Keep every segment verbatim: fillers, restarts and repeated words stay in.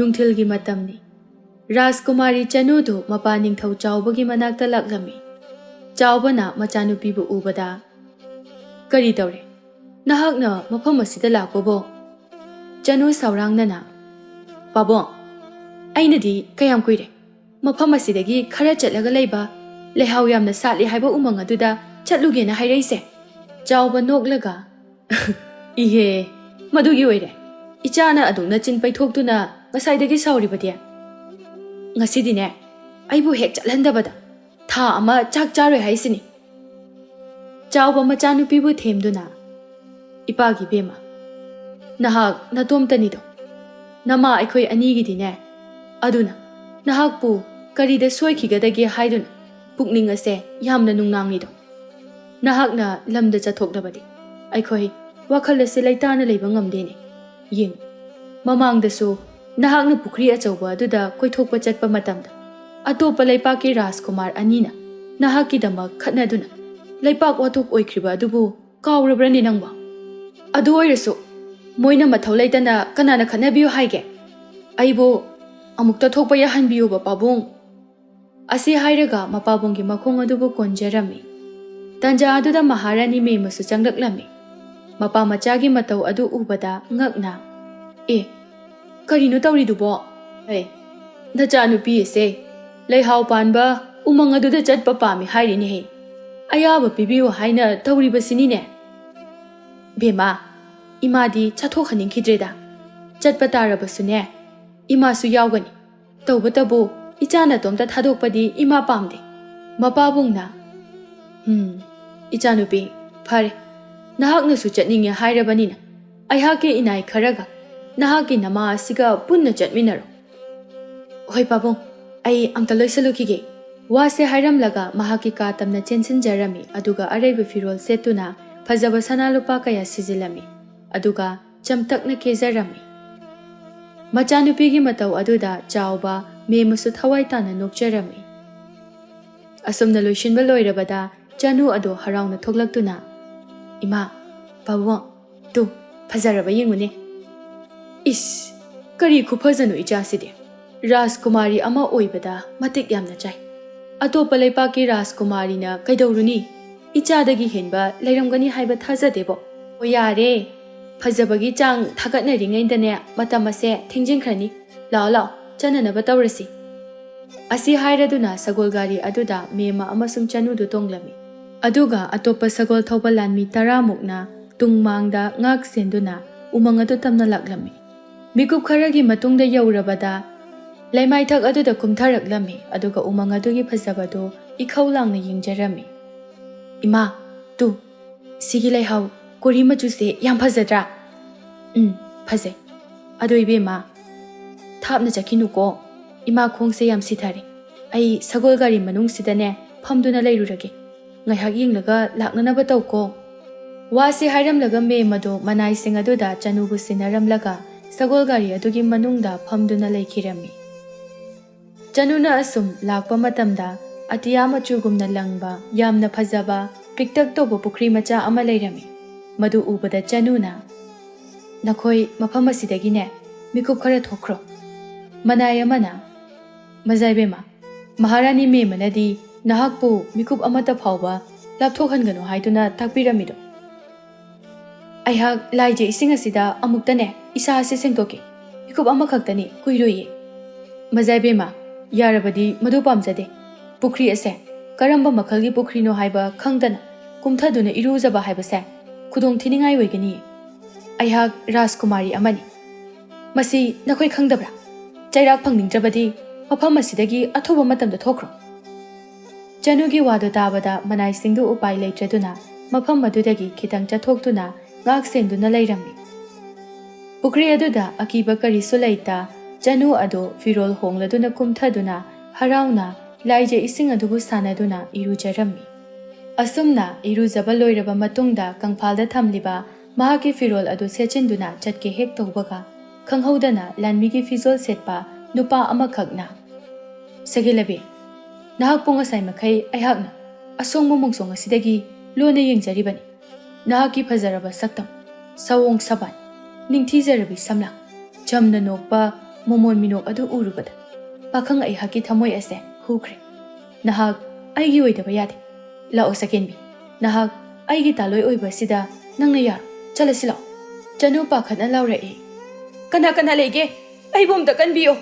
ꯅꯨꯡꯊꯤꯜꯒꯤ ꯃꯇꯝꯅꯤ꯫ ꯔꯥꯖꯀꯨꯃꯥꯔꯤ ꯆꯅꯨꯗꯨ ꯃꯄꯥ ꯅꯤꯡꯊꯧ ꯆꯥꯎꯕꯒꯤ ꯃꯅꯥꯛꯇ ꯂꯥꯛꯂꯝꯃꯤ꯫ ꯆꯥꯎꯕꯅ ꯃꯆꯥꯅꯨꯄꯤꯕꯨ ꯎꯕꯗ, "ꯀꯔꯤ ꯇꯧꯔꯦ? ꯅꯍꯥꯛꯅ ꯃꯐꯝ ꯑꯁꯤꯗ ꯂꯥꯛꯄꯕꯣ?" ꯆꯅꯨ ꯁꯥꯎꯔꯥꯡꯅꯅ, "ꯄꯥꯕꯨꯡ, ꯑꯩꯅꯗꯤ ꯀꯌꯥꯝ ꯀꯨꯏꯔꯦ ꯃꯐꯝ ꯑꯁꯤꯗꯒꯤ ꯈꯔ ꯆꯠꯂꯒ ꯂꯩꯕ ꯂꯩꯍꯥꯎ ꯌꯥꯝꯅ ꯁꯥꯠꯂꯤ ꯍꯥꯏꯕ ꯎꯃꯪ ꯑꯗꯨꯗ ꯆꯠꯂꯨꯒꯦꯅ ꯍꯥꯏꯔꯛꯏꯁꯦ?" ꯆꯥꯎꯕ ꯅꯣꯛꯂꯒ, "ꯏꯍꯦ, ꯃꯗꯨꯒꯤ ꯑꯣꯏꯔꯦ꯫ ꯏꯆꯥꯅ ꯑꯗꯨꯝꯅ ꯆꯤꯟ ꯄꯩꯊꯣꯛꯇꯨꯅ ꯉꯁꯥꯏꯗꯒꯤ ꯁꯥꯎꯔꯤꯕꯗꯤ? ꯉꯁꯤꯗꯤꯅꯦ, ꯑꯩꯕꯨ ꯍꯦꯛ ꯆꯠꯍꯟꯗꯕꯗ ꯊꯥ ꯑꯃ ꯆꯥꯛ ꯆꯥꯔꯣꯏ ꯍꯥꯏꯁꯤꯅꯤ꯫" ꯆꯥꯎꯕ ꯃꯆꯥꯅꯨꯄꯤꯕꯨ ꯊꯦꯝꯗꯨꯅ, "ꯏꯄꯥꯒꯤ ꯏꯕꯦꯝꯃ, ꯅꯍꯥꯛ ꯅꯇꯣꯝꯇꯅꯤꯗꯣ꯫ ꯅꯃꯥ ꯑꯩꯈꯣꯏ ꯑꯅꯤꯒꯤꯗꯤꯅꯦ꯫ ꯑꯗꯨꯅ ꯅꯍꯥꯛꯄꯨ ꯀꯔꯤꯗ ꯁꯣꯏꯈꯤꯒꯗꯒꯦ ꯍꯥꯏꯗꯨꯅ ꯄꯨꯛꯅꯤꯡ ꯑꯁꯦ ꯌꯥꯝꯅ ꯅꯨꯡꯅꯥꯡꯉꯤꯗꯣ꯫ ꯅꯍꯥꯛꯅ ꯂꯝꯗ ꯆꯠꯊꯣꯛꯂꯕꯗꯤ ꯑꯩꯈꯣꯏ ꯋꯥꯈꯜ ꯑꯁꯦ ꯂꯩꯇꯥꯅ ꯂꯩꯕ ꯉꯝꯗꯦꯅꯦ꯫ ꯌꯦꯡꯉꯨ, ꯃꯃꯥꯡꯗꯁꯨ ꯅꯍꯥꯛꯅ ꯄꯨꯈ꯭ꯔꯤ ꯑꯆꯧꯕ ꯑꯗꯨꯗ ꯀꯣꯏꯊꯣꯛꯄ ꯆꯠꯄ ꯃꯇꯝꯗ ꯑꯇꯣꯞꯄ ꯂꯩꯄꯥꯛꯀꯤ ꯔꯥꯖꯀꯨꯃꯥꯔ ꯑꯅꯤꯅ ꯅꯍꯥꯛꯀꯤꯗꯃꯛ ꯈꯠꯅꯗꯨꯅ ꯂꯩꯄꯥꯛ ꯋꯥꯊꯣꯛ ꯑꯣꯏꯈ꯭ꯔꯤꯕ ꯑꯗꯨꯕꯨ ꯀꯥꯎꯔꯕ꯭ꯔꯅꯦ ꯅꯪꯕꯣ? ꯑꯗꯨ ꯑꯣꯏꯔꯁꯨ ꯃꯣꯏꯅ ꯃꯊꯧ ꯂꯩꯇꯅ ꯀꯅꯥꯅ ꯈꯠꯅꯕꯤꯌꯨ ꯍꯥꯏꯒꯦ? ꯑꯩꯕꯨ ꯑꯃꯨꯛꯇ ꯊꯣꯛꯄ ꯌꯥꯍꯟꯕꯤꯌꯨꯕ, ꯄꯥꯕꯨꯡ꯫" ꯑꯁꯤ ꯍꯥꯏꯔꯒ ꯃꯄꯥꯕꯨꯡꯒꯤ ꯃꯈꯣꯡ ꯑꯗꯨꯕꯨ ꯀꯣꯟꯖꯔꯝꯃꯤ꯫ ꯇꯟꯖꯥ ꯑꯗꯨꯗ ꯃꯍꯥꯔꯥꯅꯤ ꯃꯦꯝꯃꯁꯨ ꯆꯪꯂꯛꯂꯝꯃꯤ꯫ ꯃꯄꯥ ꯃꯆꯥꯒꯤ ꯃꯇꯧ ꯑꯗꯨ ꯎꯕꯗ ꯉꯛꯅ, "ꯑꯦ, ꯀꯔꯤꯅꯣ ꯇꯧꯔꯤꯗꯨꯕꯣ? ꯑꯦ, ꯅꯆꯥꯅꯨꯄꯤ ꯑꯁꯦ ꯂꯩꯍꯥꯎ ꯄꯥꯟꯕ ꯎꯃꯪ ꯑꯗꯨꯗ ꯆꯠꯄ ꯄꯥꯝꯃꯤ ꯍꯥꯏꯔꯤꯅꯦꯍꯦ꯫ ꯑꯌꯥꯕ ꯄꯤꯕꯤꯌꯨ ꯍꯥꯏꯅ ꯇꯧꯔꯤꯕꯁꯤꯅꯤꯅꯦ꯫" "ꯕꯦꯝꯃ, ꯏꯃꯥꯗꯤ ꯆꯠꯊꯣꯛꯍꯟꯅꯤꯡꯈꯤꯗ꯭ꯔꯦꯗ꯫ ꯆꯠꯄ ꯇꯥꯔꯕꯁꯨꯅꯦ, ꯏꯃꯥꯁꯨ ꯌꯥꯎꯒꯅꯤ꯫ ꯇꯧꯕꯇꯕꯨ ꯏꯆꯥ ꯅꯇꯣꯝꯇ ꯊꯥꯗꯣꯛꯄꯗꯤ ꯏꯃꯥ ꯄꯥꯝꯗꯦ꯫" ꯃꯄꯥꯕꯨꯡꯅ, "ꯎꯝ, ꯏꯆꯥꯅꯨꯄꯤ, ꯐꯔꯦ, ꯅꯍꯥꯛꯅꯁꯨ ꯆꯠꯅꯤꯡꯉꯦ ꯍꯥꯏꯔꯕꯅꯤꯅ ꯑꯩꯍꯥꯛꯀꯤ ꯏꯅꯥꯏ ꯈꯔꯒ ꯅꯍꯥꯛꯀꯤ ꯅꯃꯥ ꯑꯁꯤꯒ ꯄꯨꯟꯅ ꯆꯠꯃꯤꯟꯅꯔꯣ꯫" "ꯍꯣꯏ ꯄꯥꯕꯨꯡ, ꯑꯩ ꯑꯝꯇ ꯂꯣꯏꯁꯤꯜꯂꯨꯈꯤꯒꯦ꯫" ꯋꯥꯁꯦ ꯍꯥꯏꯔꯝꯂꯒ ꯃꯍꯥꯛꯀꯤ ꯀꯥ ꯇꯝꯅ ꯆꯦꯟꯁꯤꯟꯖꯔꯝꯃꯤ, ꯑꯗꯨꯒ ꯑꯔꯩꯕ ꯐꯤꯔꯣꯜ ꯁꯦꯠꯇꯨꯅ ꯐꯖꯕ ꯁꯅꯥ ꯂꯨꯄꯥ ꯀꯌꯥ ꯁꯤꯖꯤꯜꯂꯝꯃꯤ, ꯑꯗꯨꯒ ꯆꯝꯇꯛꯅ ꯀꯦꯖꯔꯝꯃꯤ꯫ ꯃꯆꯥꯅꯨꯄꯤꯒꯤ ꯃꯇꯧ ꯑꯗꯨꯗ ꯆꯥꯎꯕ ꯃꯦꯝꯃꯁꯨ ꯊꯋꯥꯏ ꯇꯥꯅ ꯅꯣꯛꯆꯔꯝꯃꯤ꯫ ꯑꯁꯨꯝꯅ ꯂꯣꯏꯁꯤꯟꯕ ꯂꯣꯏꯔꯕꯗ ꯆꯅꯨ ꯑꯗꯨ ꯍꯔꯥꯎꯅ ꯊꯣꯛꯂꯛꯇꯨꯅ, "ꯏꯃꯥ, ꯄꯥꯕꯨꯡ, ꯇꯨ, ꯐꯖꯔꯕ ꯌꯦꯡꯉꯨꯅꯦ꯫" "ꯏꯁ, "ꯀꯔꯤ ꯈꯨꯐꯖꯅꯣ ꯏꯆꯥꯁꯤꯗꯤ! ꯔꯥꯖꯀꯨꯃꯥꯔꯤ ꯑꯃ ꯑꯣꯏꯕꯗ ꯃꯇꯤꯛ ꯌꯥꯝꯅ ꯆꯥꯏ꯫ ꯑꯇꯣꯞꯄ ꯂꯩꯄꯥꯛꯀꯤ ꯔꯥꯖꯀꯨꯃꯥꯔꯤꯅ ꯀꯩꯗꯧꯔꯨꯅꯤ? ꯏꯆꯥꯗꯒꯤ ꯍꯦꯟꯕ ꯂꯩꯔꯝꯒꯅꯤ ꯍꯥꯏꯕ ꯊꯥꯖꯗꯦꯕꯣ꯫ ꯑꯣ ꯌꯥꯔꯦ, ꯐꯖꯕꯒꯤ ꯆꯥꯡ ꯊꯥꯒꯠꯅꯔꯤꯉꯩꯗꯅꯦ ꯃꯇꯝ ꯑꯁꯦ ꯊꯦꯡꯖꯤꯟꯈ꯭ꯔꯅꯤ꯫ ꯂꯥꯛꯑꯣ ꯂꯥꯛꯑꯣ, ꯆꯠꯅꯅꯕ ꯇꯧꯔꯁꯤ"꯫ ꯑꯁꯤ ꯍꯥꯏꯔꯗꯨꯅ ꯁꯒꯣꯜ ꯒꯥꯔꯤ ꯑꯗꯨꯗ ꯃꯦꯝꯃ ꯑꯃꯁꯨꯡ ꯆꯅꯨꯗꯨ ꯇꯣꯡꯂꯝꯃꯤ꯫ ꯑꯗꯨꯒ ꯑꯇꯣꯞꯄ ꯁꯒꯣꯜ ꯊꯧꯕ ꯂꯥꯟꯃꯤ ꯇꯔꯥꯃꯨꯛꯅ ꯇꯨꯡ ꯃꯥꯡꯗ ꯉꯥꯛ ꯁꯦꯟꯗꯨꯅ ꯎꯃꯪ ꯑꯗꯨ ꯇꯝꯅ ꯂꯥꯛꯂꯝꯃꯤ꯫ ꯃꯤꯀꯨꯞ ꯈꯔꯒꯤ ꯃꯇꯨꯡꯗ ꯌꯧꯔꯕꯗ ꯂꯩꯃꯥꯏꯊꯛ ꯑꯗꯨꯗ ꯀꯨꯝꯊꯔꯛꯂꯝꯃꯤ, ꯑꯗꯨꯒ ꯎꯃꯪ ꯑꯗꯨꯒꯤ ꯐꯖꯕꯗꯨ ꯏꯈꯧ ꯂꯥꯡꯅ ꯌꯦꯡꯖꯔꯝꯃꯤ꯫ "ꯏꯃꯥ, ꯇꯨ, ꯁꯤꯒꯤ ꯂꯩꯍꯥꯎ ꯀꯣꯔꯤ ꯃꯆꯨꯁꯦ ꯌꯥꯝ ꯐꯖꯗ꯭ꯔꯥ?" "ꯎꯝ, ꯐꯖꯩ꯫ ꯑꯗꯣ ꯏꯕꯦꯝꯃ, ꯊꯥꯞꯅ ꯆꯠꯈꯤꯅꯨꯀꯣ꯫ ꯏꯃꯥ ꯈꯣꯡꯁꯦ ꯌꯥꯝ ꯁꯤꯊꯔꯦ꯫ ꯑꯩ ꯁꯒꯣꯜ ꯒꯥꯔꯤ ꯃꯅꯨꯡꯁꯤꯗꯅꯦ ꯐꯝꯗꯨꯅ ꯂꯩꯔꯨꯔꯒꯦ꯫ ꯉꯥꯏꯍꯥꯛ ꯌꯦꯡꯂꯒ ꯂꯥꯛꯅꯅꯕ ꯇꯧꯀꯣ"꯫ ꯋꯥꯁꯤ ꯍꯥꯏꯔꯝꯂꯒ ꯃꯦꯝ ꯑꯗꯨ ꯃꯅꯥꯏꯁꯤꯡ ꯑꯗꯨꯗ ꯆꯅꯨꯕꯨ ꯁꯤꯟꯅꯔꯝꯂꯒ ꯁꯒꯣꯜ ꯒꯥꯔꯤ ꯑꯗꯨꯒꯤ ꯃꯅꯨꯡꯗ ꯐꯝꯗꯨꯅ ꯂꯩꯈꯤꯔꯝꯃꯤ꯫ ꯆꯅꯨꯅ ꯑꯁꯨꯝ ꯂꯥꯛꯄ ꯃꯇꯝꯗ ꯑꯇꯤꯌꯥ ꯃꯆꯨꯒꯨꯝꯅ ꯂꯪꯕ ꯌꯥꯝꯅ ꯐꯖꯕ ꯄꯤꯛꯇꯛ ꯇꯧꯕ ꯄꯨꯈ꯭ꯔꯤ ꯃꯆꯥ ꯑꯃ ꯂꯩꯔꯝꯃꯤ꯫ ꯃꯗꯨ ꯎꯕꯗ ꯆꯅꯨꯅ, "ꯅꯈꯣꯏ ꯃꯐꯝ ꯑꯁꯤꯗꯒꯤꯅꯦ ꯃꯤꯀꯨꯞ ꯈꯔ ꯊꯣꯛꯈ꯭ꯔꯣ"꯫ ꯃꯅꯥꯏ ꯑꯃꯅ, "ꯃꯖꯥꯏꯕꯦꯝꯃ, ꯃꯍꯥꯔꯥꯅꯤ ꯃꯦꯝꯃꯅꯗꯤ ꯅꯍꯥꯛꯄꯨ ꯃꯤꯀꯨꯞ ꯑꯃꯠꯇ ꯐꯥꯎꯕ ꯂꯥꯞꯊꯣꯛꯍꯟꯒꯅꯨ ꯍꯥꯏꯗꯨꯅ ꯇꯥꯛꯄꯤꯔꯝꯃꯤꯗꯣ"꯫ "ꯑꯩꯍꯥꯛ ꯂꯥꯏꯖ ꯏꯁꯤꯡ ꯑꯁꯤꯗ ꯑꯃꯨꯛꯇꯅꯦ ꯏꯁꯥ ꯑꯁꯤ ꯁꯦꯡꯗꯣꯛꯀꯦ꯫ ꯃꯤꯀꯨꯞ ꯑꯃꯈꯛꯇꯅꯤ, ꯀꯨꯏꯔꯣꯏꯌꯦ"꯫ "ꯃꯖꯥꯏꯕꯦꯝꯃ, ꯌꯥꯔꯕꯗꯤ ꯃꯗꯨ ꯄꯥꯝꯖꯗꯦ꯫ ꯄꯨꯈ꯭ꯔꯤ ꯑꯁꯦ ꯀꯔꯝꯕ ꯃꯈꯜꯒꯤ ꯄꯨꯈ꯭ꯔꯤꯅꯣ ꯍꯥꯏꯕ ꯈꯪꯗꯅ ꯀꯨꯝꯊꯗꯨꯅ ꯏꯔꯨꯖꯕ ꯍꯥꯏꯕꯁꯦ ꯈꯨꯗꯣꯡ ꯊꯤꯅꯤꯡꯉꯥꯏ ꯑꯣꯏꯒꯅꯤꯌꯦ꯫ ꯑꯩꯍꯥꯛ ꯔꯥꯖꯀꯨꯃꯥꯔꯤ ꯑꯃꯅꯤ꯫ ꯃꯁꯤ ꯅꯈꯣꯏ ꯈꯪꯗꯕ꯭ꯔꯥ? ꯆꯩꯔꯥꯛ ꯐꯪꯅꯤꯡꯗ꯭ꯔꯕꯗꯤ ꯃꯐꯝ ꯑꯁꯤꯗꯒꯤ ꯑꯊꯨꯕ ꯃꯇꯝꯗ ꯊꯣꯛꯈ꯭ꯔꯣ"꯫ ꯆꯅꯨꯒꯤ ꯋꯥꯗꯨ ꯇꯥꯕꯗ ꯃꯅꯥꯏꯁꯤꯡꯗꯨ ꯎꯄꯥꯏ ꯂꯩꯇ꯭ꯔꯗꯨꯅ ꯃꯐꯝ ꯑꯗꯨꯗꯒꯤ ꯈꯤꯇꯪ ꯆꯠꯊꯣꯛꯇꯨꯅ ꯉꯥꯛ ꯁꯦꯟꯗꯨꯅ ꯂꯩꯔꯝꯃꯤ꯫ ꯄꯨꯈ꯭ꯔꯤ ꯑꯗꯨꯗ ꯑꯀꯤꯕ ꯀꯔꯤꯁꯨ ꯂꯩꯇ, ꯆꯅꯨ ꯑꯗꯨ ꯐꯤꯔꯣꯜ ꯍꯣꯡꯂꯗꯨꯅ ꯀꯨꯝꯊꯗꯨꯅ ꯍꯔꯥꯎꯅ ꯂꯥꯏꯖ ꯏꯁꯤꯡ ꯑꯗꯨꯕꯨ ꯁꯥꯟꯅꯗꯨꯅ ꯏꯔꯨꯖꯔꯝꯃꯤ꯫ ꯑꯁꯨꯝꯅ ꯏꯔꯨꯖꯕ ꯂꯣꯏꯔꯕ ꯃꯇꯨꯡꯗ ꯀꯪꯐꯥꯜꯗ ꯊꯝꯂꯤꯕ ꯃꯍꯥꯛꯀꯤ ꯐꯤꯔꯣꯜ ꯑꯗꯨ ꯁꯦꯠꯆꯤꯟꯗꯨꯅ ꯆꯠꯀꯦ ꯍꯦꯛ ꯇꯧꯕꯒ, ꯈꯪꯍꯧꯗꯅ ꯂꯥꯟꯃꯤꯒꯤ ꯐꯤꯖꯣꯜ ꯁꯦꯠꯄ ꯅꯨꯄꯥ ꯑꯃꯈꯛꯅ, "ꯁꯒꯦꯂꯕꯤ, ꯅꯍꯥꯛꯄꯨ ꯉꯁꯥꯏ ꯃꯈꯩ ꯑꯩꯍꯥꯛꯅ ꯑꯁꯣꯡꯕ ꯃꯣꯡꯁꯣꯡ ꯑꯁꯤꯗꯒꯤ ꯂꯣꯟꯅ ꯌꯦꯡꯖꯔꯤꯕꯅꯤ꯫ ꯅꯍꯥꯛꯀꯤ ꯐꯖꯔꯕ ꯁꯛꯇꯝ, ꯁꯑꯣꯡ ꯁꯕꯥꯟ, ꯅꯤꯡꯊꯤꯖꯔꯕꯤ ꯁꯝꯂꯥꯡ, ꯆꯝꯅ ꯅꯣꯛꯄ ꯃꯣꯃꯣꯟ ꯃꯤꯅꯣꯛ ꯑꯗꯨ ꯎꯔꯨꯕꯗ ꯄꯥꯈꯪ ꯑꯩꯍꯥꯛꯀꯤ ꯊꯃꯣꯏ ꯑꯁꯦ ꯍꯨꯈ꯭ꯔꯦ꯫ "ꯅꯍꯥꯛ ꯑꯩꯒꯤ ꯑꯣꯏꯗꯕ ꯌꯥꯗꯦ꯫ ꯂꯥꯛꯑꯣ ꯁꯛꯍꯦꯟꯕꯤ, ꯅꯍꯥꯛ ꯑꯩꯒꯤ ꯇꯥꯂꯣꯏ ꯑꯣꯏꯕ ꯑꯁꯤꯗ ꯅꯪꯅ ꯌꯥꯔꯣ꯫ ꯆꯠꯂꯁꯤ ꯂꯥꯛꯑꯣ꯫" ꯆꯅꯨ ꯄꯥꯈꯠꯅ ꯂꯥꯎꯔꯛꯏ꯫ "ꯀꯅꯥ ꯀꯅꯥ ꯂꯩꯒꯦ? ꯑꯩꯕꯨ ꯑꯝꯇ ꯀꯟꯕꯤꯌꯨ!"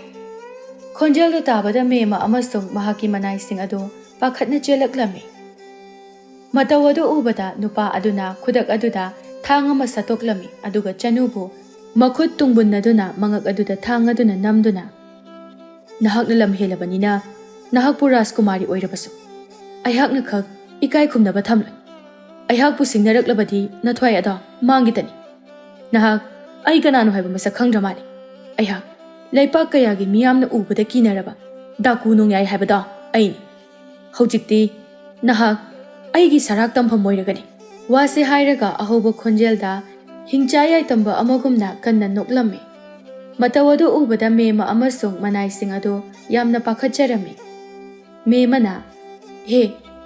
ꯈꯣꯟꯖꯦꯜꯗꯨ ꯇꯥꯕꯗ ꯃꯦꯝꯃ ꯑꯃꯁꯨꯡ ꯃꯍꯥꯛꯀꯤ ꯃꯅꯥꯏꯁꯤꯡ ꯑꯗꯨ ꯄꯥꯈꯠꯅ ꯆꯦꯜꯂꯛꯂꯝꯃꯤ꯫ ꯃꯇꯧ ꯑꯗꯨ ꯎꯕꯗ ꯅꯨꯄꯥ ꯑꯗꯨꯅ ꯈꯨꯗꯛ ꯑꯗꯨꯗ ꯊꯥꯡ ꯑꯃ ꯁꯠꯇꯣꯛꯂꯝꯃꯤ, ꯑꯗꯨꯒ ꯆꯅꯨꯕꯨ ꯃꯈꯨꯠ ꯇꯨꯡꯕꯨꯟꯅꯗꯨꯅ ꯃꯉꯛ ꯑꯗꯨꯗ ꯊꯥꯡ ꯑꯗꯨꯅ ꯅꯝꯗꯨꯅ, "ꯅꯍꯥꯛꯅ ꯂꯝ ꯍꯦꯜꯂꯕꯅꯤꯅ ꯅꯍꯥꯛꯄꯨ ꯔꯥꯖꯀꯨꯃꯥꯔꯤ ꯑꯣꯏꯔꯕꯁꯨ ꯑꯩꯍꯥꯛꯅ ꯈꯛ ꯏꯀꯥꯏ ꯈꯨꯝꯅꯕ ꯊꯝꯂꯣꯏ꯫ ꯑꯩꯍꯥꯛꯄꯨ ꯁꯤꯡꯅꯔꯛꯂꯕꯗꯤ ꯅꯊ꯭ꯋꯥꯏ ꯑꯗꯣ ꯃꯥꯡꯒꯦꯇꯅꯤ꯫ ꯅꯍꯥꯛ ꯑꯩ ꯀꯅꯥꯅꯣ ꯍꯥꯏꯕ ꯃꯁꯛ ꯈꯪꯗ꯭ꯔ ꯃꯥꯜꯂꯦ꯫ ꯑꯩꯍꯥꯛ ꯂꯩꯄꯥꯛ ꯀꯌꯥꯒꯤ ꯃꯤꯌꯥꯝꯅ ꯎꯕꯗ ꯀꯤꯅꯔꯕ ꯗꯥꯀꯨ ꯅꯣꯡꯌꯥꯏ ꯍꯥꯏꯕꯗꯣ ꯑꯩꯅꯤ꯫ ꯍꯧꯖꯤꯛꯇꯤ ꯅꯍꯥꯛ ꯑꯩꯒꯤ ꯁꯔꯥꯛ ꯇꯝꯐꯝ ꯑꯣꯏꯔꯒꯅꯤ꯫" ꯋꯥꯁꯦ ꯍꯥꯏꯔꯒ ꯑꯍꯧꯕ ꯈꯣꯟꯖꯦꯜꯗ ꯍꯤꯡꯆꯥ ꯌꯥꯏꯇꯝꯕ ꯑꯃꯒꯨꯝꯅ ꯀꯟꯅ ꯅꯣꯛꯂꯝꯃꯤ꯫ ꯃꯇꯧ ꯑꯗꯨ ꯎꯕꯗ ꯃꯦꯝꯃ ꯑꯃꯁꯨꯡ ꯃꯅꯥꯏꯁꯤꯡ ꯑꯗꯨ ꯌꯥꯝꯅ ꯄꯥꯈꯠꯆꯔꯝꯃꯤ꯫ ꯃꯦꯝꯃꯅ, "ꯍꯦ,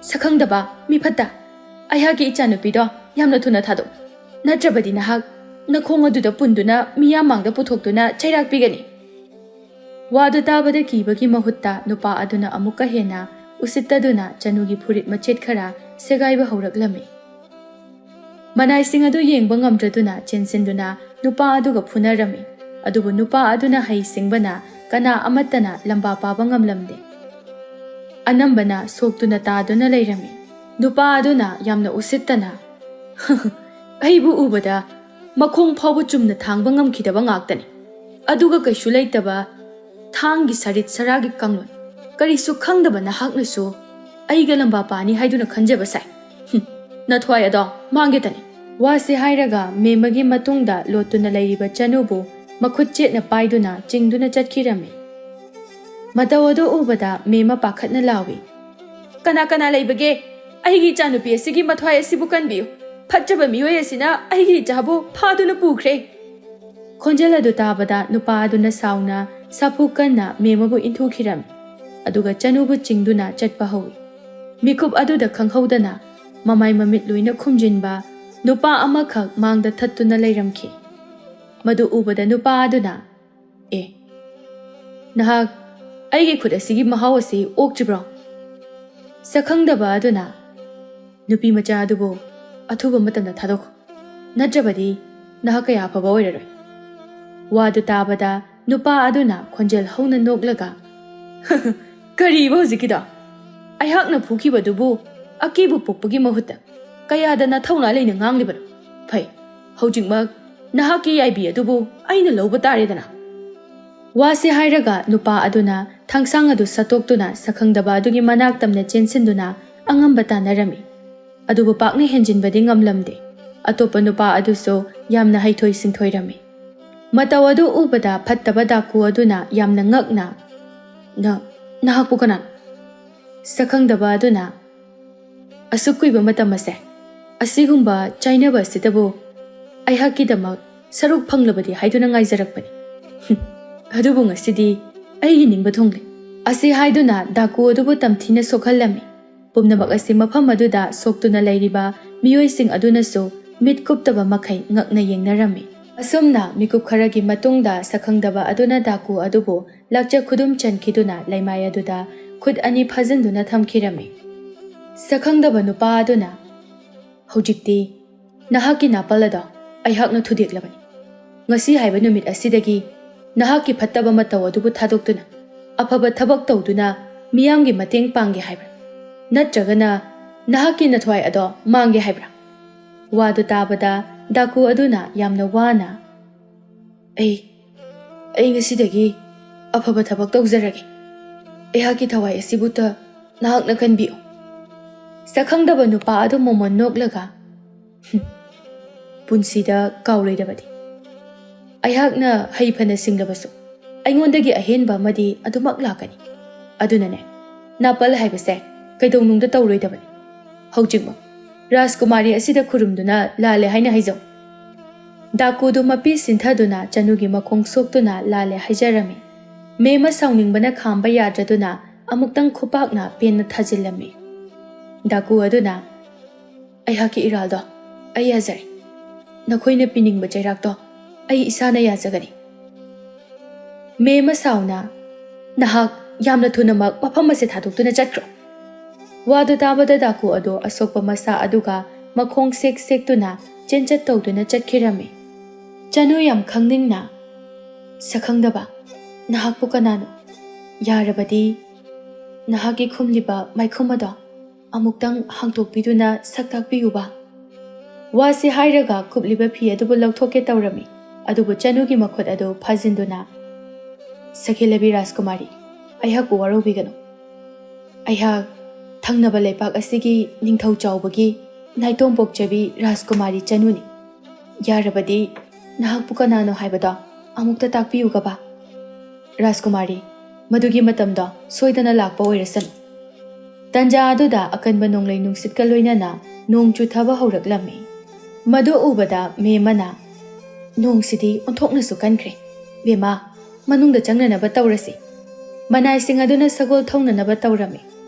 ꯁꯛꯈꯪꯗꯕ ꯃꯤ ꯐꯠꯇ, ꯑꯩꯍꯥꯛꯀꯤ ꯏꯆꯥꯅꯨꯄꯤꯗꯣ ꯌꯥꯝꯅ ꯊꯨꯅ ꯊꯥꯗꯣꯛ, ꯅꯠꯇ꯭ꯔꯕꯗꯤ ꯅꯍꯥꯛ ꯅꯈꯣꯡ ꯑꯗꯨꯗ ꯄꯨꯟꯗꯨꯅ ꯃꯤꯌꯥꯝ ꯃꯥꯡꯗ ꯄꯨꯊꯣꯛꯇꯨꯅ ꯆꯩꯔꯥꯛ ꯄꯤꯒꯅꯤ꯫" ꯋꯥꯗꯨ ꯇꯥꯕꯗ ꯀꯤꯕꯒꯤ ꯃꯍꯨꯠꯇ ꯅꯨꯄꯥ ꯑꯗꯨꯅ ꯑꯃꯨꯛꯀ ꯍꯦꯟꯅ ꯎꯁꯤꯠꯇꯗꯨꯅ ꯆꯅꯨꯒꯤ ꯐꯨꯔꯤꯠ ꯃꯆꯦꯠ ꯈꯔ ꯁꯦꯒꯥꯏꯕ ꯍꯧꯔꯛꯂꯝꯃꯤ꯫ ꯃꯅꯥꯏꯁꯤꯡ ꯑꯗꯨ ꯌꯦꯡꯕ ꯉꯝꯗ꯭ꯔꯗꯨꯅ ꯆꯦꯟꯁꯤꯟꯗꯨꯅ ꯅꯨꯄꯥ ꯑꯗꯨꯒ ꯐꯨꯅꯔꯝꯃꯤ꯫ ꯑꯗꯨꯕꯨ ꯅꯨꯄꯥ ꯑꯗꯨꯅ ꯍꯩ ꯁꯤꯡꯕꯅ ꯀꯅꯥ ꯑꯃꯠꯇꯅ ꯂꯝꯕꯥ ꯄꯥꯕ ꯉꯝꯂꯝꯗꯦ꯫ ꯑꯅꯝꯕꯅ ꯁꯣꯛꯇꯨꯅ ꯇꯥꯗꯨꯅ ꯂꯩꯔꯝꯃꯤ꯫ ꯅꯨꯄꯥ ꯑꯗꯨꯅ ꯌꯥꯝꯅ ꯎꯁꯤꯠꯇꯅ, "ꯑꯩꯕꯨ ꯎꯕꯗ ꯃꯈꯣꯡ ꯐꯥꯎꯕ ꯆꯨꯝꯅ ꯊꯥꯡꯕ ꯉꯝꯈꯤꯗꯕ ꯉꯥꯛꯇꯅꯤ꯫ ꯑꯗꯨꯒ ꯀꯩꯁꯨ ꯂꯩꯇꯕ ꯊꯥꯡꯒꯤ ꯁꯔꯤꯠ ꯁꯔꯥꯒꯤ ꯀꯥꯡꯂꯣꯟ, ꯀꯔꯤꯁꯨ ꯈꯪꯗꯕ ꯅꯍꯥꯛꯅꯁꯨ ꯑꯩꯒ ꯂꯝꯕꯥ ꯄꯥꯅꯤ ꯍꯥꯏꯗꯨꯅ ꯈꯟꯖꯕ ꯁꯥꯏ꯫ ꯍꯨꯝ, ꯅꯊ꯭ꯋꯥꯏ ꯑꯗꯣ ꯃꯥꯡꯒꯦꯇꯅꯤ꯫" ꯋꯥꯁꯤ ꯍꯥꯏꯔꯒ ꯃꯦꯝꯃꯒꯤ ꯃꯇꯨꯡꯗ ꯂꯣꯠꯇꯨꯅ ꯂꯩꯔꯤꯕ ꯆꯅꯨꯕꯨ ꯃꯈꯨꯠ ꯆꯦꯠꯅ ꯄꯥꯏꯗꯨꯅ ꯆꯤꯡꯗꯨꯅ ꯆꯠꯈꯤꯔꯝꯃꯤ꯫ ꯃꯇꯧ ꯑꯗꯨ ꯎꯕꯗ ꯃꯦꯝꯃ ꯄꯥꯈꯠꯅ ꯂꯥꯎꯏ, "ꯀꯅꯥ ꯀꯅꯥ ꯂꯩꯕꯒꯦ? ꯑꯩꯒꯤ ꯏꯆꯥꯅꯨꯄꯤ ꯑꯁꯤꯒꯤ ꯃꯊ꯭ꯋꯥꯏ ꯑꯁꯤꯕꯨ ꯀꯟꯕꯤꯌꯨ꯫ ꯐꯠꯇ꯭ꯔꯕ ꯃꯤꯑꯣꯏ ꯑꯁꯤꯅ ꯑꯩꯒꯤ ꯏꯆꯥꯕꯨ ꯐꯥꯗꯨꯅ ꯄꯨꯈ꯭ꯔꯦ꯫" ꯈꯣꯟꯖꯦꯜ ꯑꯗꯨ ꯇꯥꯕꯗ ꯅꯨꯄꯥ ꯑꯗꯨꯅ ꯁꯥꯎꯅ ꯁꯥꯐꯨ ꯀꯟꯅ ꯃꯦꯝꯃꯕꯨ ꯏꯟꯊꯨꯈꯤꯔꯝꯃꯤ꯫ ꯑꯗꯨꯒ ꯆꯅꯨꯕꯨ ꯆꯤꯡꯗꯨꯅ ꯆꯠꯄ ꯍꯧꯏ꯫ ꯃꯤꯀꯨꯞ ꯑꯗꯨꯗ ꯈꯪꯍꯧꯗꯅ ꯃꯃꯥꯏ ꯃꯃꯤꯠ ꯂꯣꯏꯅ ꯈꯨꯝꯖꯤꯟꯕ ꯅꯨꯄꯥ ꯑꯃꯈꯛ ꯃꯥꯡꯗ ꯊꯠꯇꯨꯅ ꯂꯩꯔꯝꯈꯤ꯫ ꯃꯗꯨ ꯎꯕꯗ ꯅꯨꯄꯥ ꯑꯗꯨꯅ, "ꯑꯦ, ꯅꯍꯥꯛ ꯑꯩꯒꯤ ꯈꯨꯠ ꯑꯁꯤꯒꯤ ꯃꯍꯥꯎ ꯑꯁꯤ ꯑꯣꯛꯇ꯭ꯔꯤꯕ꯭ꯔꯣ?" ꯁꯛꯈꯪꯗꯕ ꯑꯗꯨꯅ, "ꯅꯨꯄꯤ ꯃꯆꯥ ꯑꯗꯨꯕꯨ ꯑꯊꯨꯕ ꯃꯇꯝꯗ ꯊꯥꯗꯣꯛꯈꯣ, ꯅꯠꯇ꯭ꯔꯕꯗꯤ ꯅꯍꯥꯛ ꯀꯌꯥ ꯑꯐꯕ ꯑꯣꯏꯔꯔꯣꯏ꯫" ꯋꯥꯗꯨ ꯇꯥꯕꯗ ꯅꯨꯄꯥ ꯑꯗꯨꯅ ꯈꯣꯟꯖꯦꯜ ꯍꯧꯅ ꯅꯣꯛꯂꯒ, "ꯀꯔꯤꯕ ꯍꯧꯖꯤꯛꯀꯤꯗꯣ? ꯑꯩꯍꯥꯛꯅ ꯐꯨꯈꯤꯕꯗꯨꯕꯨ ꯑꯀꯤꯕ ꯄꯣꯛꯄꯒꯤ ꯃꯍꯨꯠꯇ ꯀꯌꯥꯗ ꯅꯊꯧꯅꯥ ꯂꯩꯅ ꯉꯥꯡꯂꯤꯕꯅꯣ? ꯐꯩ, ꯍꯧꯖꯤꯛꯃꯛ ꯅꯍꯥꯛꯀꯤ ꯌꯥꯏꯕꯤ ꯑꯗꯨꯕꯨ ꯑꯩꯅ ꯂꯧꯕ ꯇꯥꯔꯦꯗꯅ꯫" ꯋꯥꯁꯤ ꯍꯥꯏꯔꯒ ꯅꯨꯄꯥ ꯑꯗꯨꯅ ꯊꯥꯡꯁꯥꯡ ꯑꯗꯨ ꯁꯠꯇꯣꯛꯇꯨꯅ ꯁꯛꯈꯪꯗꯕ ꯑꯗꯨꯒꯤ ꯃꯅꯥꯛ ꯇꯝꯅ ꯆꯦꯟꯁꯤꯟꯗꯨꯅ ꯑꯉꯝꯕ ꯇꯥꯟꯅꯔꯝꯃꯤ꯫ ꯑꯗꯨꯕꯨ ꯄꯥꯛꯅ ꯍꯦꯟꯖꯤꯟꯕꯗꯤ ꯉꯝꯂꯝꯗꯦ꯫ ꯑꯇꯣꯞꯄ ꯅꯨꯄꯥ ꯑꯗꯨꯁꯨ ꯌꯥꯝꯅ ꯍꯩꯊꯣꯏ ꯁꯤꯡꯊꯣꯏꯔꯝꯃꯤ꯫ ꯃꯇꯧ ꯑꯗꯨ ꯎꯕꯗ ꯐꯠꯇꯕ ꯗꯥꯀꯨ ꯑꯗꯨꯅ ꯌꯥꯝꯅ ꯉꯛꯅ, "ꯅ-, ꯅꯍꯥꯛꯄꯨ ꯀꯅꯥꯅꯣ?" ꯁꯛꯈꯪꯗꯕ ꯑꯗꯨꯅ, "ꯑꯁꯨꯛ ꯀꯨꯏꯕ ꯃꯇꯝ ꯑꯁꯦ ꯑꯁꯤꯒꯨꯝꯕ ꯆꯥꯏꯅꯕ ꯑꯁꯤꯗꯕꯨ ꯑꯩꯍꯥꯛꯀꯤꯗꯃꯛ ꯁꯔꯨꯛ ꯐꯪꯂꯕꯗꯤ ꯍꯥꯏꯗꯨꯅ ꯉꯥꯏꯖꯔꯛꯄꯅꯤ꯫ ꯑꯗꯨꯕꯨ ꯉꯁꯤꯗꯤ ꯑꯩꯒꯤ ꯅꯤꯡꯕ ꯊꯨꯡꯂꯦ꯫" ꯑꯁꯤ ꯍꯥꯏꯗꯨꯅ ꯗꯥꯀꯨ ꯑꯗꯨꯕꯨ ꯇꯝꯊꯤꯅ ꯁꯣꯛꯍꯜꯂꯝꯃꯤ꯫ ꯄꯨꯝꯅꯃꯛ ꯑꯁꯤ ꯃꯐꯝ ꯑꯗꯨꯗ ꯁꯣꯛꯇꯨꯅ ꯂꯩꯔꯤꯕ ꯃꯤꯑꯣꯏꯁꯤꯡ ꯑꯗꯨꯅꯁꯨ ꯃꯤꯠ ꯀꯨꯞꯇꯕ ꯃꯈꯩ ꯉꯛꯅ ꯌꯦꯡꯅꯔꯝꯃꯤ꯫ ꯑꯁꯨꯝꯅ ꯃꯤꯀꯨꯞ ꯈꯔꯒꯤ ꯃꯇꯨꯡꯗ ꯁꯛꯈꯪꯗꯕ ꯑꯗꯨꯅ ꯗꯥꯀꯨ ꯑꯗꯨꯕꯨ ꯂꯥꯛꯆ ꯈꯨꯗꯨꯝ ꯆꯟꯈꯤꯗꯨꯅ ꯂꯩꯃꯥꯏ ꯑꯗꯨꯗ ꯈꯨꯠ ꯑꯅꯤ ꯐꯥꯖꯤꯟꯗꯨꯅ ꯊꯝꯈꯤꯔꯝꯃꯤ꯫ ꯁꯛꯈꯪꯗꯕ ꯅꯨꯄꯥ ꯑꯗꯨꯅ, "ꯍꯧꯖꯤꯛꯇꯤ ꯅꯍꯥꯛꯀꯤ ꯅꯥꯄꯜ ꯑꯗꯣ ꯑꯩꯍꯥꯛꯅ ꯊꯨꯗꯦꯛꯂꯕꯅꯤ꯫ ꯉꯁꯤ ꯍꯥꯏꯕ ꯅꯨꯃꯤꯠ ꯑꯁꯤꯗꯒꯤ ꯅꯍꯥꯛꯀꯤ ꯐꯠꯇꯕ ꯃꯇꯧ ꯑꯗꯨꯕꯨ ꯊꯥꯗꯣꯛꯇꯨꯅ ꯑꯐꯕ ꯊꯕꯛ ꯇꯧꯗꯨꯅ ꯃꯤꯌꯥꯝꯒꯤ ꯃꯇꯦꯡ ꯄꯥꯡꯒꯦ ꯍꯥꯏꯕ꯭ꯔꯥ? ꯅꯠꯇ꯭ꯔꯒꯅ ꯅꯍꯥꯛꯀꯤ ꯅꯊ꯭ꯋꯥꯏ ꯑꯗꯣ ꯃꯥꯡꯒꯦ ꯍꯥꯏꯕ꯭ꯔꯥ?" ꯋꯥꯗꯨ ꯇꯥꯕꯗ ꯗꯥꯀꯨ ꯑꯗꯨꯅ ꯌꯥꯝꯅ ꯋꯥꯅ, "ꯑꯩ, ꯑꯩ ꯉꯁꯤꯗꯒꯤ ꯑꯐꯕ ꯊꯕꯛ ꯇꯧꯖꯔꯒꯦ꯫ ꯑꯩꯍꯥꯛꯀꯤ ꯊꯋꯥꯏ ꯑꯁꯤꯕꯨꯇ ꯅꯍꯥꯛꯅ ꯀꯟꯕꯤꯌꯨ꯫" ꯁꯛꯈꯪꯗꯕ ꯅꯨꯄꯥ ꯑꯗꯨ ꯃꯣꯃꯣꯟ ꯅꯣꯛꯂꯒ, "ꯍꯨꯝ, ꯄꯨꯟꯁꯤꯗ ꯀꯥꯎꯔꯣꯏꯗꯕꯗꯤ꯫ ꯑꯩꯍꯥꯛꯅ ꯍꯩ ꯐꯅ ꯁꯤꯡꯂꯕꯁꯨ ꯑꯩꯉꯣꯟꯗꯒꯤ ꯑꯍꯦꯟꯕ ꯑꯃꯗꯤ ꯑꯗꯨꯃꯛ ꯂꯥꯛꯀꯅꯤ꯫ ꯑꯗꯨꯅꯅꯦ, ꯅꯥꯄꯜ ꯍꯥꯏꯕꯁꯦ ꯀꯩꯗꯧꯅꯨꯡꯗ ꯇꯧꯔꯣꯏꯗꯕꯅꯤ꯫ ꯍꯧꯖꯤꯛꯃꯛ ꯔꯥꯖꯀꯨꯃꯥꯔꯤ ꯑꯁꯤꯗ ꯈꯨꯔꯨꯝꯗꯨꯅ ꯂꯥꯜꯂꯦ ꯍꯥꯏꯅ ꯍꯥꯏꯖꯧ꯫" ꯗꯥꯀꯨꯗꯨ ꯃꯄꯤ ꯁꯤꯟꯊꯗꯨꯅ ꯆꯅꯨꯒꯤ ꯃꯈꯣꯡ ꯁꯣꯛꯇꯨꯅ ꯂꯥꯜꯂꯦ ꯍꯥꯏꯖꯔꯝꯃꯤ꯫ ꯃꯦꯝꯃ ꯁꯥꯎꯅꯤꯡꯕꯅ ꯈꯥꯝꯕ ꯌꯥꯗ꯭ꯔꯗꯨꯅ ꯑꯃꯨꯛꯇꯪ ꯈꯨꯄꯥꯛꯅ ꯄꯦꯟꯅ ꯊꯥꯖꯤꯜꯂꯝꯃꯤ꯫ ꯗꯥꯀꯨ ꯑꯗꯨꯅ, "ꯑꯩꯍꯥꯛꯀꯤ ꯏꯔꯥꯜꯗꯣ ꯑꯩ ꯌꯥꯖꯔꯦ꯫ ꯅꯈꯣꯏꯅ ꯄꯤꯅꯤꯡꯕ ꯆꯩꯔꯥꯛꯇꯣ ꯑꯩ ꯏꯁꯥꯅ ꯌꯥꯖꯒꯅꯤ꯫ ꯃꯦꯝ ꯁꯥꯎꯅ, "ꯅꯍꯥꯛ ꯌꯥꯝꯅ ꯊꯨꯅꯃꯛ ꯃꯐꯝ ꯑꯁꯤ ꯊꯥꯗꯣꯛꯇꯨꯅ ꯆꯠꯈ꯭ꯔꯣ꯫" ꯋꯥꯗꯨ ꯇꯥꯕꯗ ꯗꯥꯀꯨ ꯑꯗꯣ ꯑꯁꯣꯛꯄ ꯃꯁꯥ ꯑꯗꯨꯒ ꯃꯈꯣꯡ ꯁꯦꯛ ꯁꯦꯛꯇꯨꯅ ꯆꯦꯟꯆꯠ ꯇꯧꯗꯨꯅ ꯆꯠꯈꯤꯔꯝꯃꯤ꯫ ꯆꯅꯨ ꯌꯥꯝ ꯈꯪꯅꯤꯡꯅ, "ꯁꯛꯈꯪꯗꯕ, ꯅꯍꯥꯛꯄꯨ ꯀꯅꯥꯅꯣ? ꯌꯥꯔꯕꯗꯤ ꯅꯍꯥꯛꯀꯤ ꯈꯨꯝꯂꯤꯕ ꯃꯥꯏꯈꯨꯝ ꯑꯗꯣ ꯑꯃꯨꯛꯇꯪ ꯍꯥꯡꯗꯣꯛꯄꯤꯗꯨꯅ ꯁꯛ ꯇꯥꯛꯄꯤꯌꯨꯕ꯫" ꯋꯥꯁꯤ ꯍꯥꯏꯔꯒ ꯀꯨꯞꯂꯤꯕ ꯐꯤ ꯑꯗꯨꯕꯨ ꯂꯧꯊꯣꯛꯀꯦ ꯇꯧꯔꯝꯃꯤ꯫ ꯑꯗꯨꯕꯨ ꯆꯅꯨꯒꯤ ꯃꯈꯨꯠ ꯑꯗꯨ ꯐꯥꯖꯤꯟꯗꯨꯅ, "ꯁꯈꯦꯂꯕꯤ ꯔꯥꯖꯀꯨꯃꯥꯔꯤ, ꯑꯩꯍꯥꯛꯄꯨ ꯋꯥꯔꯧꯕꯤꯒꯅꯨ꯫ ꯑꯩꯍꯥꯛ ꯊꯪꯅꯕ ꯂꯩꯄꯥꯛ ꯑꯁꯤꯒꯤ ꯅꯤꯡꯊꯧ ꯆꯥꯎꯕꯒꯤ ꯅꯥꯏꯇꯣꯝ ꯄꯣꯛꯆꯕꯤ ꯔꯥꯖꯀꯨꯃꯥꯔꯤ ꯆꯅꯨꯅꯤ꯫ ꯌꯥꯔꯕꯗꯤ ꯅꯍꯥꯛꯄꯨ ꯀꯅꯥꯅꯣ ꯍꯥꯏꯕꯗꯣ ꯑꯃꯨꯛꯇ ꯇꯥꯛꯄꯤꯌꯨꯒꯕ꯫" "ꯔꯥꯖꯀꯨꯃꯥꯔꯤ, ꯃꯗꯨꯒꯤ ꯃꯇꯝꯗꯣ ꯁꯣꯏꯗꯅ ꯂꯥꯛꯄ ꯑꯣꯏꯔꯁꯅꯨ꯫" ꯇꯟꯖꯥ ꯑꯗꯨꯗ ꯑꯀꯟꯕ ꯅꯣꯡꯂꯩ ꯅꯨꯡꯁꯤꯠꯀ ꯂꯣꯏꯅꯅ ꯅꯣꯡ ꯆꯨꯊꯕ ꯍꯧꯔꯛꯂꯝꯃꯤ꯫ ꯃꯗꯨ ꯎꯕꯗ ꯃꯦꯝ ꯑꯃꯅ, "ꯅꯣꯡꯁꯤꯗꯤ ꯑꯣꯟꯊꯣꯛꯅꯁꯨ ꯀꯟꯈ꯭ꯔꯦ꯫ ꯕꯦꯝꯃ, ꯃꯅꯨꯡꯗ ꯆꯪꯅꯅꯕ ꯇꯧꯔꯁꯤ꯫" ꯃꯅꯥꯏꯁꯤꯡ ꯑꯗꯨꯅ ꯁꯒꯣꯜ ꯊꯧꯅꯅꯕ ꯇꯧꯔꯝꯃꯤ꯫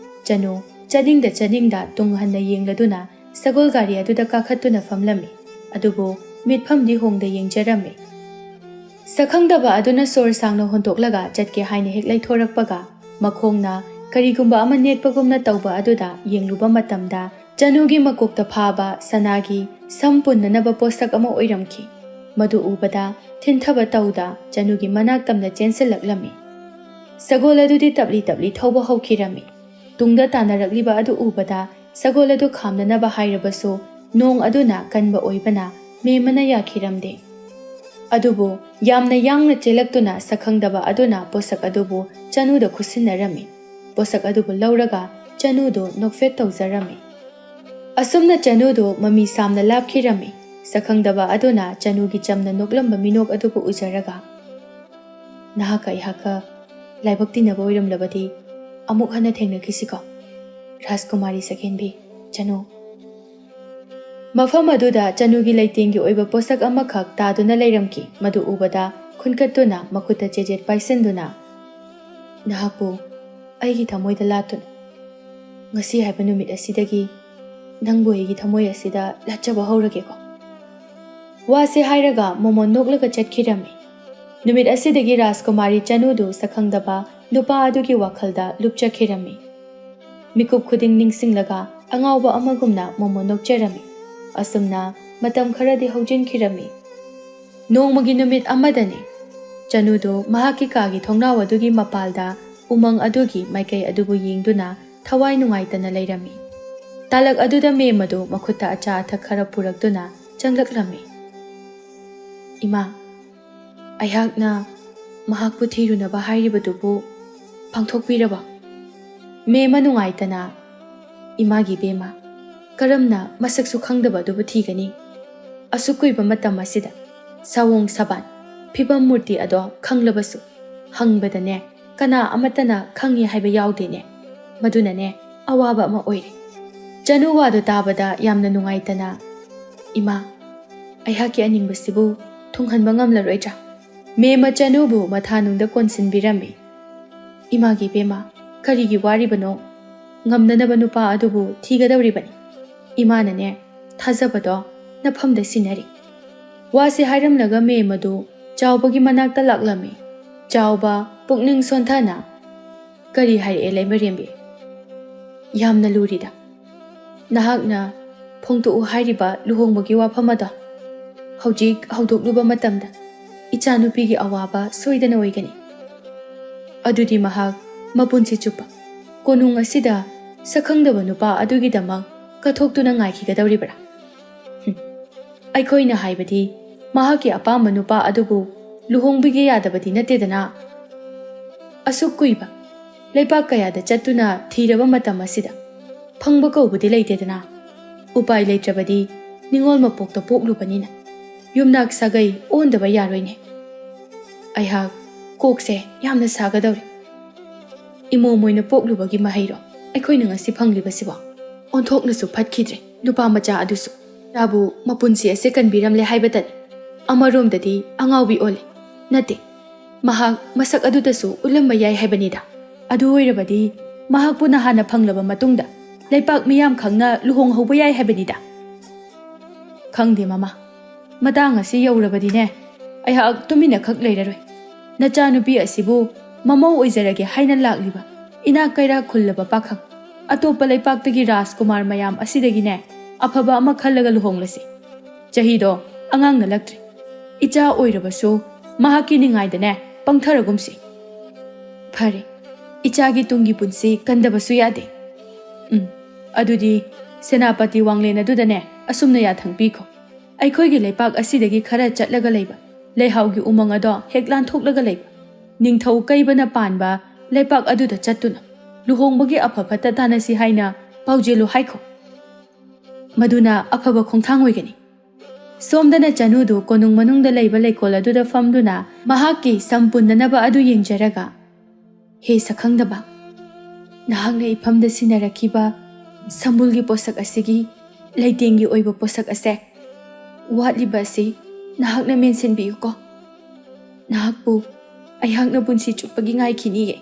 ꯆꯅꯨ ꯆꯠꯅꯤꯡꯗ ꯆꯠꯅꯤꯡꯗ ꯇꯨꯡ ꯍꯟꯅ ꯌꯦꯡꯂꯗꯨꯅ ꯁꯒꯣꯜ ꯒꯥꯔꯤ ꯑꯗꯨꯗ ꯀꯥꯈꯠꯇꯨꯅ ꯐꯝꯂꯝꯃꯤ꯫ ꯑꯗꯨꯕꯨ ꯃꯤꯠꯐꯝꯗꯤ ꯍꯣꯡꯗ ꯌꯦꯡꯖꯔꯝꯃꯤ꯫ ꯁꯛꯈꯪꯗꯕ ꯑꯗꯨꯅ ꯁꯣꯔ ꯁꯥꯡꯅ ꯍꯣꯟꯗꯣꯛꯂꯒ ꯆꯠꯀꯦ ꯍꯥꯏꯅ ꯍꯦꯛ ꯂꯩꯊꯣꯔꯛꯄꯒ, ꯃꯈꯣꯡꯅ ꯀꯔꯤꯒꯨꯝꯕ ꯑꯃ ꯅꯦꯠꯄꯒꯨꯝꯅ ꯇꯧꯕ ꯑꯗꯨꯗ ꯌꯦꯡꯂꯨꯕ ꯃꯇꯝꯗ, ꯆꯅꯨꯒꯤ ꯃꯀꯣꯛꯇ ꯐꯥꯕ ꯁꯅꯥꯒꯤ ꯁꯝ ꯄꯨꯟꯅꯅꯕ ꯄꯣꯠꯁꯛ ꯑꯃ ꯑꯣꯏꯔꯝꯈꯤ꯫ ꯃꯗꯨ ꯎꯕꯗ ꯊꯤꯟꯊꯕ ꯇꯧꯗ ꯆꯅꯨꯒꯤ ꯃꯅꯥꯛ ꯇꯝꯅ ꯆꯦꯟꯁꯤꯜꯂꯛꯂꯝꯃꯤ꯫ ꯁꯒꯣꯜ ꯑꯗꯨꯗꯤ ꯇꯞꯂꯤ ꯇꯞꯂꯤ ꯊꯧꯕ ꯍꯧꯈꯤꯔꯝꯃꯤ꯫ ꯇꯨꯡꯗ ꯇꯥꯟꯅꯔꯛꯂꯤꯕ ꯑꯗꯨ ꯎꯕꯗ ꯁꯒꯣꯜ ꯑꯗꯨ ꯈꯥꯝꯅꯅꯕ ꯍꯥꯏꯔꯕꯁꯨ ꯅꯣꯡ ꯑꯗꯨꯅ ꯀꯟꯕ ꯑꯣꯏꯕꯅ ꯃꯦꯝ ꯑꯃꯅ ꯌꯥꯈꯤꯔꯝꯗꯦ꯫ ꯑꯗꯨꯕꯨ ꯌꯥꯝꯅ ꯌꯥꯡꯅ ꯆꯦꯜꯂꯛꯇꯨꯅ ꯁꯛꯈꯪꯗꯕ ꯑꯗꯨꯅ ꯄꯣꯠꯁꯛ ꯑꯗꯨꯕꯨ ꯆꯅꯨꯗ ꯈꯨꯠꯁꯤꯟꯅꯔꯝꯃꯤ꯫ ꯄꯣꯠꯁꯛ ꯑꯗꯨꯕꯨ ꯂꯧꯔꯒ ꯆꯅꯨꯗꯨ ꯅꯣꯛꯐꯦꯠ ꯇꯧꯖꯔꯝꯃꯤ꯫ ꯑꯁꯨꯝꯅ ꯆꯅꯨꯗꯨ ꯃꯃꯤ ꯁꯥꯝꯅ ꯂꯥꯞꯈꯤꯔꯝꯃꯤ꯫ ꯁꯛꯈꯪꯗꯕ ꯑꯗꯨꯅ ꯆꯅꯨꯒꯤ ꯆꯝꯅ ꯅꯣꯛꯂꯝꯕ ꯃꯤꯅꯣꯛ ꯑꯗꯨꯕꯨ ꯎꯖꯔꯒ, "ꯅꯍꯥꯛꯀ ꯑꯩꯍꯥꯛꯀ ꯂꯥꯏꯕꯛ ꯇꯤꯟꯅꯕ ꯑꯣꯏꯔꯝꯂꯕꯗꯤ ꯑꯃꯨꯛ ꯍꯟꯅ ꯊꯦꯡꯅꯈꯤꯁꯤꯀꯣ, ꯔꯥꯖꯀꯨꯃꯥꯔꯤ ꯁꯛꯍꯦꯟꯕꯤ ꯆꯅꯨ꯫" ꯃꯐꯝ ꯑꯗꯨꯗ ꯆꯅꯨꯒꯤ ꯂꯩꯇꯦꯡꯒꯤ ꯑꯣꯏꯕ ꯄꯣꯠꯁꯛ ꯑꯃꯈꯛ ꯇꯥꯗꯨꯅ ꯂꯩꯔꯝꯈꯤ꯫ ꯃꯗꯨ ꯎꯕꯗ ꯈꯨꯟꯀꯠꯇꯨꯅ ꯃꯈꯨꯠꯇ ꯆꯦꯖꯦꯠ ꯄꯥꯏꯁꯤꯟꯗꯨꯅ, "ꯅꯍꯥꯛꯄꯨ ꯑꯩꯒꯤ ꯊꯃꯣꯏꯗ ꯂꯥꯠꯇꯨꯅ, ꯉꯁꯤ ꯍꯥꯏꯕ ꯅꯨꯃꯤꯠ ꯑꯁꯤꯗꯒꯤ ꯅꯪꯕꯨ ꯑꯩꯒꯤ ꯊꯃꯣꯏ ꯑꯁꯤꯗ ꯂꯥꯠꯆꯕ ꯍꯧꯔꯒꯦꯀꯣ꯫" ꯋꯥꯁꯦ ꯍꯥꯏꯔꯒ ꯃꯣꯃꯣꯟ ꯅꯣꯛꯂꯒ ꯆꯠꯈꯤꯔꯝꯃꯤ꯫ ꯅꯨꯃꯤꯠ ꯑꯁꯤꯗꯒꯤ ꯔꯥꯖꯀꯨꯃꯥꯔꯤ ꯆꯅꯨꯗꯨ ꯁꯛꯈꯪꯗꯕ ꯅꯨꯄꯥ ꯑꯗꯨꯒꯤ ꯋꯥꯈꯜꯗ ꯂꯨꯞꯆꯈꯤꯔꯝꯃꯤ꯫ ꯃꯤꯀꯨꯞ ꯈꯨꯗꯤꯡ ꯅꯤꯡꯁꯤꯡꯂꯒ ꯑꯉꯥꯎꯕ ꯑꯃꯒꯨꯝꯅ ꯃꯣꯃꯣꯟ ꯅꯣꯛꯆꯔꯝꯃꯤ꯫ ꯑꯁꯨꯝꯅ ꯃꯇꯝ ꯈꯔꯗꯤ ꯍꯧꯖꯤꯟꯈꯤꯔꯝꯃꯤ꯫ ꯅꯣꯡꯃꯒꯤ ꯅꯨꯃꯤꯠ ꯑꯃꯗꯅꯤ꯫ ꯆꯅꯨꯗꯨ ꯃꯍꯥꯛꯀꯤ ꯀꯥꯒꯤ ꯊꯣꯡꯅꯥꯎ ꯑꯗꯨꯒꯤ ꯃꯄꯥꯜꯗ ꯎꯃꯪ ꯑꯗꯨꯒꯤ ꯃꯥꯏꯀꯩ ꯑꯗꯨꯕꯨ ꯌꯦꯡꯗꯨꯅ ꯊꯋꯥꯏ ꯅꯨꯡꯉꯥꯏꯇꯅ ꯂꯩꯔꯝꯃꯤ꯫ ꯇꯥꯂꯛ ꯑꯗꯨꯗ ꯃꯦꯝ ꯑꯗꯨ ꯃꯈꯨꯠꯇ ꯑꯆꯥ ꯑꯊꯛ ꯈꯔ ꯄꯨꯔꯛꯇꯨꯅ ꯆꯪꯂꯛꯂꯝꯃꯤ꯫ "ꯏꯃꯥ, ꯑꯩꯍꯥꯛꯅ ꯃꯍꯥꯛꯄꯨ ꯊꯤꯔꯨꯅꯕ ꯍꯥꯏꯔꯤꯕꯗꯨꯕꯨ ꯄꯥꯡꯊꯣꯛꯄꯤꯔꯕ?" ꯃꯦꯝ ꯑꯃ ꯅꯨꯡꯉꯥꯏꯇꯅ, "ꯏꯃꯥꯒꯤ ꯏꯕꯦꯝꯃ, ꯀꯔꯝꯅ ꯃꯁꯛꯁꯨ ꯈꯪꯗꯕ ꯑꯗꯨꯕꯨ ꯊꯤꯒꯅꯤ? ꯑꯁꯨꯛ ꯀꯨꯏꯕ ꯃꯇꯝ ꯑꯁꯤꯗ ꯁꯥꯋꯣꯡ ꯁꯕꯥꯟ, ꯐꯤꯕꯝ ꯃꯨꯔꯇꯤ ꯑꯗꯣ ꯈꯪꯂꯕꯁꯨ ꯍꯪꯕꯗꯅꯦ, ꯀꯅꯥ ꯑꯃꯠꯇꯅ ꯈꯪꯉꯤ ꯍꯥꯏꯕ ꯌꯥꯎꯗꯦꯅꯦ꯫ ꯃꯗꯨꯅꯅꯦ ꯑꯋꯥꯕ ꯑꯃ ꯑꯣꯏꯔꯦ꯫" ꯆꯅꯨ ꯋꯥꯗꯨ ꯇꯥꯕꯗ ꯌꯥꯝꯅ ꯅꯨꯡꯉꯥꯏꯇꯅ, "ꯏꯃꯥ, ꯑꯩꯍꯥꯛꯀꯤ ꯑꯅꯤꯡꯕꯁꯤꯕꯨ ꯊꯨꯡꯍꯟꯕ ꯉꯝꯂꯔꯣꯏꯗ꯭ꯔꯥ?" ꯃꯦꯝ ꯑꯃ ꯆꯅꯨꯕꯨ ꯃꯊꯥꯅꯨꯡꯗ ꯀꯣꯟꯁꯤꯟꯕꯤꯔꯝꯃꯤ꯫ "ꯏꯃꯥꯒꯤ ꯏꯕꯦꯝꯃ, ꯀꯔꯤꯒꯤ ꯋꯥꯔꯤꯕꯅꯣ? ꯉꯝꯅꯅꯕ ꯅꯨꯄꯥ ꯑꯗꯨꯕꯨ ꯊꯤꯒꯗꯧꯔꯤꯕꯅꯤ꯫ ꯏꯃꯥꯅꯅꯦ, ꯊꯥꯖꯕꯗꯣ ꯅꯐꯝꯗ ꯁꯤꯟꯅꯔꯤ꯫" ꯋꯥꯁꯤ ꯍꯥꯏꯔꯝꯂꯒ ꯃꯦꯝ ꯑꯗꯨ ꯆꯥꯎꯕꯒꯤ ꯃꯅꯥꯛꯇ ꯂꯥꯛꯂꯝꯃꯤ꯫ ꯆꯥꯎꯕ ꯄꯨꯛꯅꯤꯡ ꯁꯣꯟꯊꯅ, "ꯀꯔꯤ ꯍꯥꯏꯔꯛꯑꯦ ꯂꯩꯃꯔꯦꯝꯕꯤ? ꯌꯥꯝꯅ ꯂꯨꯔꯤꯗ꯫ ꯅꯍꯥꯛꯅ ꯐꯣꯡꯗꯣꯛꯎ ꯍꯥꯏꯔꯤꯕ ꯂꯨꯍꯣꯡꯕꯒꯤ ꯋꯥꯐꯝ ꯑꯗꯣ ꯍꯧꯖꯤꯛ ꯍꯧꯗꯣꯛꯂꯨꯕ ꯃꯇꯝꯗ ꯏꯆꯥꯅꯨꯄꯤꯒꯤ ꯑꯋꯥꯕ ꯁꯣꯏꯗꯅ ꯑꯣꯏꯒꯅꯤ꯫ ꯑꯗꯨꯗꯤ ꯃꯍꯥꯛ ꯃꯄꯨꯟꯁꯤ ꯆꯨꯞꯄ ꯀꯣꯅꯨꯡ ꯑꯁꯤꯗ ꯁꯛꯈꯪꯗꯕ ꯅꯨꯄꯥ ꯑꯗꯨꯒꯤꯗꯃꯛ ꯀꯠꯊꯣꯛꯇꯨꯅ ꯉꯥꯏꯈꯤꯒꯗꯧꯔꯤꯕ꯭ꯔꯥ? ꯍꯨꯝ꯫ ꯑꯩꯈꯣꯏꯅ ꯍꯥꯏꯕꯗꯤ ꯃꯍꯥꯛꯀꯤ ꯑꯄꯥꯝꯕ ꯅꯨꯄꯥ ꯑꯗꯨꯕꯨ ꯂꯨꯍꯣꯡꯕꯤꯒꯦ ꯌꯥꯗꯕꯗꯤ ꯅꯠꯇꯦꯗꯅ꯫ ꯑꯁꯨꯛ ꯀꯨꯏꯕ ꯂꯩꯄꯥꯛ ꯀꯌꯥꯗ ꯆꯠꯇꯨꯅ ꯊꯤꯔꯕ ꯃꯇꯝ ꯑꯁꯤꯗ ꯐꯪꯕ ꯀꯧꯕꯗꯤ ꯂꯩꯇꯦꯗꯅ꯫ ꯎꯄꯥꯏ ꯂꯩꯇ꯭ꯔꯕꯗꯤ ꯅꯤꯉꯣꯜ ꯃꯄꯣꯛꯇ ꯄꯣꯛꯂꯨꯕꯅꯤꯅ ꯌꯨꯝꯅꯥꯛ ꯁꯥꯒꯩ ꯑꯣꯟꯗꯕ ꯌꯥꯔꯣꯏꯅꯦ꯫ ꯑꯩꯍꯥꯛ ꯀꯣꯛꯁꯦ ꯌꯥꯝꯅ ꯁꯥꯒꯗꯧꯔꯦ꯫ ꯏꯃꯣꯝ ꯑꯣꯏꯅ ꯄꯣꯛꯂꯨꯕꯒꯤ ꯃꯍꯩꯔꯣ ꯑꯩꯈꯣꯏꯅ ꯉꯁꯤ ꯐꯪꯂꯤꯕꯁꯤꯕꯣ? ꯑꯣꯟꯊꯣꯛꯅꯁꯨ ꯐꯠꯈꯤꯗ꯭ꯔꯦ ꯅꯨꯄꯥ ꯃꯆꯥ ꯑꯗꯨꯁꯨ꯫ ꯏꯆꯥꯕꯨ ꯃꯄꯨꯟꯁꯤ ꯑꯁꯦ ꯀꯟꯕꯤꯔꯝꯂꯦ ꯍꯥꯏꯕꯇꯅꯤ꯫ ꯑꯃꯔꯣꯝꯗꯗꯤ ꯑꯉꯥꯎꯕꯤ ꯑꯣꯜꯂꯦ꯫ ꯅꯠꯇꯦ, ꯃꯍꯥꯛ ꯃꯁꯛ ꯑꯗꯨꯗꯁꯨ ꯎꯠꯂꯝꯕ ꯌꯥꯏ ꯍꯥꯏꯕꯅꯤꯗ꯫ ꯑꯗꯨ ꯑꯣꯏꯔꯕꯗꯤ ꯃꯍꯥꯛꯄꯨ ꯅꯍꯥꯟꯅ ꯐꯪꯂꯕ ꯃꯇꯨꯡꯗ ꯂꯩꯄꯥꯛ ꯃꯤꯌꯥꯝ ꯈꯪꯅ ꯂꯨꯍꯣꯡꯍꯧꯕ ꯌꯥꯏ ꯍꯥꯏꯕꯅꯤꯗ꯫ ꯈꯪꯗꯦ ꯃꯃꯥ, ꯃꯇꯥꯡ ꯑꯁꯤ ꯌꯧꯔꯕꯗꯤꯅꯦ, ꯑꯩꯍꯥꯛ ꯇꯨꯃꯤꯟꯅ ꯈꯛ ꯂꯩꯔꯔꯣꯏ꯫ ꯅꯆꯥꯅꯨꯄꯤ ꯑꯁꯤꯕꯨ ꯃꯃꯧ ꯑꯣꯏꯖꯔꯒꯦ ꯍꯥꯏꯅ ꯂꯥꯛꯂꯤꯕ ꯏꯅꯥꯛ ꯀꯩꯔꯥꯛ ꯈꯨꯜꯂꯕ ꯄꯥꯈꯪ, ꯑꯇꯣꯞꯄ ꯂꯩꯄꯥꯛꯇꯒꯤ ꯔꯥꯖꯀꯨꯃꯥꯔ ꯃꯌꯥꯝ ꯑꯁꯤꯗꯒꯤꯅꯦ, ꯑꯐꯕ ꯑꯃ ꯈꯜꯂꯒ ꯂꯨꯍꯣꯡꯂꯁꯤ꯫ ꯆꯍꯤꯗꯣ ꯑꯉꯥꯡ ꯅꯠꯂꯛꯇ꯭ꯔꯦ꯫ ꯏꯆꯥ ꯑꯣꯏꯔꯕꯁꯨ ꯃꯍꯥꯛꯀꯤ ꯅꯤꯡꯉꯥꯏꯗꯅꯦ ꯄꯪꯊꯔꯒꯨꯝꯁꯤ꯫ ꯐꯔꯦ, ꯏꯆꯥꯒꯤ ꯇꯨꯡꯒꯤ ꯄꯨꯟꯁꯤ ꯀꯟꯗꯕꯁꯨ ꯌꯥꯗꯦ꯫ ꯎꯝ, ꯑꯗꯨꯗꯤ ꯁꯦꯅꯥꯄꯇꯤ ꯋꯥꯡꯂꯦꯟ ꯑꯗꯨꯗꯅꯦ ꯑꯁꯨꯝꯅ ꯌꯥꯊꯪ ꯄꯤꯈꯣ꯫ ꯑꯩꯈꯣꯏꯒꯤ ꯂꯩꯄꯥꯛ ꯑꯁꯤꯗꯒꯤ ꯈꯔ ꯆꯠꯂꯒ ꯂꯩꯕ ꯂꯩꯍꯥꯎꯒꯤ ꯎꯃꯪ ꯑꯗꯣ ꯍꯦꯛ ꯂꯥꯟꯊꯣꯛꯂꯒ ꯂꯩꯕ ꯅꯤꯡꯊꯧ ꯀꯩꯕꯅ ꯄꯥꯟꯕ ꯂꯩꯄꯥꯛ ꯑꯗꯨꯗ ꯆꯠꯇꯨꯅ ꯂꯨꯍꯣꯡꯕꯒꯤ ꯑꯐ ꯐꯠꯇ ꯇꯥꯟꯅꯁꯤ ꯍꯥꯏꯅ ꯄꯥꯎꯖꯦꯜꯂꯨ ꯍꯥꯏꯈꯣ꯫ ꯃꯗꯨꯅ ꯑꯐꯕ ꯈꯣꯡꯊꯥꯡ ꯑꯣꯏꯒꯅꯤ꯫ ꯁꯣꯝꯗꯅ ꯆꯅꯨꯗꯨ ꯀꯣꯅꯨꯡ ꯃꯅꯨꯡꯗ ꯂꯩꯕ ꯂꯩꯀꯣꯜ ꯑꯗꯨꯗ ꯐꯝꯗꯨꯅ ꯃꯍꯥꯛꯀꯤ ꯁꯝ ꯄꯨꯟꯅꯅꯕ ꯑꯗꯨ ꯌꯦꯡꯖꯔꯒ, "ꯍꯦ ꯁꯛꯈꯪꯗꯕ, ꯅꯍꯥꯛꯅ ꯏꯐꯝꯗ ꯁꯤꯟꯅꯔꯛꯈꯤꯕ ꯁꯝꯕꯨꯜꯒꯤ ꯄꯣꯠꯁꯛ ꯑꯁꯤꯒꯤ ꯂꯩꯇꯦꯡꯒꯤ ꯑꯣꯏꯕ ꯄꯣꯠꯁꯛ ꯑꯁꯦ ꯋꯥꯠꯂꯤꯕ ꯑꯁꯤ ꯅꯍꯥꯛꯅ ꯃꯦꯟꯁꯤꯟꯕꯤꯌꯨꯀꯣ꯫ ꯅꯍꯥꯛꯄꯨ ꯑꯩꯍꯥꯛꯅ ꯄꯨꯟꯁꯤ ꯆꯨꯞꯄꯒꯤ ꯉꯥꯏꯈꯤꯅꯤꯌꯦ꯫"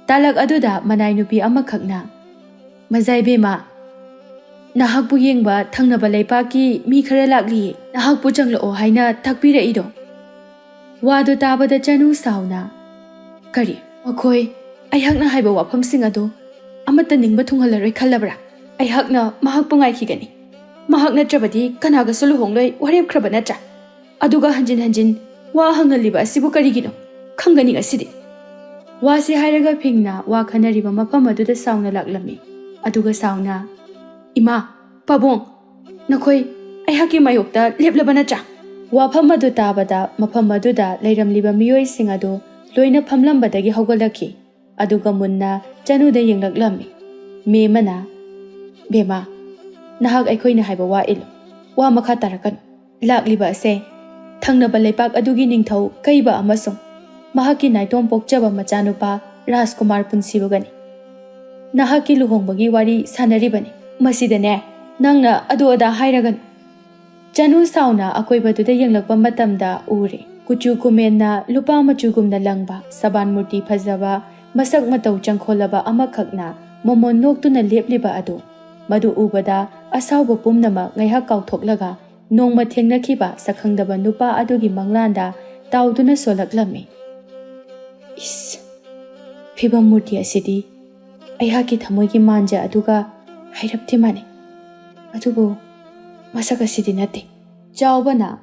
ꯇꯥꯂꯛ ꯑꯗꯨꯗ ꯃꯅꯥꯏ ꯅꯨꯄꯤ ꯑꯃꯈꯛꯅ, "ꯃꯖꯥꯏꯕꯦꯝꯃ, ꯅꯍꯥꯛꯄꯨ ꯌꯦꯡꯕ ꯊꯪꯅꯕ ꯂꯩꯄꯥꯛꯀꯤ ꯃꯤ ꯈꯔ ꯂꯥꯛꯂꯤꯌꯦ, ꯅꯍꯥꯛꯄꯨ ꯆꯪꯂꯛꯑꯣ ꯍꯥꯏꯅ ꯇꯥꯛꯄꯤꯔꯛꯏꯗꯣ?" ꯋꯥꯗꯨ ꯇꯥꯕꯗ ꯆꯅꯨ ꯁꯥꯎꯅ, "ꯀꯔꯤ? ꯃꯈꯣꯏ ꯑꯩꯍꯥꯛꯅ ꯍꯥꯏꯕ ꯋꯥꯐꯝꯁꯤꯡ ꯑꯗꯨ ꯑꯃꯠꯇ ꯅꯤꯡꯕ ꯊꯨꯡꯍꯜꯂꯔꯣꯏ ꯈꯜꯂꯕ꯭ꯔꯥ? ꯑꯩꯍꯥꯛꯅ ꯃꯍꯥꯛꯄꯨ ꯉꯥꯏꯈꯤꯒꯅꯤ꯫ ꯃꯍꯥꯛ ꯅꯠꯇ꯭ꯔꯕꯗꯤ ꯀꯅꯥꯒꯁꯨ ꯂꯨꯍꯣꯡꯂꯣꯏ ꯋꯥꯔꯦꯞꯈ꯭ꯔꯕ ꯅꯠꯇ꯭ꯔꯥ? ꯑꯗꯨꯒ ꯍꯟꯖꯤꯟ ꯍꯟꯖꯤꯟ ꯋꯥ ꯍꯪꯍꯜꯂꯤꯕ ꯑꯁꯤꯕꯨ ꯀꯔꯤꯒꯤꯅꯣ? ꯈꯪꯒꯅꯤ ꯉꯁꯤꯗꯤ꯫" ꯋꯥꯁꯤ ꯍꯥꯏꯔꯒ ꯐꯤꯡꯅ ꯋꯥ ꯈꯟꯅꯔꯤꯕ ꯃꯐꯝ ꯑꯗꯨꯗ ꯁꯥꯎꯅ ꯂꯥꯛꯂꯝꯃꯤ꯫ ꯑꯗꯨꯒ ꯁꯥꯎꯅ, "ꯏꯃꯥ, ꯄꯥꯕꯨꯡ, ꯅꯈꯣꯏ ꯑꯩꯍꯥꯛꯀꯤ ꯃꯥꯌꯣꯛꯇ ꯂꯦꯞꯂꯕ ꯅꯠꯇ꯭ꯔꯥ?" ꯋꯥꯐꯝ ꯑꯗꯨ ꯇꯥꯕꯗ ꯃꯐꯝ ꯑꯗꯨꯗ ꯂꯩꯔꯝꯂꯤꯕ ꯃꯤꯑꯣꯏꯁꯤꯡ ꯑꯗꯨ ꯂꯣꯏꯅ ꯐꯝꯂꯝꯕꯗꯒꯤ ꯍꯧꯒꯠꯂꯛꯈꯤ꯫ ꯑꯗꯨꯒ ꯃꯨꯟꯅ ꯆꯅꯨꯗ ꯌꯦꯡꯂꯛꯂꯝꯃꯤ꯫ ꯃꯦꯝꯃꯅ, "ꯕꯦꯝꯃ, ꯅꯍꯥꯛ ꯑꯩꯈꯣꯏꯅ ꯍꯥꯏꯕ ꯋꯥ ꯏꯜꯂꯨ꯫ ꯋꯥ ꯃꯈꯥ ꯇꯥꯔꯛꯀꯅꯨ꯫ ꯂꯥꯛꯂꯤꯕ ꯑꯁꯦ ꯊꯪꯅꯕ ꯂꯩꯄꯥꯛ ꯑꯗꯨꯒꯤ ꯅꯤꯡꯊꯧ ꯀꯩꯕ ꯑꯃꯁꯨꯡ ꯃꯍꯥꯛꯀꯤ ꯅꯥꯏꯇꯣꯝ ꯄꯣꯛꯆꯕ ꯃꯆꯥꯅꯨꯄꯥ ꯔꯥꯖꯀꯨꯃꯥꯔ ꯄꯨꯟꯁꯤꯕꯒꯅꯤ꯫ ꯅꯍꯥꯛꯀꯤ ꯂꯨꯍꯣꯡꯕꯒꯤ ꯋꯥꯔꯤ ꯁꯥꯟꯅꯔꯤꯕꯅꯤ꯫ ꯃꯁꯤꯗꯅꯦ, ꯅꯪꯅ ꯑꯗꯨ ꯑꯗꯥ ꯍꯥꯏꯔꯒꯅꯨ꯫" ꯆꯅꯨ ꯁꯥꯎꯅ ꯑꯀꯣꯏꯕꯗꯨꯗ ꯌꯦꯡꯂꯛꯄ ꯃꯇꯝꯗ ꯎꯔꯦ꯫ ꯀꯨꯆꯨ ꯀꯨꯃꯦꯟꯅ ꯂꯨꯄꯥ ꯃꯆꯨꯒꯨꯝꯅ ꯂꯪꯕ, ꯁꯕꯥꯟ ꯃꯨꯔꯇꯤ ꯐꯖꯕ, ꯃꯁꯛ ꯃꯇꯧ ꯆꯪꯈꯣꯜꯂꯕ ꯑꯃꯈꯛꯅ ꯃꯣꯃꯣꯟ ꯅꯣꯛꯇꯨꯅ ꯂꯦꯞꯂꯤꯕ ꯑꯗꯨ꯫ ꯃꯗꯨ ꯎꯕꯗ ꯑꯁꯥꯎꯕ ꯄꯨꯝꯅꯃꯛ ꯉꯥꯏꯍꯥꯛ ꯀꯥꯎꯊꯣꯛꯂꯒ ꯅꯣꯡꯃ ꯊꯦꯡꯅꯈꯤꯕ ꯁꯛꯈꯪꯗꯕ ꯅꯨꯄꯥ ꯑꯗꯨꯒꯤ ꯃꯪꯂꯥꯟꯗ ꯇꯥꯎꯗꯨꯅ ꯁꯣꯜꯂꯛꯂꯝꯃꯤ꯫ ꯏꯁ, ꯐꯤꯕꯝ ꯃꯨꯔꯇꯤ ꯑꯁꯤꯗꯤ ꯑꯩꯍꯥꯛꯀꯤ ꯊꯃꯣꯏꯒꯤ ꯃꯥꯟꯖ ꯑꯗꯨꯒ ꯍꯥꯏꯔꯞꯇꯤ ꯃꯥꯟꯅꯩ꯫ ꯑꯗꯨꯕꯨ ꯃꯁꯛ ꯑꯁꯤꯗꯤ ꯅꯠꯇꯦ꯫ ꯆꯥꯎꯕꯅ,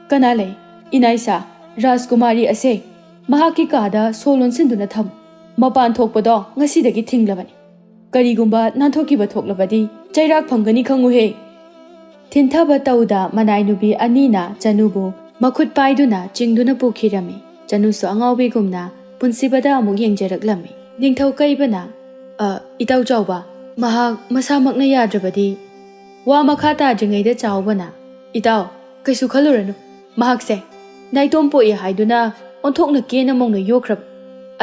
"ꯀꯅꯥ ꯂꯩ? ꯏꯅꯥꯏꯁꯥ, ꯔꯥꯖꯀꯨꯃꯥꯔꯤ ꯑꯁꯦ ꯃꯍꯥꯛꯀꯤ ꯀꯥꯗ ꯁꯣ ꯂꯣꯟꯁꯤꯟꯗꯨꯅ ꯊꯝꯃꯨ꯫ ꯃꯄꯥꯟ ꯊꯣꯛꯄꯗꯣ ꯉꯁꯤꯗꯒꯤ ꯊꯤꯡꯂꯕꯅꯤ꯫ ꯀꯔꯤꯒꯨꯝꯕ ꯅꯥꯟꯊꯣꯛꯈꯤꯕ ꯊꯣꯛꯂꯕꯗꯤ ꯆꯩꯔꯥꯛ ꯐꯪꯒꯅꯤ ꯈꯪꯉꯨꯍꯦ!" ꯊꯤꯟꯊꯕ ꯇꯧꯗ ꯃꯅꯥꯏ ꯅꯨꯄꯤ ꯑꯅꯤꯅ ꯆꯅꯨꯕꯨ ꯃꯈꯨꯠ ꯄꯥꯏꯗꯨꯅ ꯆꯤꯡꯗꯨꯅ ꯄꯨꯈꯤꯔꯝꯃꯤ꯫ ꯆꯅꯨꯁꯨ ꯑꯉꯥꯎꯕꯤꯒꯨꯝꯅ ꯄꯨꯟꯁꯤꯕꯗ ꯑꯃꯨꯛ ꯌꯦꯡꯖꯔꯛꯂꯝꯃꯤ꯫ ꯅꯤꯡꯊꯧ ꯀꯩꯕꯅ, "ꯑ, ꯏꯇꯥꯎ ꯆꯥꯎꯕ, ꯃꯍꯥꯛ ꯃꯁꯥꯃꯛꯅ ꯌꯥꯗ꯭ꯔꯕꯗꯤ?" ꯋꯥ ꯃꯈꯥ ꯇꯥꯗ꯭ꯔꯤꯉꯩꯗ ꯆꯥꯎꯕꯅ, "ꯏꯇꯥꯎ, ꯀꯩꯁꯨ ꯈꯜꯂꯨꯔꯅꯨ꯫ ꯃꯍꯥꯛꯁꯦ ꯅꯥꯏꯇꯣꯝ ꯄꯣꯛꯏ ꯍꯥꯏꯗꯨꯅ ꯑꯣꯟꯊꯣꯛꯅ ꯀꯦꯅ ꯃꯧꯅ ꯌꯣꯛꯈ꯭ꯔꯕ꯫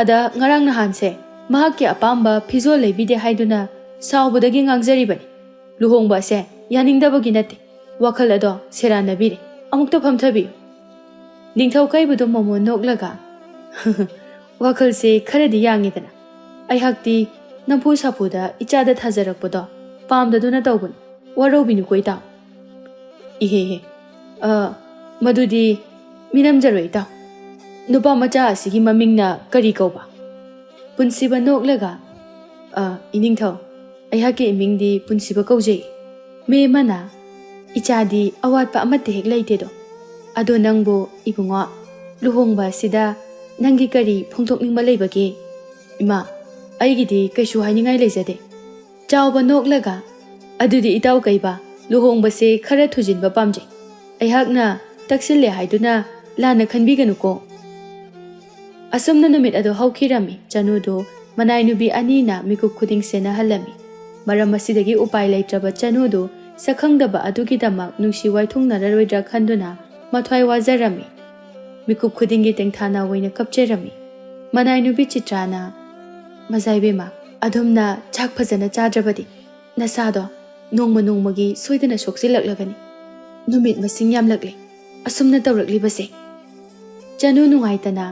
ꯑꯗ ꯉꯔꯥꯡ ꯅꯍꯥꯟꯁꯦ ꯃꯍꯥꯛꯀꯤ ꯑꯄꯥꯝꯕ ꯐꯤꯖꯣꯜ ꯂꯩꯕꯤꯗꯦ ꯍꯥꯏꯗꯨꯅ ꯁꯥꯎꯕꯗꯒꯤ ꯉꯥꯡꯖꯔꯤꯕꯅꯤ꯫ ꯂꯨꯍꯣꯡꯕ ꯑꯁꯦ ꯌꯥꯅꯤꯡꯗꯕꯒꯤ ꯅꯠꯇꯦ꯫ ꯋꯥꯈꯜ ꯑꯗꯣ ꯁꯦꯔꯥꯟꯅꯕꯤꯔꯦ꯫ ꯑꯃꯨꯛꯇ ꯐꯝꯊꯕꯤꯌꯨ꯫" ꯅꯤꯡꯊꯧ ꯀꯩꯕꯗꯨ ꯃꯃꯣꯟ ꯅꯣꯛꯂꯒ, "ꯋꯥꯈꯜꯁꯦ ꯈꯔꯗꯤ ꯌꯥꯡꯉꯤꯗꯅ꯫ ꯑꯩꯍꯥꯛꯇꯤ ꯅꯝꯐꯨ ꯁꯥꯐꯨꯗ ꯏꯆꯥꯗ ꯊꯥꯖꯔꯛꯄꯗꯣ ꯄꯥꯝꯗꯗꯨꯅ ꯇꯧꯕꯅꯤ꯫ ꯋꯥꯔꯧꯕꯤꯅꯨꯀꯣ ꯏꯇꯥꯎ꯫" "ꯏꯍꯦ ꯍꯦ, ꯑ, ꯃꯗꯨꯗꯤ ꯃꯤꯅꯝꯖꯔꯣꯏ ꯏꯇꯥꯎ꯫ ꯅꯨꯄꯥ ꯃꯆꯥ ꯑꯁꯤꯒꯤ ꯃꯃꯤꯡꯅ ꯀꯔꯤ ꯀꯧꯕ?" ꯄꯨꯟꯁꯤꯕ ꯅꯣꯛꯂꯒ, "ꯑ, ꯏꯅꯤꯡꯊꯧ, ꯑꯩꯍꯥꯛꯀꯤ ꯏꯃꯤꯡꯗꯤ ꯄꯨꯟꯁꯤꯕ ꯀꯧꯖꯩ꯫" ꯃꯦꯃꯅ, "ꯏꯆꯥꯗꯤ ꯑꯋꯥꯠꯄ ꯑꯃꯠꯇ ꯍꯦꯛ ꯂꯩꯇꯦꯗꯣ꯫ ꯑꯗꯣ ꯅꯪꯕꯨ, ꯏꯕꯨꯡꯉꯣ, ꯂꯨꯍꯣꯡꯕ ꯑꯁꯤꯗ ꯅꯪꯒꯤ ꯀꯔꯤ ꯐꯣꯡꯗꯣꯛꯅꯤꯡꯕ ꯂꯩꯕꯒꯦ?" "ꯏꯃꯥ, ꯑꯩꯒꯤꯗꯤ ꯀꯩꯁꯨ ꯍꯥꯏꯅꯤꯡꯉꯥꯏ ꯂꯩꯖꯗꯦ꯫" ꯆꯥꯎꯕ ꯅꯣꯛꯂꯒ, "ꯑꯗꯨꯗꯤ ꯏꯇꯥꯎ ꯀꯩꯕ, ꯂꯨꯍꯣꯡꯕꯁꯦ ꯈꯔ ꯊꯨꯖꯤꯟꯕ ꯄꯥꯝꯖꯩ꯫ ꯑꯩꯍꯥꯛꯅ ꯇꯛꯁꯤꯜꯂꯦ ꯍꯥꯏꯗꯨꯅ ꯂꯥꯟꯅ ꯈꯟꯕꯤꯒꯅꯨꯀꯣ꯫" ꯑꯁꯨꯝꯅ ꯅꯨꯃꯤꯠ ꯑꯗꯨ ꯍꯧꯈꯤꯔꯝꯃꯤ꯫ ꯆꯅꯨꯗꯨ ꯃꯅꯥꯏ ꯅꯨꯄꯤ ꯑꯅꯤꯅ ꯃꯤꯀꯨꯞ ꯈꯨꯗꯤꯡ ꯁꯦꯟꯅꯍꯜꯂꯝꯃꯤ꯫ ꯃꯔꯝ ꯑꯁꯤꯗꯒꯤ ꯎꯄꯥꯏ ꯂꯩꯇ꯭ꯔꯕ ꯆꯅꯨꯗꯨ ꯁꯛꯈꯪꯗꯕ ꯑꯗꯨꯒꯤꯗꯃꯛ ꯅꯨꯡꯁꯤ ꯋꯥꯏꯊꯨꯡꯅꯔꯔꯣꯏꯗ꯭ꯔꯥ ꯈꯟꯗꯨꯅ ꯃꯊ꯭ꯋꯥꯏ ꯋꯥꯖꯔꯝꯃꯤ꯫ ꯃꯤꯀꯨꯞ ꯈꯨꯗꯤꯡꯒꯤ ꯇꯦꯡꯊꯥꯅ ꯑꯣꯏꯅ ꯀꯞꯆꯔꯝꯃꯤ꯫ ꯃꯅꯥꯏ ꯅꯨꯄꯤ ꯆꯤꯇ꯭ꯔꯥꯅ, "ꯃꯖꯥ ꯏꯕꯦꯝꯃ, ꯑꯗꯣꯝꯅ ꯆꯥꯛ ꯐꯖꯅ ꯆꯥꯗ꯭ꯔꯕꯗꯤ ꯅꯁꯥꯗꯣ ꯅꯣꯡꯃ ꯅꯣꯡꯃꯒꯤ ꯁꯣꯏꯗꯅ ꯁꯣꯛꯆꯤꯜꯂꯛꯂꯒꯅꯤ꯫ ꯅꯨꯃꯤꯠ ꯃꯁꯤꯡ ꯌꯥꯝꯂꯛꯂꯦ ꯑꯁꯨꯝꯅ ꯇꯧꯔꯛꯂꯤꯕꯁꯦ꯫" ꯆꯅꯨ ꯅꯨꯡꯉꯥꯏꯇꯅ,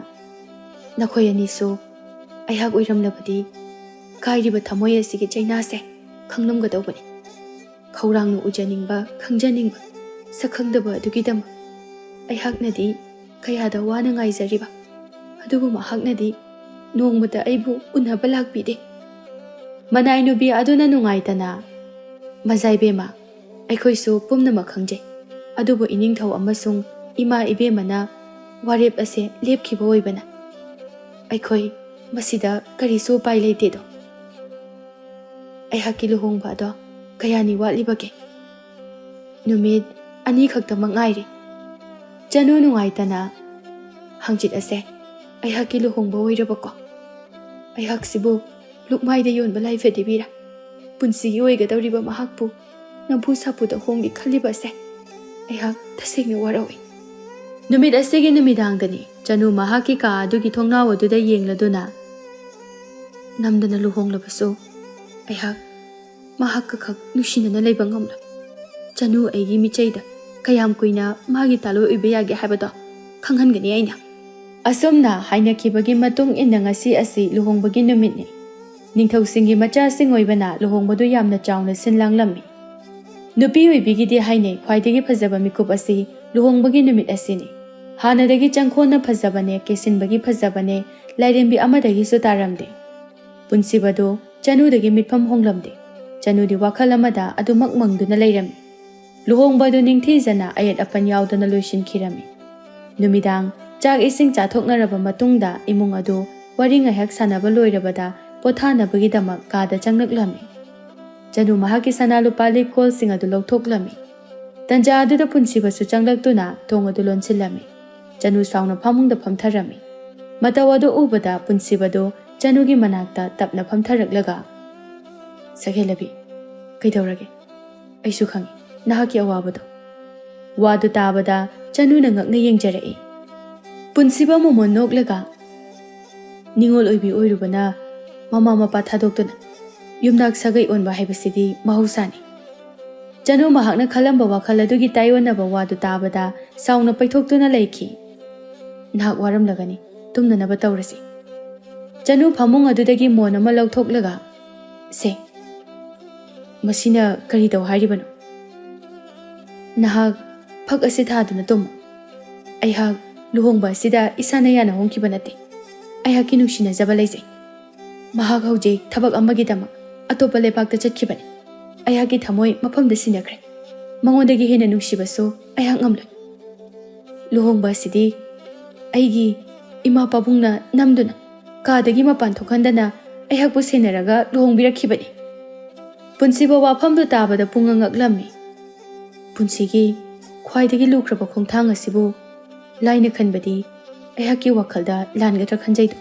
"ꯅꯈꯣꯏ ꯑꯅꯤꯁꯨ ꯑꯩꯍꯥꯛ ꯑꯣꯏꯔꯝꯂꯕꯗꯤ ꯀꯥꯏꯔꯤꯕ ꯊꯃꯣꯏ ꯑꯁꯤꯒꯤ ꯆꯩꯅꯥꯁꯦ ꯈꯪꯂꯝꯒꯗꯧꯕꯅꯤ꯫ ꯈꯧꯔꯥꯡꯅ ꯎꯖꯅꯤꯡꯕ, ꯈꯪꯖꯅꯤꯡꯕ, ꯁꯛꯈꯪꯗꯕ ꯑꯗꯨꯒꯤꯗꯃꯛ ꯑꯩꯍꯥꯛꯅꯗꯤ ꯀꯌꯥꯗ ꯋꯥꯅ ꯉꯥꯏꯖꯔꯤꯕ, ꯑꯗꯨꯕꯨ ꯃꯍꯥꯛꯅꯗꯤ ꯅꯣꯡꯃꯇ ꯑꯩꯕꯨ ꯎꯅꯕ ꯂꯥꯛꯄꯤꯗꯦ꯫ ꯃꯅꯥꯏ ꯅꯨꯄꯤ ꯑꯗꯨꯅ ꯅꯨꯡꯉꯥꯏꯇꯅ, "ꯃꯖꯥꯏꯕꯦꯝꯃ, ꯑꯩꯈꯣꯏꯁꯨ ꯄꯨꯝꯅꯃꯛ ꯈꯪꯖꯩ, ꯑꯗꯨꯕꯨ ꯏꯅꯤꯡꯊꯧ ꯑꯃꯁꯨꯡ ꯏꯃꯥ ꯏꯕꯦꯝꯃꯅ ꯋꯥꯔꯦꯞ ꯑꯁꯦ ꯂꯦꯞꯈꯤꯕ ꯑꯣꯏꯕꯅ ꯑꯩꯈꯣꯏ ꯃꯁꯤꯗ ꯀꯔꯤꯁꯨ ꯎꯄꯥꯏ ꯂꯩꯇꯦꯗꯣ꯫ ꯑꯩꯍꯥꯛꯀꯤ ꯂꯨꯍꯣꯡꯕ ꯑꯗꯣ ꯀꯌꯥꯅꯤ ꯋꯥꯠꯂꯤꯕꯒꯦ?" "ꯅꯨꯃꯤꯠ ꯑꯅꯤ ꯈꯛꯇꯃꯛ ꯉꯥꯏꯔꯦ꯫" ꯆꯅꯨ ꯅꯨꯡꯉꯥꯏꯇꯅ, "ꯍꯪꯆꯤꯠ ꯑꯁꯦ ꯑꯩꯍꯥꯛꯀꯤ ꯂꯨꯍꯣꯡꯕ ꯑꯣꯏꯔꯕꯀꯣ? ꯑꯩꯍꯥꯛꯁꯤꯕꯨ ꯂꯨꯛꯃꯥꯏꯗ ꯌꯣꯟꯕ ꯂꯥꯏ ꯐꯗꯤꯕꯤꯔꯥ? ꯄꯨꯟꯁꯤꯒꯤ ꯑꯣꯏꯒꯗꯧꯔꯤꯕ ꯃꯍꯥꯛꯄꯨ ꯅꯝꯐꯨ ꯁꯥꯐꯨꯗ ꯍꯣꯡꯒꯦ ꯈꯜꯂꯤꯕ ꯑꯁꯦ ꯑꯩꯍꯥꯛ ꯇꯁꯦꯡꯅ ꯋꯥꯔꯧꯏ꯫" ꯅꯨꯃꯤꯠ ꯑꯁꯤꯒꯤ ꯅꯨꯃꯤꯗꯥꯡꯗꯅꯤ ꯆꯅꯨ ꯃꯍꯥꯛꯀꯤ ꯀꯥ ꯑꯗꯨꯒꯤ ꯊꯣꯡꯅꯥꯎ ꯑꯗꯨꯗ ꯌꯦꯡꯂꯗꯨꯅ, "ꯅꯝꯗꯅ ꯂꯨꯍꯣꯡꯂꯕꯁꯨ ꯑꯩꯍꯥꯛ ꯃꯍꯥꯛꯀ ꯈꯛ ꯅꯨꯡꯁꯤꯅꯅ ꯂꯩꯕ ꯉꯝꯂꯣꯏ꯫ ꯆꯅꯨ ꯑꯩꯒꯤ ꯃꯤꯆꯩꯗ ꯀꯌꯥꯝ ꯀꯨꯏꯅ ꯃꯥꯒꯤ ꯇꯥꯂꯣꯏ ꯑꯣꯏꯕ ꯌꯥꯒꯦ ꯍꯥꯏꯕꯗꯣ ꯈꯪꯍꯟꯒꯅꯤ ꯑꯩꯅ꯫" ꯑꯁꯨꯝꯅ ꯍꯥꯏꯅꯈꯤꯕꯒꯤ ꯃꯇꯨꯡ ꯏꯟꯅ ꯉꯁꯤ ꯑꯁꯤ ꯂꯨꯍꯣꯡꯕꯒꯤ ꯅꯨꯃꯤꯠꯅꯤ꯫ ꯅꯤꯡꯊꯧꯁꯤꯡꯒꯤ ꯃꯆꯥꯁꯤꯡ ꯑꯣꯏꯕꯅ ꯂꯨꯍꯣꯡꯕꯗꯨ ꯌꯥꯝꯅ ꯆꯥꯎꯅ ꯁꯤꯟ ꯂꯥꯡꯂꯝꯃꯤ꯫ ꯅꯨꯄꯤ ꯑꯣꯏꯕꯤꯒꯤꯗꯤ ꯍꯥꯏꯅꯩ ꯈ꯭ꯋꯥꯏꯗꯒꯤ ꯐꯖꯕ ꯃꯤꯀꯨꯞ ꯑꯁꯤ ꯂꯨꯍꯣꯡꯕꯒꯤ ꯅꯨꯃꯤꯠ ꯑꯁꯤꯅꯤ꯫ ꯍꯥꯟꯅꯗꯒꯤ ꯆꯪꯈꯣꯟꯅ ꯐꯖꯕꯅꯦ, ꯀꯦꯁꯤꯟꯕꯒꯤ ꯐꯖꯕꯅꯦ, ꯂꯥꯏꯔꯦꯝꯕꯤ ꯑꯃꯗꯒꯤꯁꯨ ꯇꯥꯔꯝꯗꯦ꯫ ꯄꯨꯟꯁꯤꯕꯗꯨ ꯆꯅꯨꯗꯒꯤ ꯃꯤꯠꯐꯝ ꯍꯣꯡꯂꯝꯗꯦ꯫ ꯆꯅꯨꯗꯤ ꯋꯥꯈꯜ ꯑꯃꯗ ꯑꯗꯨꯃꯛ ꯃꯪꯗꯨꯅ ꯂꯩꯔꯝꯃꯤ꯫ ꯂꯨꯍꯣꯡꯕ ꯑꯗꯨ ꯅꯤꯡꯊꯤꯖꯅ ꯑꯌꯦꯠ ꯑꯄꯟ ꯌꯥꯎꯗꯅ ꯂꯣꯏꯁꯤꯟꯈꯤꯔꯝꯃꯤ꯫ ꯅꯨꯃꯤꯗꯥꯡ ꯆꯥꯛ ꯏꯁꯤꯡ ꯆꯥꯊꯣꯛꯅꯔꯕ ꯃꯇꯨꯡꯗ ꯏꯃꯨꯡ ꯑꯗꯨ ꯋꯥꯔꯤ ꯉꯥꯏꯍꯥꯛ ꯁꯥꯟꯅꯕ ꯂꯣꯏꯔꯕꯗ ꯄꯣꯊꯥꯅꯕꯒꯤꯗꯃꯛ ꯀꯥꯗ ꯆꯪꯂꯛꯂꯝꯃꯤ꯫ ꯆꯅꯨ ꯃꯍꯥꯛꯀꯤ ꯁꯅꯥ ꯂꯨꯄꯥ ꯂꯤꯛ ꯀꯣꯜꯁꯤꯡ ꯑꯗꯨ ꯂꯧꯊꯣꯛꯂꯝꯃꯤ꯫ ꯇꯟꯖꯥ ꯑꯗꯨꯗ ꯄꯨꯟꯁꯤꯕꯁꯨ ꯆꯪꯂꯛꯇꯨꯅ ꯊꯣꯡ ꯑꯗꯨ ꯂꯣꯟꯁꯤꯜꯂꯝꯃꯤ꯫ ꯆꯅꯨ ꯁꯥꯎꯅ ꯐꯃꯨꯡꯗ ꯐꯝꯊꯔꯝꯃꯤ꯫ ꯃꯇꯧ ꯑꯗꯨ ꯎꯕꯗ ꯄꯨꯟꯁꯤꯕꯗꯨ ꯆꯅꯨꯒꯤ ꯃꯅꯥꯛꯇ ꯇꯞꯅ ꯐꯝꯊꯔꯛꯂꯒ, "ꯁꯛꯍꯦꯜꯂꯕꯤ, ꯀꯩꯗꯧꯔꯒꯦ? ꯑꯩꯁꯨ ꯈꯪꯏ ꯅꯍꯥꯛꯀꯤ ꯑꯋꯥꯕꯗꯣ꯫" ꯋꯥꯗꯨ ꯇꯥꯕꯗ ꯆꯅꯨꯅ ꯉꯛꯅ ꯌꯦꯡꯖꯔꯛꯏ꯫ ꯄꯨꯟꯁꯤꯕ ꯃꯣꯃꯣꯟ ꯅꯣꯛꯂꯒ, "ꯅꯤꯉꯣꯜ ꯑꯣꯏꯕꯤ ꯑꯣꯏꯔꯨꯕꯅ ꯃꯃꯥ ꯃꯄꯥ ꯊꯥꯗꯣꯛꯇꯨꯅ ꯌꯨꯝꯅꯥꯛ ꯁꯥꯒꯩ ꯑꯣꯟꯕ ꯍꯥꯏꯕꯁꯤꯗꯤ ꯃꯍꯧꯁꯥꯅꯤ꯫" ꯆꯅꯨ ꯃꯍꯥꯛꯅ ꯈꯜꯂꯝꯕ ꯋꯥꯈꯜ ꯑꯗꯨꯒꯤ ꯇꯥꯏꯑꯣꯟꯅꯕ ꯋꯥꯗꯨ ꯇꯥꯕꯗ ꯁꯥꯎꯅ ꯄꯩꯊꯣꯛꯇꯨꯅ ꯂꯩꯈꯤ꯫ "ꯅꯍꯥꯛ ꯋꯥꯔꯝꯂꯒꯅꯤ, ꯇꯨꯝꯅꯅꯕ ꯇꯧꯔꯁꯤ꯫" ꯆꯅꯨ ꯐꯃꯨꯡ ꯑꯗꯨꯗꯒꯤ ꯃꯣꯟ ꯑꯃ ꯂꯧꯊꯣꯛꯂꯒ, "ꯁꯦ, ꯃꯁꯤꯅ ꯀꯔꯤ ꯇꯧ ꯍꯥꯏꯔꯤꯕꯅꯣ?" "ꯅꯍꯥꯛ ꯐꯛ ꯑꯁꯤ ꯊꯥꯗꯨꯅ ꯇꯨꯝꯃꯨ꯫ ꯑꯩꯍꯥꯛ ꯂꯨꯍꯣꯡꯕ ꯑꯁꯤꯗ ꯏꯁꯥꯅ ꯌꯥꯅ ꯍꯣꯡꯈꯤꯕ ꯅꯠꯇꯦ꯫ ꯑꯩꯍꯥꯛꯀꯤ ꯅꯨꯡꯁꯤꯅꯖꯕ ꯂꯩꯖꯩ꯫ ꯃꯍꯥꯛ ꯍꯧꯖꯤꯛ ꯊꯕꯛ ꯑꯃꯒꯤꯗꯃꯛ ꯑꯇꯣꯞꯄ ꯂꯩꯕꯥꯛꯇ ꯆꯠꯈꯤꯕꯅꯤ꯫ ꯑꯩꯍꯥꯛꯀꯤ ꯊꯃꯣꯏ ꯃꯐꯝꯗ ꯁꯤꯟꯅꯈ꯭ꯔꯦ꯫ ꯃꯉꯣꯟꯗꯒꯤ ꯍꯦꯟꯅ ꯅꯨꯡꯁꯤꯕꯁꯨ ꯑꯩꯍꯥꯛ ꯉꯝꯂꯣꯏ꯫ ꯂꯨꯍꯣꯡꯕ ꯑꯁꯤꯗꯤ ꯑꯩꯒꯤ ꯏꯃꯥ ꯄꯥꯕꯨꯡꯅ ꯅꯝꯗꯨꯅ ꯀꯥꯗꯒꯤ ꯃꯄꯥꯟ ꯊꯣꯛꯍꯟꯗꯅ ꯑꯩꯍꯥꯛꯄꯨ ꯁꯦꯟꯅꯔꯒ ꯂꯨꯍꯣꯡꯕꯤꯔꯛꯈꯤꯕꯅꯤ꯫" ꯄꯨꯟꯁꯤꯕ ꯋꯥꯐꯝꯗꯨ ꯇꯥꯕꯗ ꯄꯨꯡꯉꯛ ꯉꯛꯂꯝꯃꯤ꯫ ꯄꯨꯟꯁꯤꯒꯤ ꯈ꯭ꯋꯥꯏꯗꯒꯤ ꯂꯨꯈ꯭ꯔꯕ ꯈꯣꯡꯊꯥꯡ ꯑꯁꯤꯕꯨ ꯂꯥꯏꯅ ꯈꯟꯕꯗꯤ ꯑꯩꯍꯥꯛꯀꯤ ꯋꯥꯈꯜꯗ ꯂꯥꯟꯒꯗ꯭ꯔꯥ ꯈꯟꯖꯩꯗꯣ꯫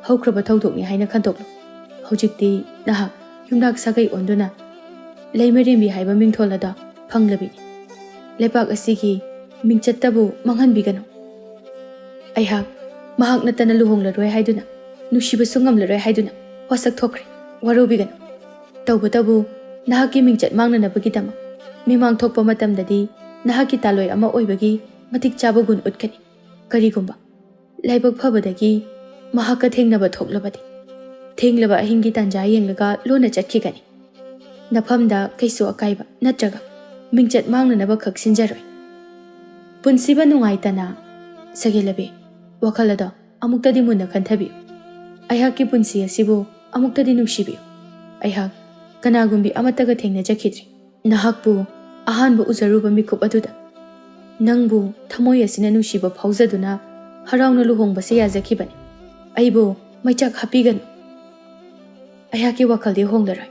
ꯍꯧꯈ꯭ꯔꯕ ꯊꯧꯗꯣꯛꯅꯤ ꯍꯥꯏꯅ ꯈꯟꯗꯣꯛꯂꯣ꯫ ꯍꯧꯖꯤꯛꯇꯤ ꯅꯍꯥꯛ ꯌꯨꯝꯅꯥꯛ ꯁꯥꯒꯩ ꯑꯣꯟꯗꯨꯅ ꯂꯩꯃꯔꯦꯝꯕꯤ ꯍꯥꯏꯕ ꯃꯤꯡꯊꯣꯜ ꯑꯗꯣ ꯐꯪꯂꯕꯤꯅꯤ꯫ ꯂꯩꯕꯥꯛ ꯑꯁꯤꯒꯤ ꯃꯤꯡꯆꯠꯇꯕꯨ ꯃꯥꯡꯍꯟꯕꯤꯒꯅꯨ꯫ ꯑꯩꯍꯥꯛ ꯃꯍꯥꯛ ꯅꯠꯇꯅ ꯂꯨꯍꯣꯡꯂꯔꯣꯏ ꯍꯥꯏꯗꯨꯅ, ꯅꯨꯡꯁꯤꯕꯁꯨ ꯉꯝꯂꯔꯣꯏ ꯍꯥꯏꯗꯨꯅ ꯋꯥꯁꯛ ꯊꯣꯛꯈ꯭ꯔꯦ꯫ ꯋꯥꯔꯧꯕꯤꯒꯅꯨ꯫ ꯇꯧꯕꯇꯕꯨ ꯅꯍꯥꯛꯀꯤ ꯃꯤꯡꯆꯠ ꯃꯥꯡꯅꯅꯕꯒꯤꯗꯃꯛ ꯃꯤꯃꯥꯡ ꯊꯣꯛꯄ ꯃꯇꯝꯗꯗꯤ ꯅꯍꯥꯛꯀꯤ ꯇꯥꯂꯣꯏ ꯑꯃ ꯑꯣꯏꯕꯒꯤ ꯃꯇꯤꯛ ꯆꯥꯕ ꯒꯨꯟ ꯎꯠꯀꯅꯤ꯫ ꯀꯔꯤꯒꯨꯝꯕ ꯂꯥꯏꯕꯛ ꯐꯕꯗꯒꯤ ꯃꯍꯥꯛꯀ ꯊꯦꯡꯅꯕ ꯊꯣꯛꯂꯕꯗꯤ, ꯊꯦꯡꯂꯕ ꯑꯍꯤꯡꯒꯤ ꯇꯥꯟꯖꯥ ꯌꯦꯡꯂꯒ ꯂꯣꯟꯅ ꯆꯠꯈꯤꯒꯅꯤ꯫ ꯅꯐꯝꯗ ꯀꯩꯁꯨ ꯑꯀꯥꯏꯕ ꯅꯠꯇ꯭ꯔꯒ ꯃꯤꯡꯆꯠ ꯃꯥꯡꯅꯅꯕ ꯈꯛ ꯁꯤꯟꯖꯔꯣꯏ꯫ ꯄꯨꯟꯁꯤꯕ ꯅꯨꯡꯉꯥꯏꯇꯅ, "ꯁꯒꯦꯂꯕꯤ, ꯋꯥꯈꯜ ꯑꯗꯣ ꯑꯃꯨꯛꯇꯗꯤ ꯃꯨꯟꯅ ꯈꯟꯊꯕꯤꯌꯨ꯫ ꯑꯩꯍꯥꯛꯀꯤ ꯄꯨꯟꯁꯤ ꯑꯁꯤꯕꯨ ꯑꯃꯨꯛꯇꯗꯤ ꯅꯨꯡꯁꯤꯕꯤꯌꯨ꯫ ꯑꯩꯍꯥꯛ ꯀꯅꯥꯒꯨꯝꯕꯤ ꯑꯃꯠꯇꯒ ꯊꯦꯡꯅꯖꯈꯤꯗ꯭ꯔꯤ꯫ ꯅꯍꯥꯛꯄꯨ ꯑꯍꯥꯟꯕ ꯎꯖꯔꯨꯕ ꯃꯤꯀꯨꯞ ꯑꯗꯨꯗ ꯅꯪꯕꯨ ꯊꯃꯣꯏ ꯑꯁꯤꯅ ꯅꯨꯡꯁꯤꯕ ꯐꯥꯎꯖꯗꯨꯅ ꯍꯔꯥꯎꯅ ꯂꯨꯍꯣꯡꯕꯁꯦ ꯌꯥꯖꯈꯤꯕꯅꯤ꯫ ꯑꯩꯕꯨ ꯃꯩꯆꯥꯛ ꯍꯥꯞꯄꯤꯒꯅꯨ꯫ ꯑꯩꯍꯥꯛꯀꯤ ꯋꯥꯈꯜꯗꯤ ꯍꯣꯡꯂꯔꯣꯏ꯫"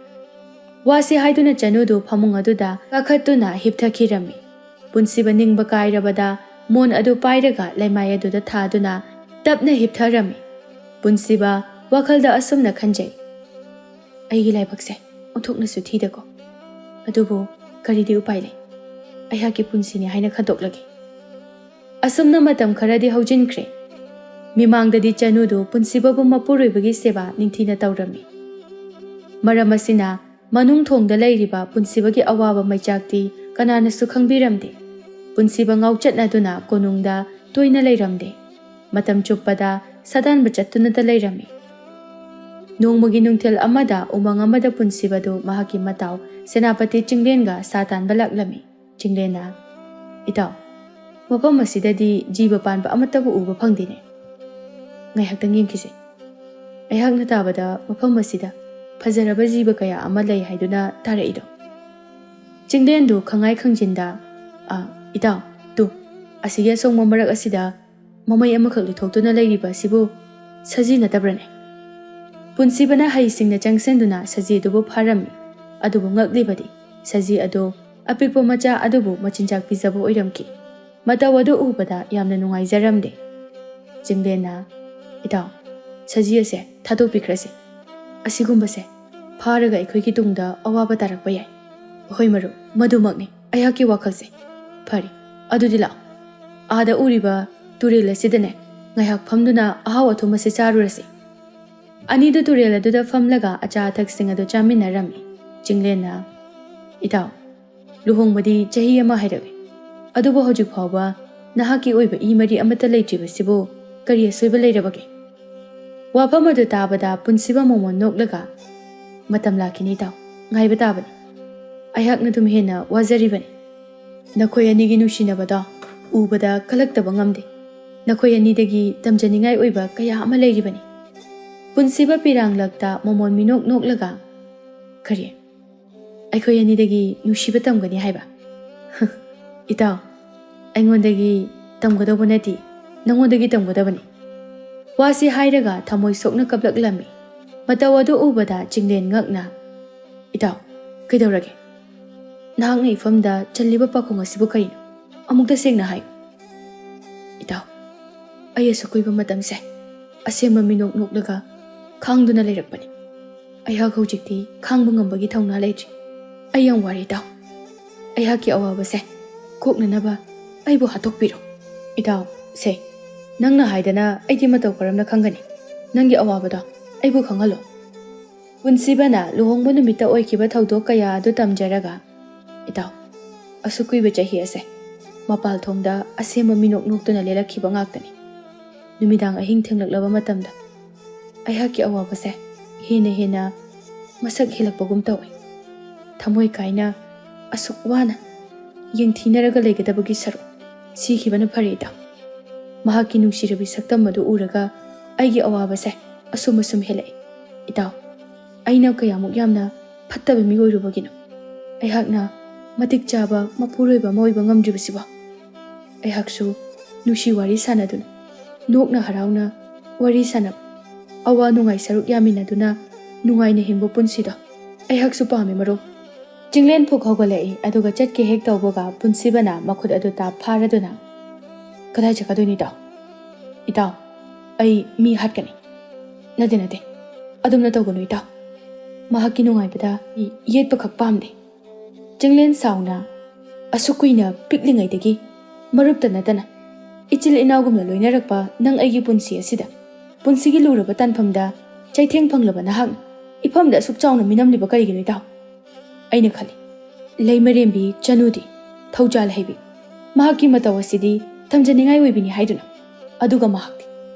ꯋꯥꯁꯤ ꯍꯥꯏꯗꯨꯅ ꯆꯅꯨꯗꯨ ꯐꯃꯨꯡ ꯑꯗꯨꯗ ꯀꯥꯈꯠꯇꯨꯅ ꯍꯤꯞꯊꯈꯤꯔꯝꯃꯤ꯫ ꯄꯨꯟꯁꯤꯕ ꯅꯤꯡꯕ ꯀꯥꯏꯔꯕꯗ ꯃꯣꯟ ꯑꯗꯨ ꯄꯥꯏꯔꯒ ꯂꯩꯃꯥꯏ ꯑꯗꯨꯗ ꯊꯥꯗꯨꯅ ꯇꯞꯅ ꯍꯤꯞꯊꯔꯝꯃꯤ꯫ ꯄꯨꯟꯁꯤꯕ ꯋꯥꯈꯜꯗ ꯑꯁꯨꯝꯅ ꯈꯟꯖꯩ, "ꯑꯩꯒꯤ ꯂꯥꯏꯕꯛꯁꯦ ꯑꯣꯟꯊꯣꯛꯅꯁꯨ ꯊꯤꯗꯀꯣ꯫ ꯑꯗꯨꯕꯨ ꯀꯔꯤꯗꯤ ꯎꯄꯥꯏ ꯂꯩ? ꯑꯩꯍꯥꯛꯀꯤ ꯄꯨꯟꯁꯤꯅꯤ ꯍꯥꯏꯅ ꯈꯟꯗꯣꯛꯂꯒꯦ꯫" ꯑꯁꯨꯝꯅ ꯃꯇꯝ ꯈꯔꯗꯤ ꯍꯧꯖꯤꯟꯈ꯭ꯔꯦ꯫ ꯃꯤꯃꯥꯡꯗꯗꯤ ꯆꯅꯨꯗꯨ ꯄꯨꯟꯁꯤꯕꯕꯨ ꯃꯄꯨꯔꯣꯏꯕꯒꯤ ꯁꯦꯕꯥ ꯅꯤꯡꯊꯤꯅ ꯇꯧꯔꯝꯃꯤ꯫ ꯃꯔꯝ ꯑꯁꯤꯅ ꯃꯅꯨꯡ ꯊꯣꯡꯗ ꯂꯩꯔꯤꯕ ꯄꯨꯟꯁꯤꯕꯒꯤ ꯑꯋꯥꯕ ꯃꯩꯆꯥꯛꯇꯤ ꯀꯅꯥꯅꯁꯨ ꯈꯪꯕꯤꯔꯝꯗꯦ꯫ ꯄꯨꯟꯁꯤꯕ ꯉꯥꯎꯆꯠꯅꯗꯨꯅ ꯀꯣꯅꯨꯡꯗ ꯇꯣꯏꯅ ꯂꯩꯔꯝꯗꯦ꯫ ꯃꯇꯝ ꯆꯨꯞꯄꯗ ꯁꯥꯗꯥꯟꯕ ꯆꯠꯇꯨꯅꯇ ꯂꯩꯔꯝꯃꯤ꯫ ꯅꯣꯡꯃꯒꯤ ꯅꯨꯡꯊꯤꯜ ꯑꯃꯗ ꯎꯃꯪ ꯑꯃꯗ ꯄꯨꯟꯁꯤꯕꯗꯨ ꯃꯍꯥꯛꯀꯤ ꯃꯇꯥꯎ ꯁꯦꯅꯥꯄꯇꯤ ꯆꯤꯡꯂꯦꯟꯒ ꯁꯥ ꯇꯥꯟꯕ ꯂꯥꯛꯂꯝꯃꯤ꯫ ꯆꯤꯡꯂꯦꯟꯅ, "ꯏꯇꯥꯎ, ꯃꯐꯝ ꯑꯁꯤꯗꯗꯤ ꯖꯤꯕ ꯄꯥꯟꯕ ꯑꯃꯠꯇꯕꯨ ꯎꯕ ꯐꯪꯗꯦꯅꯦ꯫ ꯉꯥꯏꯍꯥꯛꯇꯪ ꯌꯦꯡꯈꯤꯁꯦ꯫ ꯑꯩꯍꯥꯛꯅ ꯇꯥꯕꯗ ꯃꯐꯝ ꯑꯁꯤꯗ ꯐꯖꯔꯕ ꯖꯤꯕ ꯀꯌꯥ ꯑꯃ ꯂꯩ ꯍꯥꯏꯗꯨꯅ ꯇꯥꯔꯛꯏꯗꯣ?" ꯆꯤꯡꯂꯦꯟꯗꯨ ꯈꯪꯉꯥꯏ ꯈꯪꯖꯤꯟꯗ, "ꯑ, ꯏꯇꯥꯎ, ꯇꯨ, ꯑꯁꯤꯒꯤ ꯑꯁꯣꯡꯕ ꯃꯔꯛ ꯑꯁꯤꯗ ꯃꯃꯩ ꯑꯃꯈꯛ ꯂꯤꯊꯣꯛꯇꯨꯅ ꯂꯩꯔꯤꯕ ꯑꯁꯤꯕꯨ ꯁꯖꯤ ꯅꯠꯇꯕ꯭ꯔꯅꯦ?" ꯄꯨꯟꯁꯤꯕꯅ ꯍꯩꯁꯤꯡꯅ ꯆꯪꯁꯤꯟꯗꯨꯅ ꯁꯖꯤ ꯑꯗꯨꯕꯨ ꯐꯥꯔꯝꯃꯤ꯫ ꯑꯗꯨꯕꯨ ꯉꯛꯂꯤꯕꯗꯤ ꯁꯖꯤ ꯑꯗꯨ ꯑꯄꯤꯛꯄ ꯃꯆꯥ ꯑꯗꯨꯕꯨ ꯃꯆꯤꯟꯖꯥꯛ ꯄꯤꯖꯕ ꯑꯣꯏꯔꯝꯈꯤ꯫ ꯃꯇꯧ ꯑꯗꯨ ꯎꯕꯗ ꯌꯥꯝꯅ ꯅꯨꯡꯉꯥꯏꯖꯔꯝꯗꯦ꯫ ꯆꯤꯡꯂꯦꯟꯅ, "ꯏꯇꯥꯎ, ꯁꯖꯤ ꯑꯁꯦ ꯊꯥꯗꯣꯛꯄꯤꯈ꯭ꯔꯁꯤ꯫ ꯑꯁꯤꯒꯨꯝꯕꯁꯦ ꯐꯥꯔꯒ ꯑꯩꯈꯣꯏꯒꯤ ꯇꯨꯡꯗ ꯑꯋꯥꯕ ꯇꯥꯔꯛꯄ ꯌꯥꯏ꯫ ꯍꯣꯏ ꯃꯔꯨꯞ, ꯃꯗꯨꯃꯛꯅꯤ ꯑꯩꯍꯥꯛꯀꯤ ꯋꯥꯈꯜꯁꯦ꯫ ꯐꯔꯦ, ꯑꯗꯨꯗꯤ ꯂꯥꯛꯑꯣ꯫ ꯑꯥꯗ ꯎꯔꯤꯕ ꯇꯨꯔꯦꯜ ꯑꯁꯤꯗꯅꯦ ꯉꯥꯏꯍꯥꯛ ꯐꯝꯗꯨꯅ ꯑꯍꯥꯎ ꯑꯊꯨꯝ ꯑꯁꯤ ꯆꯥꯔꯨꯔꯁꯤ꯫" ꯑꯅꯤꯗꯨ ꯇꯨꯔꯦꯜ ꯑꯗꯨꯗ ꯐꯝꯂꯒ ꯑꯆꯥ ꯑꯊꯛꯁꯤꯡ ꯑꯗꯨ ꯆꯥꯃꯤꯟꯅꯔꯝꯃꯤ꯫ ꯆꯤꯡꯂꯦꯟꯅ, "ꯏꯇꯥꯎ, ꯂꯨꯍꯣꯡꯕꯗꯤ ꯆꯍꯤ ꯑꯃ ꯍꯥꯏꯔꯛꯂꯦ, ꯑꯗꯨꯕꯨ ꯍꯧꯖꯤꯛ ꯐꯥꯎꯕ ꯅꯍꯥꯛꯀꯤ ꯑꯣꯏꯕ ꯏ ꯃꯔꯤ ꯑꯃꯠꯇ ꯂꯩꯇ꯭ꯔꯤꯕꯁꯤꯕꯨ ꯀꯔꯤ ꯑꯁꯣꯏꯕ ꯂꯩꯔꯕꯒꯦ?" ꯋꯥꯐꯝ ꯑꯗꯨ ꯇꯥꯕꯗ ꯄꯨꯟꯁꯤꯕ ꯃꯣꯃꯣꯟ ꯅꯣꯛꯂꯒ, "ꯃꯇꯝ ꯂꯥꯛꯈꯤꯅꯤ ꯏꯇꯥꯎ, ꯉꯥꯏꯕ ꯇꯥꯕꯅꯤ꯫ ꯑꯩꯍꯥꯛꯅ ꯑꯗꯨꯝ ꯍꯦꯟꯅ ꯋꯥꯖꯔꯤꯕꯅꯤ꯫ ꯅꯈꯣꯏ ꯑꯅꯤꯒꯤ ꯅꯨꯡꯁꯤꯅꯕꯗꯣ ꯎꯕꯗ ꯀꯜꯂꯛꯇꯕ ꯉꯝꯗꯦ꯫ ꯅꯈꯣꯏ ꯑꯅꯤꯗꯒꯤ ꯇꯝꯖꯅꯤꯡꯉꯥꯏ ꯑꯣꯏꯕ ꯀꯌꯥ ꯑꯃ ꯂꯩꯔꯤꯕꯅꯤ꯫" ꯄꯨꯟꯁꯤꯕ ꯄꯤꯔꯥꯡꯂꯛꯇ ꯃꯣꯃꯣꯟ ꯃꯤꯅꯣꯛ ꯅꯣꯛꯂꯒ, "ꯀꯔꯤ? ꯑꯩꯈꯣꯏ ꯑꯅꯤꯗꯒꯤ ꯅꯨꯡꯁꯤꯕ ꯇꯝꯒꯅꯤ ꯍꯥꯏꯕ? ꯏꯇꯥꯎ, ꯑꯩꯉꯣꯟꯗꯒꯤ ꯇꯝꯒꯗꯧꯕ ꯅꯠꯇꯦ, ꯅꯉꯣꯟꯗꯒꯤ ꯇꯝꯒꯗꯕꯅꯤ꯫" ꯋꯥꯁꯤ ꯍꯥꯏꯔꯒ ꯊꯃꯣꯏ ꯁꯣꯛꯅ ꯀꯞꯂꯛꯂꯝꯃꯤ꯫ ꯃꯇꯧ ꯑꯗꯨ ꯎꯕꯗ ꯆꯤꯡꯂꯦꯟ ꯉꯛꯅ, "ꯏꯇꯥꯎ, ꯀꯩꯗꯧꯔꯒꯦ? ꯅꯍꯥꯛꯅ ꯏꯐꯝꯗ ꯆꯜꯂꯤꯕ ꯄꯥꯈꯣꯡ ꯑꯁꯤꯕꯨ ꯀꯔꯤꯅꯣ? ꯑꯃꯨꯛꯇ ꯁꯦꯡꯅ ꯍꯥꯏꯌꯨ꯫" "ꯏꯇꯥꯎ, ꯑꯩ ꯑꯁꯨꯛ ꯀꯨꯏꯕ ꯃꯇꯝꯁꯦ ꯑꯁꯦꯝꯕ ꯃꯤꯅꯣꯛ ꯅꯣꯛꯂꯒ ꯈꯥꯡꯗꯨꯅ ꯂꯩꯔꯛꯄꯅꯤ꯫ ꯑꯩꯍꯥꯛ ꯍꯧꯖꯤꯛꯇꯤ ꯈꯥꯡꯕ ꯉꯝꯕꯒꯤ ꯊꯧꯅꯥ ꯂꯩꯇ꯭ꯔꯤ꯫ ꯑꯩ ꯌꯥꯝ ꯋꯥꯔꯦ ꯏꯇꯥꯎ꯫ ꯑꯩꯍꯥꯛꯀꯤ ꯑꯋꯥꯕꯁꯦ ꯀꯣꯛꯅꯅꯕ ꯑꯩꯕꯨ ꯍꯥꯠꯇꯣꯛꯄꯤꯔꯣ꯫" "ꯏꯇꯥꯎ, ꯁꯦ, ꯅꯪꯅ ꯍꯥꯏꯗꯅ ꯑꯩꯗꯤ ꯃꯇꯧ ꯀꯔꯝꯅ ꯈꯪꯒꯅꯤ? ꯅꯪꯒꯤ ꯑꯋꯥꯕꯗꯣ ꯑꯩꯕꯨ ꯈꯪꯍꯜꯂꯣ꯫" ꯄꯨꯟꯁꯤꯕꯅ ꯂꯨꯍꯣꯡꯕ ꯅꯨꯃꯤꯠꯇ ꯑꯣꯏꯈꯤꯕ ꯊꯧꯗꯣꯛ ꯀꯌꯥ ꯑꯗꯨ ꯇꯝꯖꯔꯒ, "ꯏꯇꯥꯎ, ꯑꯁꯨꯛ ꯀꯨꯏꯕ ꯆꯍꯤ ꯑꯁꯦ ꯃꯄꯥꯜ ꯊꯣꯡꯗ ꯑꯁꯦꯝꯕ ꯃꯤꯅꯣꯛ ꯅꯣꯛꯇꯨꯅ ꯂꯦꯜꯂꯛꯈꯤꯕ ꯉꯥꯛꯇꯅꯤ꯫ ꯅꯨꯃꯤꯗꯥꯡ ꯑꯍꯤꯡ ꯊꯦꯡꯂꯛꯂꯕ ꯃꯇꯝꯗ ꯑꯩꯍꯥꯛꯀꯤ ꯑꯋꯥꯕꯁꯦ ꯍꯦꯟꯅ ꯍꯦꯟꯅ ꯃꯁꯛ ꯍꯦꯜꯂꯛꯄꯒꯨꯝ ꯇꯧꯏ꯫ ꯊꯃꯣꯏ ꯀꯥꯏꯅ ꯑꯁꯨꯛ ꯋꯥꯅ ꯌꯦꯡꯊꯤꯅꯔꯒ ꯂꯩꯒꯗꯕꯒꯤ ꯁꯔꯨꯛ ꯁꯤꯈꯤꯕꯅ ꯐꯔꯦ, ꯏꯇꯥꯎ꯫ ꯃꯍꯥꯛꯀꯤ ꯅꯨꯡꯁꯤꯔꯕꯤ ꯁꯛꯇꯝ ꯑꯗꯨ ꯎꯔꯒ ꯑꯩꯒꯤ ꯑꯋꯥꯕꯁꯦ ꯑꯁꯨꯝ ꯑꯁꯨꯝ ꯍꯦꯜꯂꯛꯏ, ꯏꯇꯥꯎ꯫ ꯑꯩꯅ ꯀꯌꯥꯃꯨꯛ ꯌꯥꯝꯅ ꯐꯠꯇꯕ ꯃꯤ ꯑꯣꯏꯔꯨꯕꯒꯤꯅꯣ ꯑꯩꯍꯥꯛꯅ ꯃꯇꯤꯛ ꯆꯥꯕ ꯃꯄꯨꯔꯣꯏꯕ ꯑꯃ ꯑꯣꯏꯕ ꯉꯝꯗ꯭ꯔꯤꯕꯁꯤꯕꯣ? ꯑꯩꯍꯥꯛꯁꯨ ꯅꯨꯡꯁꯤ ꯋꯥꯔꯤ ꯁꯥꯟꯅꯗꯨꯅ, ꯅꯣꯛꯅ ꯍꯔꯥꯎꯅ ꯋꯥꯔꯤ ꯁꯥꯟꯅꯕ, ꯑꯋꯥ ꯅꯨꯡꯉꯥꯏ ꯁꯔꯨꯛ ꯌꯥꯃꯤꯟꯅꯗꯨꯅ ꯅꯨꯡꯉꯥꯏꯅ ꯍꯤꯡꯕ ꯄꯨꯟꯁꯤꯗꯣ ꯑꯩꯍꯥꯛꯁꯨ ꯄꯥꯝꯃꯤ, ꯃꯔꯨꯞ꯫ ꯆꯤꯡꯂꯦꯟ ꯐꯨꯛ ꯍꯧꯒꯠꯂꯛꯏ, ꯑꯗꯨꯒ ꯆꯠꯀꯦ ꯍꯦꯛ ꯇꯧꯕꯒ ꯄꯨꯟꯁꯤꯕꯅ ꯃꯈꯨꯠ ꯑꯗꯨ ꯇꯥꯞ ꯐꯥꯔꯗꯨꯅ, "ꯀꯗꯥꯏ ꯆꯠꯀꯗꯣꯏꯅꯣ, ꯏꯇꯥꯎ? ꯏꯇꯥꯎ, ꯑꯩ ꯃꯤ ꯍꯥꯠꯀꯅꯤ!" "ꯅꯠꯇꯦ, ꯅꯠꯇꯦ, ꯑꯗꯨꯝꯅ ꯇꯧꯒꯅꯨ, ꯏꯇꯥꯎ꯫ ꯃꯍꯥꯛꯀꯤ ꯅꯨꯡꯉꯥꯏꯕꯗ ꯌꯦꯠꯄꯈꯛ ꯄꯥꯝꯗꯦ꯫" ꯆꯤꯡꯂꯦꯟ ꯁꯥꯎꯅ, "ꯑꯁꯨꯛ ꯀꯨꯏꯅ ꯄꯤꯛꯂꯤꯉꯩꯗꯒꯤ ꯃꯔꯨꯞꯇ ꯅꯠꯇꯅ ꯏꯆꯤꯜ ꯏꯅꯥꯎꯒꯨꯝꯅ ꯂꯣꯏꯅꯔꯛꯄ ꯅꯪ ꯑꯩꯒꯤ ꯄꯨꯟꯁꯤ ꯑꯁꯤꯗ, ꯄꯨꯟꯁꯤꯒꯤ ꯂꯨꯔꯕ ꯇꯥꯟꯐꯝꯗ ꯆꯩꯊꯦꯡ ꯐꯪꯂꯕ ꯅꯍꯥꯛꯅ ꯏꯐꯝꯗ ꯑꯁꯨꯛ ꯆꯥꯎꯅ ꯃꯤꯅꯝꯂꯤꯕ ꯀꯔꯤꯒꯤꯅꯣ, ꯏꯇꯥꯎ?" ꯑꯩꯅ ꯈꯜꯂꯤ, "ꯂꯩꯃꯔꯦꯝꯕꯤ ꯆꯅꯨꯗꯤ, ꯊꯧꯖꯥꯜ ꯍꯩꯕꯤ, ꯃꯍꯥꯛꯀꯤ ꯃꯇꯧ ꯑꯁꯤꯗꯤ ꯊꯝꯖꯅꯤꯡꯉꯥꯏ ꯑꯣꯏꯕꯤꯅꯤ ꯍꯥꯏꯗꯨꯅ, ꯑꯗꯨꯒ ꯃꯍꯥꯛꯇꯤ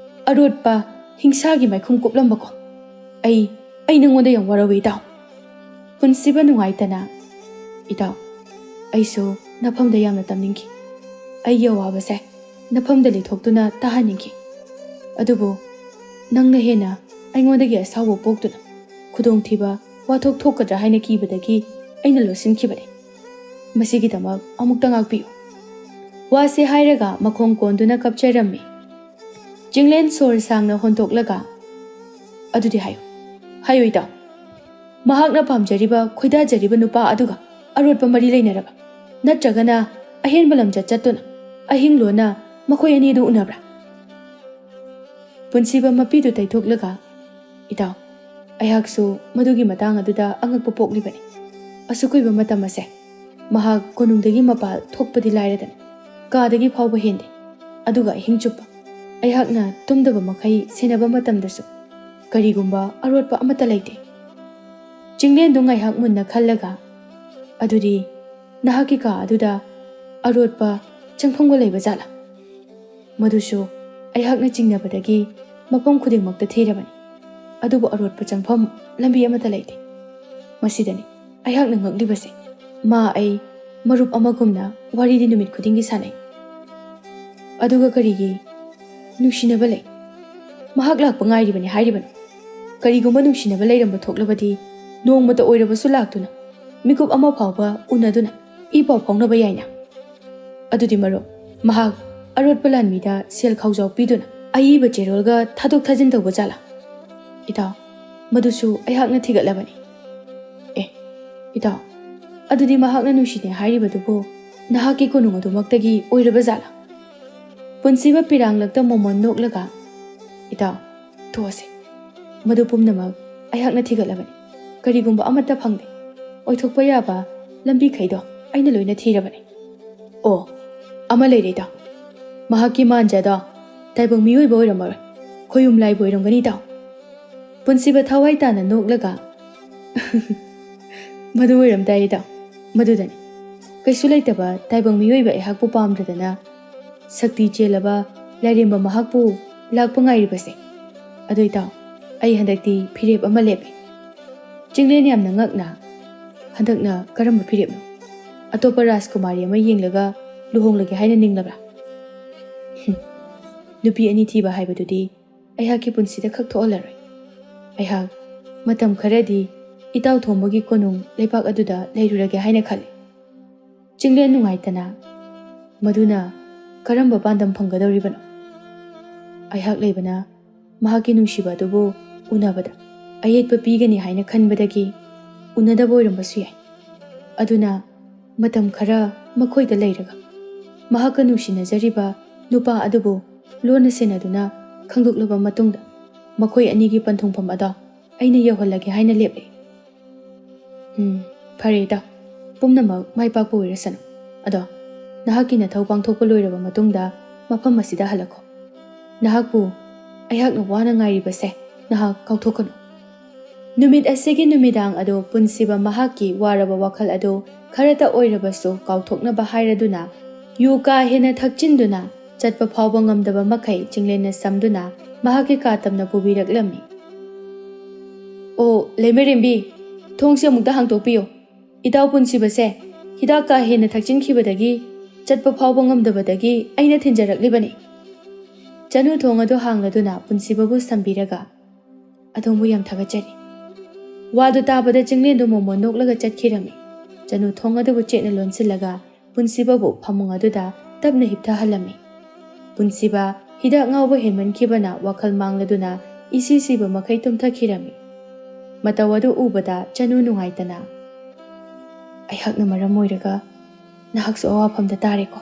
ꯑꯔꯣꯠꯄ ꯍꯤꯡꯁꯥꯒꯤ ꯃꯥꯏꯈꯨꯝ ꯀꯨꯞꯂꯝꯕꯀꯣ꯫ ꯑꯩ, ꯑꯩ ꯅꯉꯣꯟꯗ ꯌꯥꯝ ꯋꯥꯔꯧꯏ, ꯏꯇꯥꯎ꯫" ꯄꯨꯟꯁꯤꯕ ꯅꯨꯡꯉꯥꯏꯇꯅ, "ꯏꯇꯥꯎ, ꯑꯩꯁꯨ ꯅꯐꯝꯗ ꯌꯥꯝꯅ ꯇꯝꯅꯤꯡꯈꯤ꯫ ꯑꯩꯒꯤ ꯑꯋꯥꯕꯁꯦ ꯅꯐꯝꯗ ꯂꯩꯊꯣꯛꯇꯨꯅ ꯇꯥꯍꯟꯅꯤꯡꯈꯤ꯫ ꯑꯗꯨꯕꯨ ꯅꯪꯅ ꯍꯦꯟꯅ ꯑꯩꯉꯣꯟꯗꯒꯤ ꯑꯁꯥꯎꯕ ꯄꯣꯛꯇꯨꯅ ꯈꯨꯗꯣꯡꯊꯤꯕ ꯋꯥꯊꯣꯛ ꯊꯣꯛꯀꯗ꯭ꯔꯥ ꯍꯥꯏꯅ ꯀꯤꯕꯗꯒꯤ ꯑꯩꯅ ꯂꯣꯠꯁꯤꯟꯈꯤꯕꯅꯤ꯫ ꯃꯁꯤꯒꯤꯗꯃꯛ ꯑꯃꯨꯛꯇ ꯉꯥꯛꯄꯤꯌꯨ꯫" ꯋꯥꯁꯦ ꯍꯥꯏꯔꯒ ꯃꯈꯣꯡ ꯀꯣꯟꯗꯨꯅ ꯀꯞꯆꯔꯝꯃꯤ꯫ ꯆꯤꯡꯂꯦꯟ ꯁꯣꯔ ꯁꯥꯡꯅ ꯍꯣꯟꯗꯣꯛꯂꯒ, "ꯑꯗꯨꯗꯤ ꯍꯥꯏꯌꯨ, ꯍꯥꯏꯌꯨ, ꯏꯇꯥꯎ꯫ ꯃꯍꯥꯛꯅ ꯄꯥꯝꯖꯔꯤꯕ, ꯈꯣꯏꯗꯥꯖꯔꯤꯕ ꯅꯨꯄꯥ ꯑꯗꯨꯒ ꯑꯔꯣꯠꯄ ꯃꯔꯤ ꯂꯩꯅꯔꯕ, ꯅꯠꯇ꯭ꯔꯒꯅ ꯑꯍꯦꯟꯕ ꯂꯝꯆꯠ ꯆꯠꯇꯨꯅ ꯑꯍꯤꯡ ꯂꯣꯟꯅ ꯃꯈꯣꯏ ꯑꯅꯤ ꯑꯗꯨ ꯎꯅꯕ꯭ꯔꯥ?" ꯄꯨꯟꯁꯤꯕ ꯃꯄꯤꯗꯨ ꯇꯩꯊꯣꯛꯂꯒ, "ꯏꯇꯥꯎ, ꯑꯩꯍꯥꯛꯁꯨ ꯃꯗꯨꯒꯤ ꯃꯇꯥꯡ ꯑꯗꯨꯗ ꯑꯉꯛꯄ ꯄꯣꯛꯂꯤꯕꯅꯤ꯫ ꯑꯁꯨꯛ ꯀꯨꯏꯕ ꯃꯇꯝ ꯑꯁꯦ ꯃꯍꯥꯛ ꯀꯣꯅꯨꯡꯗꯒꯤ ꯃꯄꯥꯜ ꯊꯣꯛꯄꯗꯤ ꯂꯥꯏꯔꯗꯅ, ꯀꯥꯗꯒꯤ ꯐꯥꯎꯕ ꯍꯦꯟꯗꯦ꯫ ꯑꯗꯨꯒ ꯑꯍꯤꯡ ꯆꯨꯞꯄ ꯑꯩꯍꯥꯛꯅ ꯇꯨꯝꯗꯕ ꯃꯈꯩ ꯁꯦꯟꯅꯕ ꯃꯇꯝꯗꯁꯨ ꯀꯔꯤꯒꯨꯝꯕ ꯑꯔꯣꯠꯄ ꯑꯃꯠꯇ ꯂꯩꯇꯦ꯫" ꯆꯤꯡꯂꯦꯟꯗꯨ ꯉꯥꯏꯍꯥꯛ ꯃꯨꯟꯅ ꯈꯜꯂꯒ, "ꯑꯗꯨꯗꯤ ꯅꯍꯥꯛꯀꯤ ꯀꯥ ꯑꯗꯨꯗ ꯑꯔꯣꯠꯄ ꯆꯪꯐꯝꯒ ꯂꯩꯕ ꯖꯥꯠꯂꯥ?" ꯃꯗꯨꯁꯨ ꯑꯩꯍꯥꯛꯅ ꯆꯤꯡꯅꯕꯗꯒꯤ ꯃꯐꯝ ꯈꯨꯗꯤꯡꯃꯛꯇ ꯊꯤꯔꯕꯅꯤ, ꯑꯗꯨꯕꯨ ꯑꯔꯣꯠꯄ ꯆꯪꯐꯝ ꯂꯝꯕꯤ ꯑꯃꯠꯇ ꯂꯩꯇꯦ꯫ ꯃꯁꯤꯗꯅꯤ ꯑꯩꯍꯥꯛꯅ ꯉꯛꯂꯤꯕꯁꯦ꯫ ꯃꯥ ꯑꯩ ꯃꯔꯨꯞ ꯑꯃꯒꯨꯝꯅ ꯋꯥꯔꯤꯗꯤ ꯅꯨꯃꯤꯠ ꯈꯨꯗꯤꯡꯒꯤ ꯁꯥꯟꯅꯩ꯫ ꯑꯗꯨꯒ ꯀꯔꯤꯒꯤ ꯅꯨꯡꯁꯤꯅꯕ ꯂꯩ? ꯃꯍꯥꯛ ꯂꯥꯛꯄ ꯉꯥꯏꯔꯤꯕꯅꯤ ꯍꯥꯏꯔꯤꯕꯅꯤ꯫ ꯀꯔꯤꯒꯨꯝꯕ ꯅꯨꯡꯁꯤꯅꯕ ꯂꯩꯔꯝꯕ ꯊꯣꯛꯂꯕꯗꯤ ꯅꯣꯡꯃꯇ ꯑꯣꯏꯔꯕꯁꯨ ꯂꯥꯛꯇꯨꯅ ꯃꯤꯀꯨꯞ ꯑꯃ ꯐꯥꯎꯕ ꯎꯅꯗꯨꯅ ꯏ ꯄꯥꯎ ꯐꯥꯎꯅꯕ ꯌꯥꯏꯅ꯫ ꯑꯗꯨꯗꯤ ꯃꯔꯨꯞ, ꯃꯍꯥꯛ ꯑꯔꯣꯠꯄ ꯂꯥꯟꯃꯤꯗ ꯁꯦꯜ ꯈꯥꯎꯖꯥꯎ ꯄꯤꯗꯨꯅ ꯑꯏꯕ ꯆꯦꯔꯣꯜꯒ ꯊꯥꯗꯣꯛ ꯊꯥꯖꯤꯟ ꯇꯧꯕ ꯖꯥꯠꯂꯥ? ꯏꯇꯥꯎ, ꯃꯗꯨꯁꯨ ꯑꯩꯍꯥꯛꯅ ꯊꯤꯒꯠꯂꯕꯅꯤ꯫ ꯑꯦ, ꯏꯇꯥꯎ, ꯑꯗꯨꯗꯤ ꯃꯍꯥꯛꯅ ꯅꯨꯡꯁꯤꯅꯦ ꯍꯥꯏꯔꯤꯕꯗꯨꯕꯨ ꯅꯍꯥꯛꯀꯤ ꯀꯣꯅꯨꯡ ꯑꯗꯨꯃꯛꯇꯒꯤ ꯑꯣꯏꯔꯕ ꯖꯥꯠꯂꯥ? ꯄꯨꯟꯁꯤꯕ ꯄꯤꯔꯥꯡꯂꯛꯇ ꯃꯣꯃꯣꯟ ꯅꯣꯛꯂꯒ, "ꯏꯇꯥꯎ, ꯊꯣꯛꯑꯁꯤ꯫ ꯃꯗꯨ ꯄꯨꯝꯅꯃꯛ ꯑꯩꯍꯥꯛꯅ ꯊꯤꯒꯠꯂꯕꯅꯤ꯫ ꯀꯔꯤꯒꯨꯝꯕ ꯑꯃꯠꯇ ꯐꯪꯗꯦ꯫ ꯑꯣꯏꯊꯣꯛꯄ ꯌꯥꯕ ꯂꯝꯕꯤꯈꯩꯗꯣ ꯑꯩꯅ ꯂꯣꯏꯅ ꯊꯤꯔꯕꯅꯤ꯫ ꯑꯣ, ꯑꯃ ꯂꯩꯔꯦ ꯏꯇꯥꯎ꯫ ꯃꯍꯥꯛꯀꯤ ꯃꯥꯟꯖꯗꯣ ꯇꯥꯏꯕꯪ ꯃꯤꯑꯣꯏꯕ ꯑꯣꯏꯔꯝꯃꯔꯣꯏ꯫ ꯈꯣꯌꯨꯝ ꯂꯥꯏꯕꯨ ꯑꯣꯏꯔꯝꯒꯅꯤ ꯏꯇꯥꯎ꯫" ꯄꯨꯟꯁꯤꯕ ꯊꯋꯥꯏ ꯇꯥꯅ ꯅꯣꯛꯂꯒ, "ꯃꯗꯨ ꯑꯣꯏꯔꯝ ꯇꯥꯏ ꯏꯇꯥꯎ, ꯃꯗꯨꯗꯅꯤ꯫ ꯀꯩꯁꯨ ꯂꯩꯇꯕ ꯇꯥꯏꯕꯪ ꯃꯤꯑꯣꯏꯕ ꯑꯩꯍꯥꯛꯄꯨ ꯄꯥꯝꯗ꯭ꯔꯗꯅ ꯁꯛꯇꯤ ꯆꯦꯜꯂꯕ ꯂꯥꯏꯔꯦꯝꯕ ꯃꯍꯥꯛꯄꯨ ꯂꯥꯛꯄ ꯉꯥꯏꯔꯤꯕꯁꯦ꯫ ꯑꯗꯨ ꯏꯇꯥꯎ, ꯑꯩ ꯍꯟꯗꯛꯇꯤ ꯐꯤꯔꯦꯞ ꯑꯃ ꯂꯦꯞꯄꯦ꯫" ꯆꯤꯡꯂꯦꯟ ꯌꯥꯝꯅ ꯉꯛꯅ, "ꯍꯟꯗꯛꯅ ꯀꯔꯝꯕ ꯐꯤꯔꯦꯞꯅꯣ? ꯑꯇꯣꯞꯄ ꯔꯥꯖꯀꯨꯃꯥꯔꯤ ꯑꯃ ꯌꯦꯡꯂꯒ ꯂꯨꯍꯣꯡꯂꯒꯦ ꯍꯥꯏꯅ ꯅꯤꯡꯂꯕ꯭ꯔꯥ?" "ꯍꯨꯝ, ꯅꯨꯄꯤ ꯑꯅꯤ ꯊꯤꯕ ꯍꯥꯏꯕꯗꯨꯗꯤ ꯑꯩꯍꯥꯛꯀꯤ ꯄꯨꯟꯁꯤꯗ ꯈꯛ ꯊꯣꯛꯍꯜꯂꯔꯣꯏ꯫ ꯑꯩꯍꯥꯛ ꯃꯇꯝ ꯈꯔꯗꯤ ꯏꯇꯥꯎ ꯊꯣꯝꯕꯒꯤ ꯀꯣꯅꯨꯡ ꯂꯩꯄꯥꯛ ꯑꯗꯨꯗ ꯂꯩꯔꯨꯔꯒꯦ ꯍꯥꯏꯅ ꯈꯜꯂꯤ꯫" ꯆꯤꯡꯂꯦꯟ ꯅꯨꯡꯉꯥꯏꯇꯅ, "ꯃꯗꯨꯅ ꯀꯔꯝꯕ ꯄꯥꯟꯗꯝ ꯐꯪꯒꯗꯧꯔꯤꯕꯅꯣ? ꯑꯩꯍꯥꯛ ꯂꯩꯕꯅ ꯃꯍꯥꯛꯀꯤ ꯅꯨꯡꯁꯤꯕ ꯑꯗꯨꯕꯨ ꯎꯅꯕꯗ ꯑꯌꯦꯠꯄ ꯄꯤꯒꯅꯤ ꯍꯥꯏꯅ ꯈꯟꯕꯗꯒꯤ ꯎꯅꯗꯕ ꯑꯣꯏꯔꯝꯕꯁꯨ ꯌꯥꯏ꯫ ꯑꯗꯨꯅ ꯃꯇꯝ ꯈꯔ ꯃꯈꯣꯏꯗ ꯂꯩꯔꯒ ꯃꯍꯥꯛꯀ ꯅꯨꯡꯁꯤꯅꯖꯔꯤꯕ ꯅꯨꯄꯥ ꯑꯗꯨꯕꯨ ꯂꯣꯟꯅ ꯁꯦꯟꯅꯗꯨꯅ ꯈꯪꯗꯣꯛꯂꯕ ꯃꯇꯨꯡꯗ ꯃꯈꯣꯏ ꯑꯅꯤꯒꯤ ꯄꯟꯊꯨꯡꯐꯝ ꯑꯗꯣ ꯑꯩꯅ ꯌꯧꯍꯜꯂꯒꯦ ꯍꯥꯏꯅ ꯂꯦꯞꯂꯦ꯫" "ꯎꯝ, ꯐꯔꯦ ꯏꯇꯥꯎ, ꯄꯨꯝꯅꯃꯛ ꯃꯥꯏ ꯄꯥꯛꯄ ꯑꯣꯏꯔꯁꯅꯨ꯫ ꯑꯗꯣ ꯅꯍꯥꯛꯀꯤ ꯅꯊꯧ ꯄꯥꯡꯊꯣꯛꯄ ꯂꯣꯏꯔꯕ ꯃꯇꯨꯡꯗ ꯃꯐꯝ ꯑꯁꯤꯗ ꯍꯜꯂꯛꯈꯣ꯫ ꯅꯍꯥꯛꯄꯨ ꯑꯩꯍꯥꯛꯅ ꯋꯥꯅ ꯉꯥꯏꯔꯤꯕꯁꯦ ꯅꯍꯥꯛ ꯀꯥꯎꯊꯣꯛꯀꯅꯨ꯫" ꯅꯨꯃꯤꯠ ꯑꯁꯤꯒꯤ ꯅꯨꯃꯤꯗꯥꯡ ꯑꯗꯨ ꯄꯨꯟꯁꯤꯕ ꯃꯍꯥꯛꯀꯤ ꯋꯥꯔꯕ ꯋꯥꯈꯜ ꯑꯗꯨ ꯈꯔꯇ ꯑꯣꯏꯔꯕꯁꯨ ꯀꯥꯎꯊꯣꯛꯅꯕ ꯍꯥꯏꯔꯗꯨꯅ ꯌꯨ ꯀꯥ ꯍꯦꯟꯅ ꯊꯛꯆꯤꯟꯗꯨꯅ ꯆꯠꯄ ꯐꯥꯎꯕ ꯉꯝꯗꯕ ꯃꯈꯩ ꯆꯤꯡꯂꯦꯟꯅ ꯁꯝꯗꯨꯅ ꯃꯍꯥꯛꯀꯤ ꯀꯥ ꯇꯝꯅ ꯄꯨꯕꯤꯔꯛꯂꯝꯃꯤ꯫ "ꯑꯣ, ꯂꯩꯃꯔꯦꯝꯕꯤ, ꯊꯣꯡꯁꯦ ꯑꯃꯨꯛꯇ ꯍꯥꯡꯇꯣꯛꯄꯤꯌꯨ꯫ ꯏꯇꯥꯎ ꯄꯨꯟꯁꯤꯕꯁꯦ ꯍꯤꯗꯥꯛ ꯀꯥ ꯍꯦꯟꯅ ꯊꯛꯆꯤꯟꯈꯤꯕꯗꯒꯤ ꯆꯠꯄ ꯐꯥꯎꯕ ꯉꯝꯗꯕꯗꯒꯤ ꯑꯩꯅ ꯊꯤꯟꯖꯔꯛꯂꯤꯕꯅꯤ꯫ ꯆꯅꯨ ꯊꯣꯡ ꯑꯗꯨ ꯍꯥꯡꯂꯗꯨꯅ ꯄꯨꯟꯁꯤꯕꯕꯨ ꯁꯝꯕꯤꯔꯒ, "ꯑꯗꯣꯝꯕꯨ ꯌꯥꯝ ꯊꯥꯒꯠꯆꯔꯤ"꯫ ꯋꯥꯗꯨ ꯇꯥꯕꯗ ꯆꯤꯡꯂꯦꯟꯗꯨ ꯃꯣꯃꯣꯟ ꯅꯣꯛꯂꯒ ꯆꯠꯈꯤꯔꯝꯃꯤ꯫ ꯆꯅꯨ ꯊꯣꯡ ꯑꯗꯨꯕꯨ ꯆꯦꯠꯅ ꯂꯣꯟꯁꯤꯜꯂꯒ ꯄꯨꯟꯁꯤꯕꯕꯨ ꯐꯃꯨꯡ ꯑꯗꯨꯗ ꯇꯞꯅ ꯍꯤꯞꯊꯍꯜꯂꯝꯃꯤ꯫ ꯄꯨꯟꯁꯤꯕ ꯍꯤꯗꯥꯛ ꯉꯥꯎꯕ ꯍꯦꯟꯃꯟꯈꯤꯕꯅ ꯋꯥꯈꯜ ꯃꯥꯡꯂꯗꯨꯅ ꯏꯁꯤ ꯁꯤꯕ ꯃꯈꯩ ꯇꯨꯝꯊꯈꯤꯔꯝꯃꯤ꯫ ꯃꯇꯧ ꯑꯗꯨ ꯎꯕꯗ ꯆꯅꯨ ꯅꯨꯡꯉꯥꯏꯇꯅ, "ꯑꯩꯍꯥꯛꯅ ꯃꯔꯝ ꯑꯣꯏꯔꯒ ꯅꯍꯥꯛꯁꯨ ꯑꯋꯥꯐꯝꯗ ꯇꯥꯔꯦꯀꯣ꯫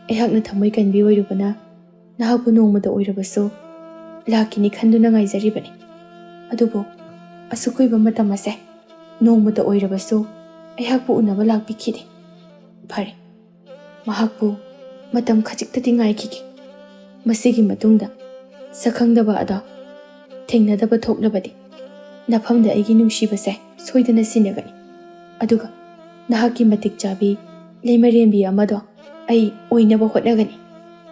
ꯑꯩꯍꯥꯛꯅ ꯊꯃꯣꯏ ꯀꯟꯕꯤ ꯑꯣꯏꯔꯨꯕꯅ ꯅꯍꯥꯛꯄꯨ ꯅꯣꯡꯃꯇ ꯑꯣꯏꯔꯕꯁꯨ ꯂꯥꯛꯈꯤꯅꯤ ꯈꯟꯗꯨꯅ ꯉꯥꯏꯖꯔꯤꯕꯅꯤ꯫ ꯑꯗꯨꯕꯨ ꯑꯁꯨꯛ ꯀꯨꯏꯕ ꯃꯇꯝ ꯑꯁꯦ ꯅꯣꯡꯃꯇ ꯑꯣꯏꯔꯕꯁꯨ ꯑꯩꯍꯥꯛꯄꯨ ꯎꯅꯕ ꯂꯥꯛꯄꯤꯈꯤꯗꯦ꯫ ꯐꯔꯦ, ꯃꯍꯥꯛꯄꯨ ꯃꯇꯝ ꯈꯖꯤꯛꯇꯗꯤ ꯉꯥꯏꯈꯤꯒꯦ꯫ ꯃꯁꯤꯒꯤ ꯃꯇꯨꯡꯗ ꯁꯛꯈꯪꯗꯕ ꯑꯗꯣ ꯊꯦꯡꯅꯗꯕ ꯊꯣꯛꯂꯕꯗꯤ ꯅꯐꯝꯗ ꯑꯩꯒꯤ ꯅꯨꯡꯁꯤꯕꯁꯦ ꯁꯣꯏꯗꯅ ꯁꯤꯟꯅꯒꯅꯤ꯫ ꯑꯗꯨꯒ ꯅꯍꯥꯛꯀꯤ ꯃꯇꯤꯛ ꯆꯥꯕꯤ ꯂꯩꯃꯔꯦꯟꯕꯤ ꯑꯃꯗꯣ ꯑꯩ ꯑꯣꯏꯅꯕ ꯍꯣꯠꯅꯒꯅꯤ"꯫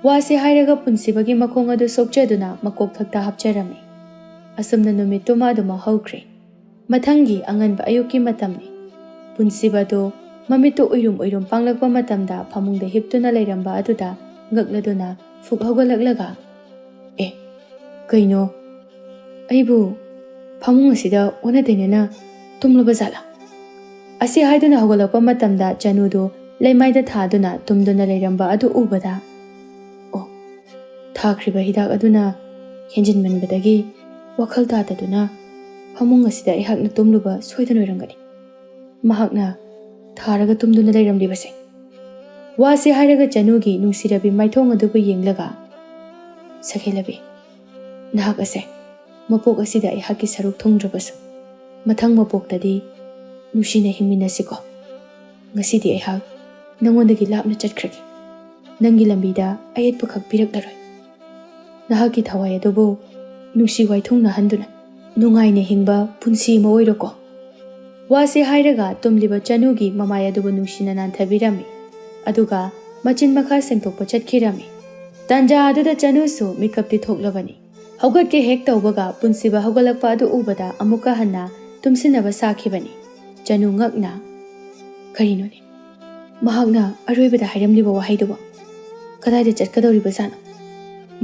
ꯋꯥꯁꯦ ꯍꯥꯏꯔꯒ ꯄꯨꯟꯁꯤꯕꯒꯤ ꯃꯈꯣꯡ ꯑꯗꯨ ꯁꯣꯛꯆꯗꯨꯅ ꯃꯀꯣꯛꯊꯛꯇ ꯍꯥꯞꯆꯔꯝꯃꯤ꯫ ꯑꯁꯨꯝꯅ ꯅꯨꯃꯤꯠꯇꯨꯃ ꯑꯗꯨꯃꯛ ꯍꯧꯈ꯭ꯔꯦ꯫ ꯃꯊꯪꯒꯤ ꯑꯉꯟꯕ ꯑꯌꯨꯛꯀꯤ ꯃꯇꯝꯅꯤ꯫ ꯄꯨꯟꯁꯤꯕꯗꯨ ꯃꯃꯤꯠꯇꯨ ꯎꯏꯔꯨꯝ ꯎꯏꯔꯨꯝ ꯄꯥꯡꯂꯛꯄ ꯃꯇꯝꯗ ꯐꯃꯨꯡꯗ ꯍꯤꯞꯇꯨꯅ ꯂꯩꯔꯝꯕ ꯑꯗꯨꯗ ꯉꯛꯂꯗꯨꯅ ꯐꯨꯛ ꯍꯧꯒꯠꯂꯛꯂꯒ, "ꯑꯦ, ꯀꯩꯅꯣ? ꯑꯩꯕꯨ ꯐꯃꯨꯡ ꯑꯁꯤꯗ ꯑꯣꯟꯅ ꯇꯩꯅꯅ ꯇꯨꯝꯂꯕ ꯖꯥꯠꯂꯥ?" ꯑꯁꯤ ꯍꯥꯏꯗꯨꯅ ꯍꯧꯒꯠꯂꯛꯄ ꯃꯇꯝꯗ ꯆꯅꯨꯗꯨ ꯂꯩꯃꯥꯏꯗ ꯊꯥꯗꯨꯅ ꯇꯨꯝꯗꯨꯅ ꯂꯩꯔꯝꯕ ꯑꯗꯨ ꯎꯕꯗ, "ꯑꯣ, ꯊꯥꯈ꯭ꯔꯤꯕ ꯍꯤꯗꯥꯛ ꯑꯗꯨꯅ ꯍꯦꯟꯖꯤꯟꯃꯟꯕꯗꯒꯤ ꯋꯥꯈꯜ ꯇꯥꯗꯗꯨꯅ ꯐꯃꯨꯡ ꯑꯁꯤꯗ ꯑꯩꯍꯥꯛꯅ ꯇꯨꯝꯂꯨꯕ ꯁꯣꯏꯗꯅ ꯑꯣꯏꯔꯝꯒꯅꯤ꯫ ꯃꯍꯥꯛꯅ ꯊꯥꯔꯒ ꯇꯨꯝꯗꯨꯅ ꯂꯩꯔꯝꯂꯤꯕꯁꯦ"꯫ ꯋꯥꯁꯤ ꯍꯥꯏꯔꯒ ꯆꯅꯨꯒꯤ ꯅꯨꯡꯁꯤꯔꯕꯤ ꯃꯥꯏꯊꯣꯡ ꯑꯗꯨꯕꯨ ꯌꯦꯡꯂꯒ, "ꯁꯈꯦꯂꯕꯤ, ꯅꯍꯥꯛ ꯑꯁꯦ ꯃꯄꯣꯛ ꯑꯁꯤꯗ ꯑꯩꯍꯥꯛꯀꯤ ꯁꯔꯨꯛ ꯊꯨꯡꯗ꯭ꯔꯕꯁꯨ, ꯃꯊꯪ ꯃꯄꯣꯛꯇꯗꯤ ꯅꯨꯡꯁꯤꯅ ꯍꯤꯡꯃꯤꯟꯅꯁꯤꯀꯣ꯫ ꯉꯁꯤꯗꯤ ꯑꯩꯍꯥꯛ ꯅꯉꯣꯟꯗꯒꯤ ꯂꯥꯞꯅ ꯆꯠꯈ꯭ꯔꯒꯦ꯫ ꯅꯪꯒꯤ ꯂꯝꯕꯤꯗ ꯑꯌꯦꯠꯄꯈꯛ ꯄꯤꯔꯛꯂꯔꯣꯏ꯫ ꯅꯍꯥꯛꯀꯤ ꯊꯋꯥꯏ ꯑꯗꯨꯕꯨ ꯅꯨꯡꯁꯤ ꯋꯥꯏꯊꯨꯡꯅꯍꯟꯗꯨꯅ ꯅꯨꯡꯉꯥꯏꯅ ꯍꯤꯡꯕ ꯄꯨꯟꯁꯤ ꯑꯃ ꯑꯣꯏꯔꯣꯀꯣ"꯫ ꯋꯥꯁꯤ ꯍꯥꯏꯔꯒ ꯇꯨꯝꯂꯤꯕ ꯆꯅꯨꯒꯤ ꯃꯃꯥꯏ ꯑꯗꯨꯕꯨ ꯅꯨꯡꯁꯤꯅ ꯅꯥꯟꯊꯕꯤꯔꯝꯃꯤ꯫ ꯑꯗꯨꯒ ꯃꯆꯤꯟ ꯃꯈꯥ ꯁꯦꯡꯗꯣꯛꯄ ꯆꯠꯈꯤꯔꯝꯃꯤ꯫ ꯇꯥꯟꯖꯥ ꯑꯗꯨꯗ ꯆꯅꯨꯁꯨ ꯃꯤꯀꯞꯇꯤ ꯊꯣꯛꯂꯕꯅꯤ꯫ ꯍꯧꯒꯠꯀꯦ ꯍꯦꯛ ꯇꯧꯕꯒ ꯄꯨꯟꯁꯤꯕ ꯍꯧꯒꯠꯂꯛꯄ ꯑꯗꯨ ꯎꯕꯗ ꯑꯃꯨꯛꯀ ꯍꯟꯅ ꯇꯨꯝꯁꯤꯟꯅꯕ ꯁꯥꯈꯤꯕꯅꯤ꯫ ꯆꯅꯨ ꯉꯛꯅ, ꯀꯔꯤꯅꯣꯅꯦ? ꯃꯍꯥꯛꯅ ꯑꯔꯣꯏꯕꯗ ꯍꯥꯏꯔꯝꯂꯤꯕ ꯋꯥꯍꯩꯗꯨꯕꯣ? ꯀꯗꯥꯏꯗ ꯆꯠꯀꯗꯧꯔꯤꯕꯖꯥꯠꯅꯣ?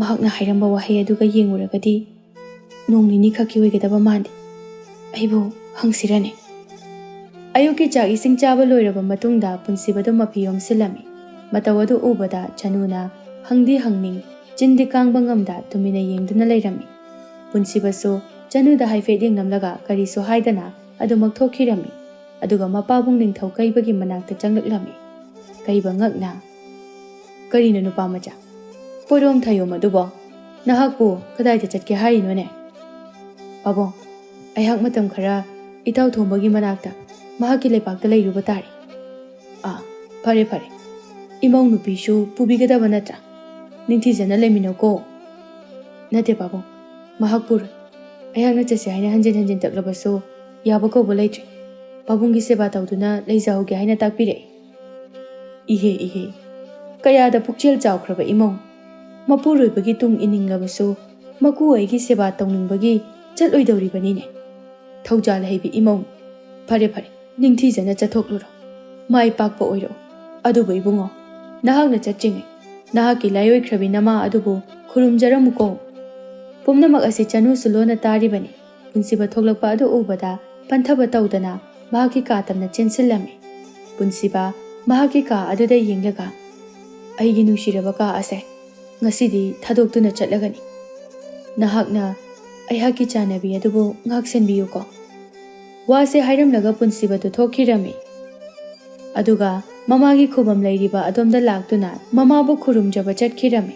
ꯃꯍꯥꯛꯅ ꯍꯥꯏꯔꯝꯕ ꯋꯥꯍꯩ ꯑꯗꯨꯒ ꯌꯦꯡꯉꯨꯔꯒꯗꯤ ꯅꯣꯡ ꯅꯤꯅꯤ ꯈꯛꯀꯤ ꯑꯣꯏꯒꯗꯕ ꯃꯥꯟꯗꯦ꯫ ꯑꯩꯕꯨ ꯍꯪꯁꯤꯔꯅꯦ? ꯑꯌꯨꯛꯀꯤ ꯆꯥꯛ ꯏꯁꯤꯡ ꯆꯥꯕ ꯂꯣꯏꯔꯕ ꯃꯇꯨꯡꯗ ꯄꯨꯟꯁꯤꯕꯗꯨ ꯃꯐꯤ ꯌꯣꯝꯁꯤꯜꯂꯝꯃꯤ꯫ ꯃꯇꯧ ꯑꯗꯨ ꯎꯕꯗ ꯆꯅꯨꯅ ꯍꯪꯗꯤ ꯍꯪꯅꯤꯡ, ꯆꯤꯟꯗꯤ ꯀꯥꯡꯕ ꯉꯝꯗ ꯇꯨꯃꯤꯟꯅ ꯌꯦꯡꯗꯨꯅ ꯂꯩꯔꯝꯃꯤ꯫ ꯄꯨꯟꯁꯤꯕꯁꯨ ꯆꯅꯨꯗ ꯍꯥꯏꯐꯦꯠ ꯌꯦꯡꯂꯝꯂꯒ ꯀꯔꯤꯁꯨ ꯍꯥꯏꯗꯅ ꯑꯗꯨꯃꯛ ꯊꯣꯛꯈꯤꯔꯝꯃꯤ꯫ ꯑꯗꯨꯒ ꯃꯄꯥꯕꯨꯡ ꯅꯤꯡꯊꯧ ꯀꯩꯕꯒꯤ ꯃꯅꯥꯛꯇ ꯆꯪꯂꯛꯂꯝꯃꯤ꯫ ꯀꯩꯕ ꯉꯛꯅ, "ꯀꯔꯤꯅꯣ ꯅꯨꯄꯥ ꯃꯆꯥ? ꯄꯣꯠꯌꯣꯝ ꯊꯌꯣꯝ ꯑꯗꯨꯕꯣ? ꯅꯍꯥꯛꯄꯨ ꯀꯗꯥꯏꯗ ꯆꯠꯀꯦ ꯍꯥꯏꯔꯤꯅꯣꯅꯦ?" "ꯄꯥꯕꯨꯡ, ꯑꯩꯍꯥꯛ ꯃꯇꯝ ꯈꯔ ꯏꯇꯥꯎ ꯊꯣꯝꯕꯒꯤ ꯃꯅꯥꯛꯇ, ꯃꯍꯥꯛꯀꯤ ꯂꯩꯄꯥꯛꯇ ꯂꯩꯔꯨꯕ ꯇꯥꯔꯦ꯫" "ꯑꯥ, ꯐꯔꯦ ꯐꯔꯦ꯫ ꯏꯃꯧ ꯅꯨꯄꯤꯁꯨ ꯄꯨꯕꯤꯒꯗꯕ ꯅꯠꯇ꯭ꯔꯥ? ꯅꯤꯡꯊꯤꯖꯅ ꯂꯩꯃꯤꯟꯅꯧꯀꯣ꯫" "ꯅꯠꯇꯦ ꯄꯥꯕꯨꯡ, ꯃꯍꯥꯛ ꯄꯨꯔꯣꯏ꯫ ꯑꯩꯍꯥꯛꯅ ꯆꯠꯁꯦ ꯍꯥꯏꯅ ꯍꯟꯖꯤꯟ ꯍꯟꯖꯤꯟ ꯇꯛꯂꯕꯁꯨ ꯌꯥꯕ ꯀꯧꯕ ꯂꯩꯇ꯭ꯔꯦ꯫ ꯄꯥꯕꯨꯡꯒꯤ ꯁꯦꯕꯥ ꯇꯧꯗꯨꯅ ꯂꯩꯖꯍꯧꯒꯦ ꯍꯥꯏꯅ ꯇꯥꯛꯄꯤꯔꯛꯏ꯫" "ꯏꯍꯦ ꯏꯍꯦ, ꯀꯌꯥꯗ ꯄꯨꯛꯆꯦꯜ ꯆꯥꯎꯈ꯭ꯔꯕ ꯏꯃꯧ! ꯃꯄꯨꯔꯣꯏꯕꯒꯤ ꯇꯨꯡ ꯏꯅꯤꯡꯂꯕꯁꯨ ꯃꯀꯨ ꯑꯩꯒꯤ ꯁꯦꯕꯥ ꯇꯧꯅꯤꯡꯕꯒꯤ ꯆꯠꯂꯣꯏꯗꯧꯔꯤꯕꯅꯤꯅꯦ꯫ ꯊꯧꯖꯥꯜ ꯍꯩꯕꯤ ꯏꯃꯧ! ꯐꯔꯦ ꯐꯔꯦ, ꯅꯤꯡꯊꯤꯖꯅ ꯆꯠꯊꯣꯛꯂꯨꯔꯣ꯫ ꯃꯥꯏ ꯄꯥꯛꯄ ꯑꯣꯏꯔꯣ꯫ ꯑꯗꯨꯕꯨ ꯏꯕꯨꯡꯉꯣ, ꯅꯍꯥꯛꯅ ꯆꯠꯇ꯭ꯔꯤꯉꯩ ꯅꯍꯥꯛꯀꯤ ꯂꯥꯏꯑꯣꯏꯈ꯭ꯔꯕꯤ ꯅꯃꯥ ꯑꯗꯨꯕꯨ ꯈꯨꯔꯨꯝꯖꯔꯝꯃꯨꯀꯣ꯫" ꯄꯨꯝꯅꯃꯛ ꯑꯁꯤ ꯆꯅꯨꯁꯨ ꯂꯣꯟꯅ ꯇꯥꯔꯤꯕꯅꯤ꯫ ꯄꯨꯟꯁꯤꯕ ꯊꯣꯛꯂꯛꯄ ꯑꯗꯨ ꯎꯕꯗ ꯄꯟꯊꯕ ꯇꯧꯗꯅ ꯃꯍꯥꯛꯀꯤ ꯀꯥ ꯇꯝꯅ ꯆꯦꯟꯁꯤꯜꯂꯝꯃꯤ꯫ ꯄꯨꯟꯁꯤꯕ ꯃꯍꯥꯛꯀꯤ ꯀꯥ ꯑꯗꯨꯗ ꯌꯦꯡꯂꯒ, "ꯑꯩꯒꯤ ꯅꯨꯡꯁꯤꯔꯕ ꯀꯥ ꯑꯁꯦ ꯉꯁꯤꯗꯤ ꯊꯥꯗꯣꯛꯇꯨꯅ ꯆꯠꯂꯒꯅꯤ꯫ ꯅꯍꯥꯛꯅ ꯑꯩꯍꯥꯛꯀꯤ ꯆꯥꯟꯅꯕꯤ ꯑꯗꯨꯕꯨ ꯉꯥꯛꯁꯦꯟꯕꯤꯌꯨꯀꯣ꯫" ꯋꯥꯁꯦ ꯍꯥꯏꯔꯝꯂꯒ ꯄꯨꯟꯁꯤꯕꯗꯨ ꯊꯣꯛꯈꯤꯔꯝꯃꯤ꯫ ꯑꯗꯨꯒ ꯃꯃꯥꯒꯤ ꯈꯨꯕꯝ ꯂꯩꯔꯤꯕ ꯑꯗꯣꯝꯗ ꯂꯥꯛꯇꯨꯅ ꯃꯃꯥꯕꯨ ꯈꯨꯔꯨꯝꯖꯕ ꯆꯠꯈꯤꯔꯝꯃꯤ꯫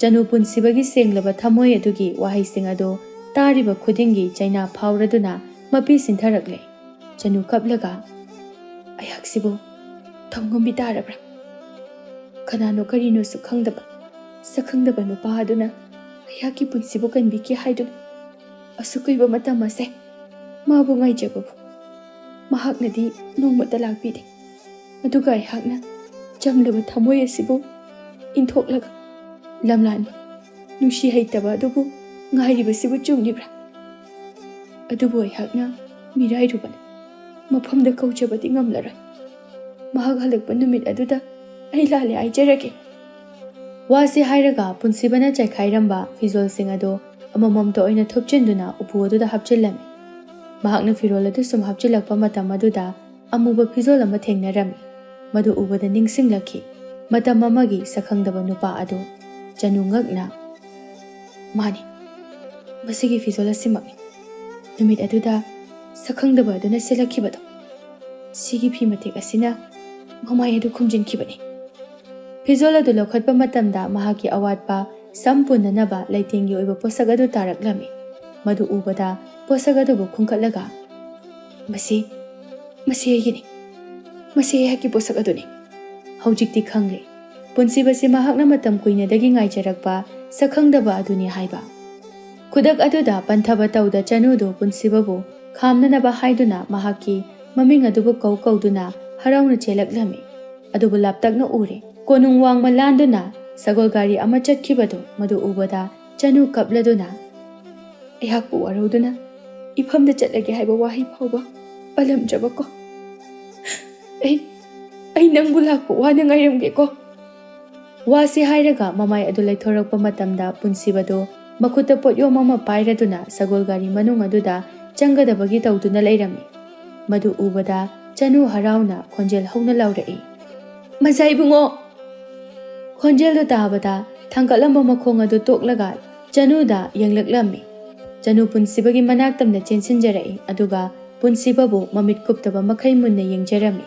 ꯆꯅꯨ ꯄꯨꯟꯁꯤꯕꯒꯤ ꯁꯦꯡꯂꯕ ꯊꯃꯣꯏ ꯑꯗꯨꯒꯤ ꯋꯥꯍꯩꯁꯤꯡ ꯑꯗꯨ ꯇꯥꯔꯤꯕ ꯈꯨꯗꯤꯡꯒꯤ ꯆꯩꯅꯥ ꯐꯥꯎꯔꯗꯨꯅ ꯃꯄꯤ ꯁꯤꯟꯊꯔꯛꯂꯦ꯫ ꯆꯅꯨ ꯀꯞꯂꯒ, "ꯑꯩꯍꯥꯛꯁꯤꯕꯨ ꯊꯝꯉꯝꯕꯤ ꯇꯥꯔꯕ꯭ꯔꯥ? ꯀꯅꯥꯅꯣ ꯀꯔꯤꯅꯣꯁꯨ ꯈꯪꯗꯕ, ꯁꯛꯈꯪꯗꯕ ꯅꯨꯄꯥ ꯑꯗꯨꯅ ꯑꯩꯍꯥꯛꯀꯤ ꯄꯨꯟꯁꯤꯕꯨ ꯀꯟꯕꯤꯒꯦ ꯍꯥꯏꯗꯨꯅ ꯑꯁꯨꯛ ꯀꯨꯏꯕ ꯃꯇꯝ ꯑꯁꯦ ꯃꯥꯕꯨ ꯉꯥꯏꯖꯕꯕꯨ ꯃꯍꯥꯛꯅꯗꯤ ꯅꯣꯡꯃꯇ ꯂꯥꯛꯄꯤꯗꯦ꯫ ꯑꯗꯨꯒ ꯑꯩꯍꯥꯛꯅ ꯆꯝꯂꯕ ꯊꯃꯣꯏ ꯑꯁꯤꯕꯨ ꯏꯟꯊꯣꯛꯂꯒ ꯂꯝꯂꯥꯟꯕ ꯅꯨꯡꯁꯤ ꯍꯩꯇꯕ ꯑꯗꯨꯕꯨ ꯉꯥꯏꯔꯤꯕꯁꯤꯕꯨ ꯆꯨꯝꯂꯤꯕ꯭ꯔꯥ? ꯑꯗꯨꯕꯨ ꯑꯩꯍꯥꯛꯅ ꯃꯤꯔꯥꯏꯔꯨꯕꯅ ꯃꯐꯝꯗ ꯀꯧꯖꯕꯗꯤ ꯉꯝꯂꯔꯣꯏ꯫" ꯃꯍꯥꯛ ꯍꯜꯂꯛꯄ ꯅꯨꯃꯤꯠ ꯑꯗꯨꯗ ꯑꯩ ꯂꯥꯜꯂꯦ ꯍꯥꯏꯖꯔꯒꯦ꯫ ꯋꯥꯁꯤ ꯍꯥꯏꯔꯒ ꯄꯨꯟꯁꯤꯕꯅ ꯆꯥꯏꯈꯥꯏꯔꯝꯕ ꯐꯤꯖꯣꯜꯁꯤꯡ ꯑꯗꯨ ꯑꯃꯃꯝꯇ ꯑꯣꯏꯅ ꯊꯨꯞꯆꯤꯟꯗꯨꯅ ꯎꯄꯨ ꯑꯗꯨꯗ ꯍꯥꯞꯆꯤꯜꯂꯝꯃꯤ꯫ ꯃꯍꯥꯛꯅ ꯐꯤꯔꯣꯜ ꯑꯗꯨ ꯁꯨꯝ ꯍꯥꯞꯆꯤꯜꯂꯛꯄ ꯃꯇꯝ ꯑꯗꯨꯗ ꯑꯃꯨꯕ ꯐꯤꯖꯣꯜ ꯑꯃ ꯊꯦꯡꯅꯔꯝꯃꯤ꯫ ꯃꯗꯨ ꯎꯕꯗ ꯅꯤꯡꯁꯤꯡꯂꯛꯈꯤ ꯃꯇꯝ ꯑꯃꯒꯤ ꯁꯛꯈꯪꯗꯕ ꯅꯨꯄꯥ ꯑꯗꯨ꯫ ꯆꯅꯨ ꯉꯛꯅ, "ꯃꯥꯅꯤ, ꯃꯁꯤꯒꯤ ꯐꯤꯖꯣꯜ ꯑꯁꯤꯃꯛꯅꯤ ꯅꯨꯃꯤꯠ ꯑꯗꯨꯗ ꯁꯛꯈꯪꯗꯕ ꯑꯗꯨꯅ ꯁꯦꯠꯂꯛꯈꯤꯕꯗꯣ꯫ ꯁꯤꯒꯤ ꯐꯤ ꯃꯇꯦꯛ ꯑꯁꯤꯅ ꯃꯃꯥꯏ ꯑꯗꯨ ꯈꯨꯝꯖꯤꯟꯈꯤꯕꯅꯤ"꯫ ꯐꯤꯖꯣꯜ ꯑꯗꯨ ꯂꯧꯈꯠꯄ ꯃꯇꯝꯗ ꯃꯍꯥꯛꯀꯤ ꯑꯋꯥꯠꯄ ꯁꯝ ꯄꯨꯟꯅꯅꯕ ꯂꯩꯇꯦꯡꯒꯤ ꯑꯣꯏꯕ ꯄꯣꯠꯁꯛ ꯑꯗꯨ ꯇꯥꯔꯛꯂꯝꯃꯤ꯫ ꯃꯗꯨ ꯎꯕꯗ ꯄꯣꯠꯁꯛ ꯑꯗꯨꯕꯨ ꯈꯨꯟꯒꯠꯂꯒ, "ꯃꯁꯤ, ꯃꯁꯤ ꯑꯩꯒꯤꯅꯤ꯫ ꯃꯁꯤ ꯑꯩꯍꯥꯛꯀꯤ ꯄꯣꯠꯁꯛ ꯑꯗꯨꯅꯤ"꯫ ꯍꯧꯖꯤꯛꯇꯤ ꯈꯪꯂꯦ꯫ ꯄꯨꯟꯁꯤꯕꯁꯤ ꯃꯍꯥꯛꯅ ꯃꯇꯝ ꯀꯨꯏꯅꯗꯒꯤ ꯉꯥꯏꯖꯔꯛꯄ ꯁꯛꯈꯪꯗꯕ ꯑꯗꯨꯅꯤ ꯍꯥꯏꯕ꯫ ꯈꯨꯗꯛ ꯑꯗꯨꯗ ꯄꯟꯊꯕ ꯇꯧꯗ ꯆꯅꯨꯗꯨ ꯄꯨꯟꯁꯤꯕꯕꯨ ꯈꯥꯝꯅꯅꯕ ꯍꯥꯏꯗꯨꯅ ꯃꯍꯥꯛꯀꯤ ꯃꯃꯤꯡ ꯑꯗꯨꯕꯨ ꯀꯧ ꯀꯧꯗꯨꯅ ꯍꯔꯥꯎꯅ ꯆꯦꯜꯂꯛꯂꯝꯃꯤ꯫ ꯑꯗꯨꯕꯨ ꯂꯥꯞꯇꯛꯅ ꯎꯔꯦ꯫ ꯀꯣꯅꯨꯡ ꯋꯥꯡꯃ ꯂꯥꯟꯗꯨꯅ ꯁꯒꯣꯜ ꯒꯥꯔꯤ ꯑꯃ ꯆꯠꯈꯤꯕꯗꯨ ꯃꯗꯨ ꯎꯕꯗ ꯆꯅꯨ ꯀꯞꯂꯗꯨꯅ, "ꯑꯩꯍꯥꯛꯄꯨ ꯋꯥꯔꯧꯗꯨꯅ ꯏꯐꯝꯗ ꯆꯠꯂꯒꯦ" ꯍꯥꯏꯕ ꯋꯥꯍꯩ ꯐꯥꯎꯕ ꯄꯜꯂꯝꯗ꯭ꯔꯕꯀꯣ꯫ "ꯑꯩ, ꯑꯩ ꯅꯪꯕꯨ ꯂꯥꯛꯄ ꯋꯥꯅ ꯉꯥꯏꯔꯝꯒꯦꯀꯣ"꯫ ꯋꯥꯁꯤ ꯍꯥꯏꯔꯒ ꯃꯃꯥꯏ ꯑꯗꯨ ꯂꯩꯊꯣꯔꯛꯄ ꯃꯇꯝꯗ ꯄꯨꯟꯁꯤꯕꯗꯨ ꯃꯈꯨꯠꯇ ꯄꯣꯠꯌꯣꯝ ꯑꯃ ꯄꯥꯏꯔꯗꯨꯅ ꯁꯒꯣꯜ ꯒꯥꯔꯤ ꯃꯅꯨꯡ ꯑꯗꯨꯗ ꯆꯪꯒꯗꯕꯒꯤ ꯇꯧꯗꯨꯅ ꯂꯩꯔꯝꯃꯤ꯫ ꯃꯗꯨ ꯎꯕꯗ ꯆꯅꯨ ꯍꯔꯥꯎꯅ ꯈꯣꯟꯖꯦꯜ ꯍꯧꯅ ꯂꯥꯎꯔꯛꯏ, "ꯃꯖꯥ ꯏꯕꯨꯡꯉꯣ!" ꯈꯣꯟꯖꯦꯜꯗꯨ ꯇꯥꯕꯗ ꯊꯥꯡꯒꯠꯂꯝꯕ ꯃꯈꯣꯡ ꯑꯗꯨ ꯇꯣꯛꯂꯒ ꯆꯅꯨꯗ ꯌꯦꯡꯂꯛꯂꯝꯃꯤ꯫ ꯆꯅꯨ ꯄꯨꯟꯁꯤꯕꯒꯤ ꯃꯅꯥꯛꯇꯝꯅ ꯆꯦꯟꯁꯤꯟꯖꯔꯛꯏ, ꯑꯗꯨꯒ ꯄꯨꯟꯁꯤꯕꯕꯨ ꯃꯃꯤꯠ ꯀꯨꯞꯇꯕ ꯃꯈꯩ ꯃꯨꯟꯅ ꯌꯦꯡꯖꯔꯝꯃꯤ꯫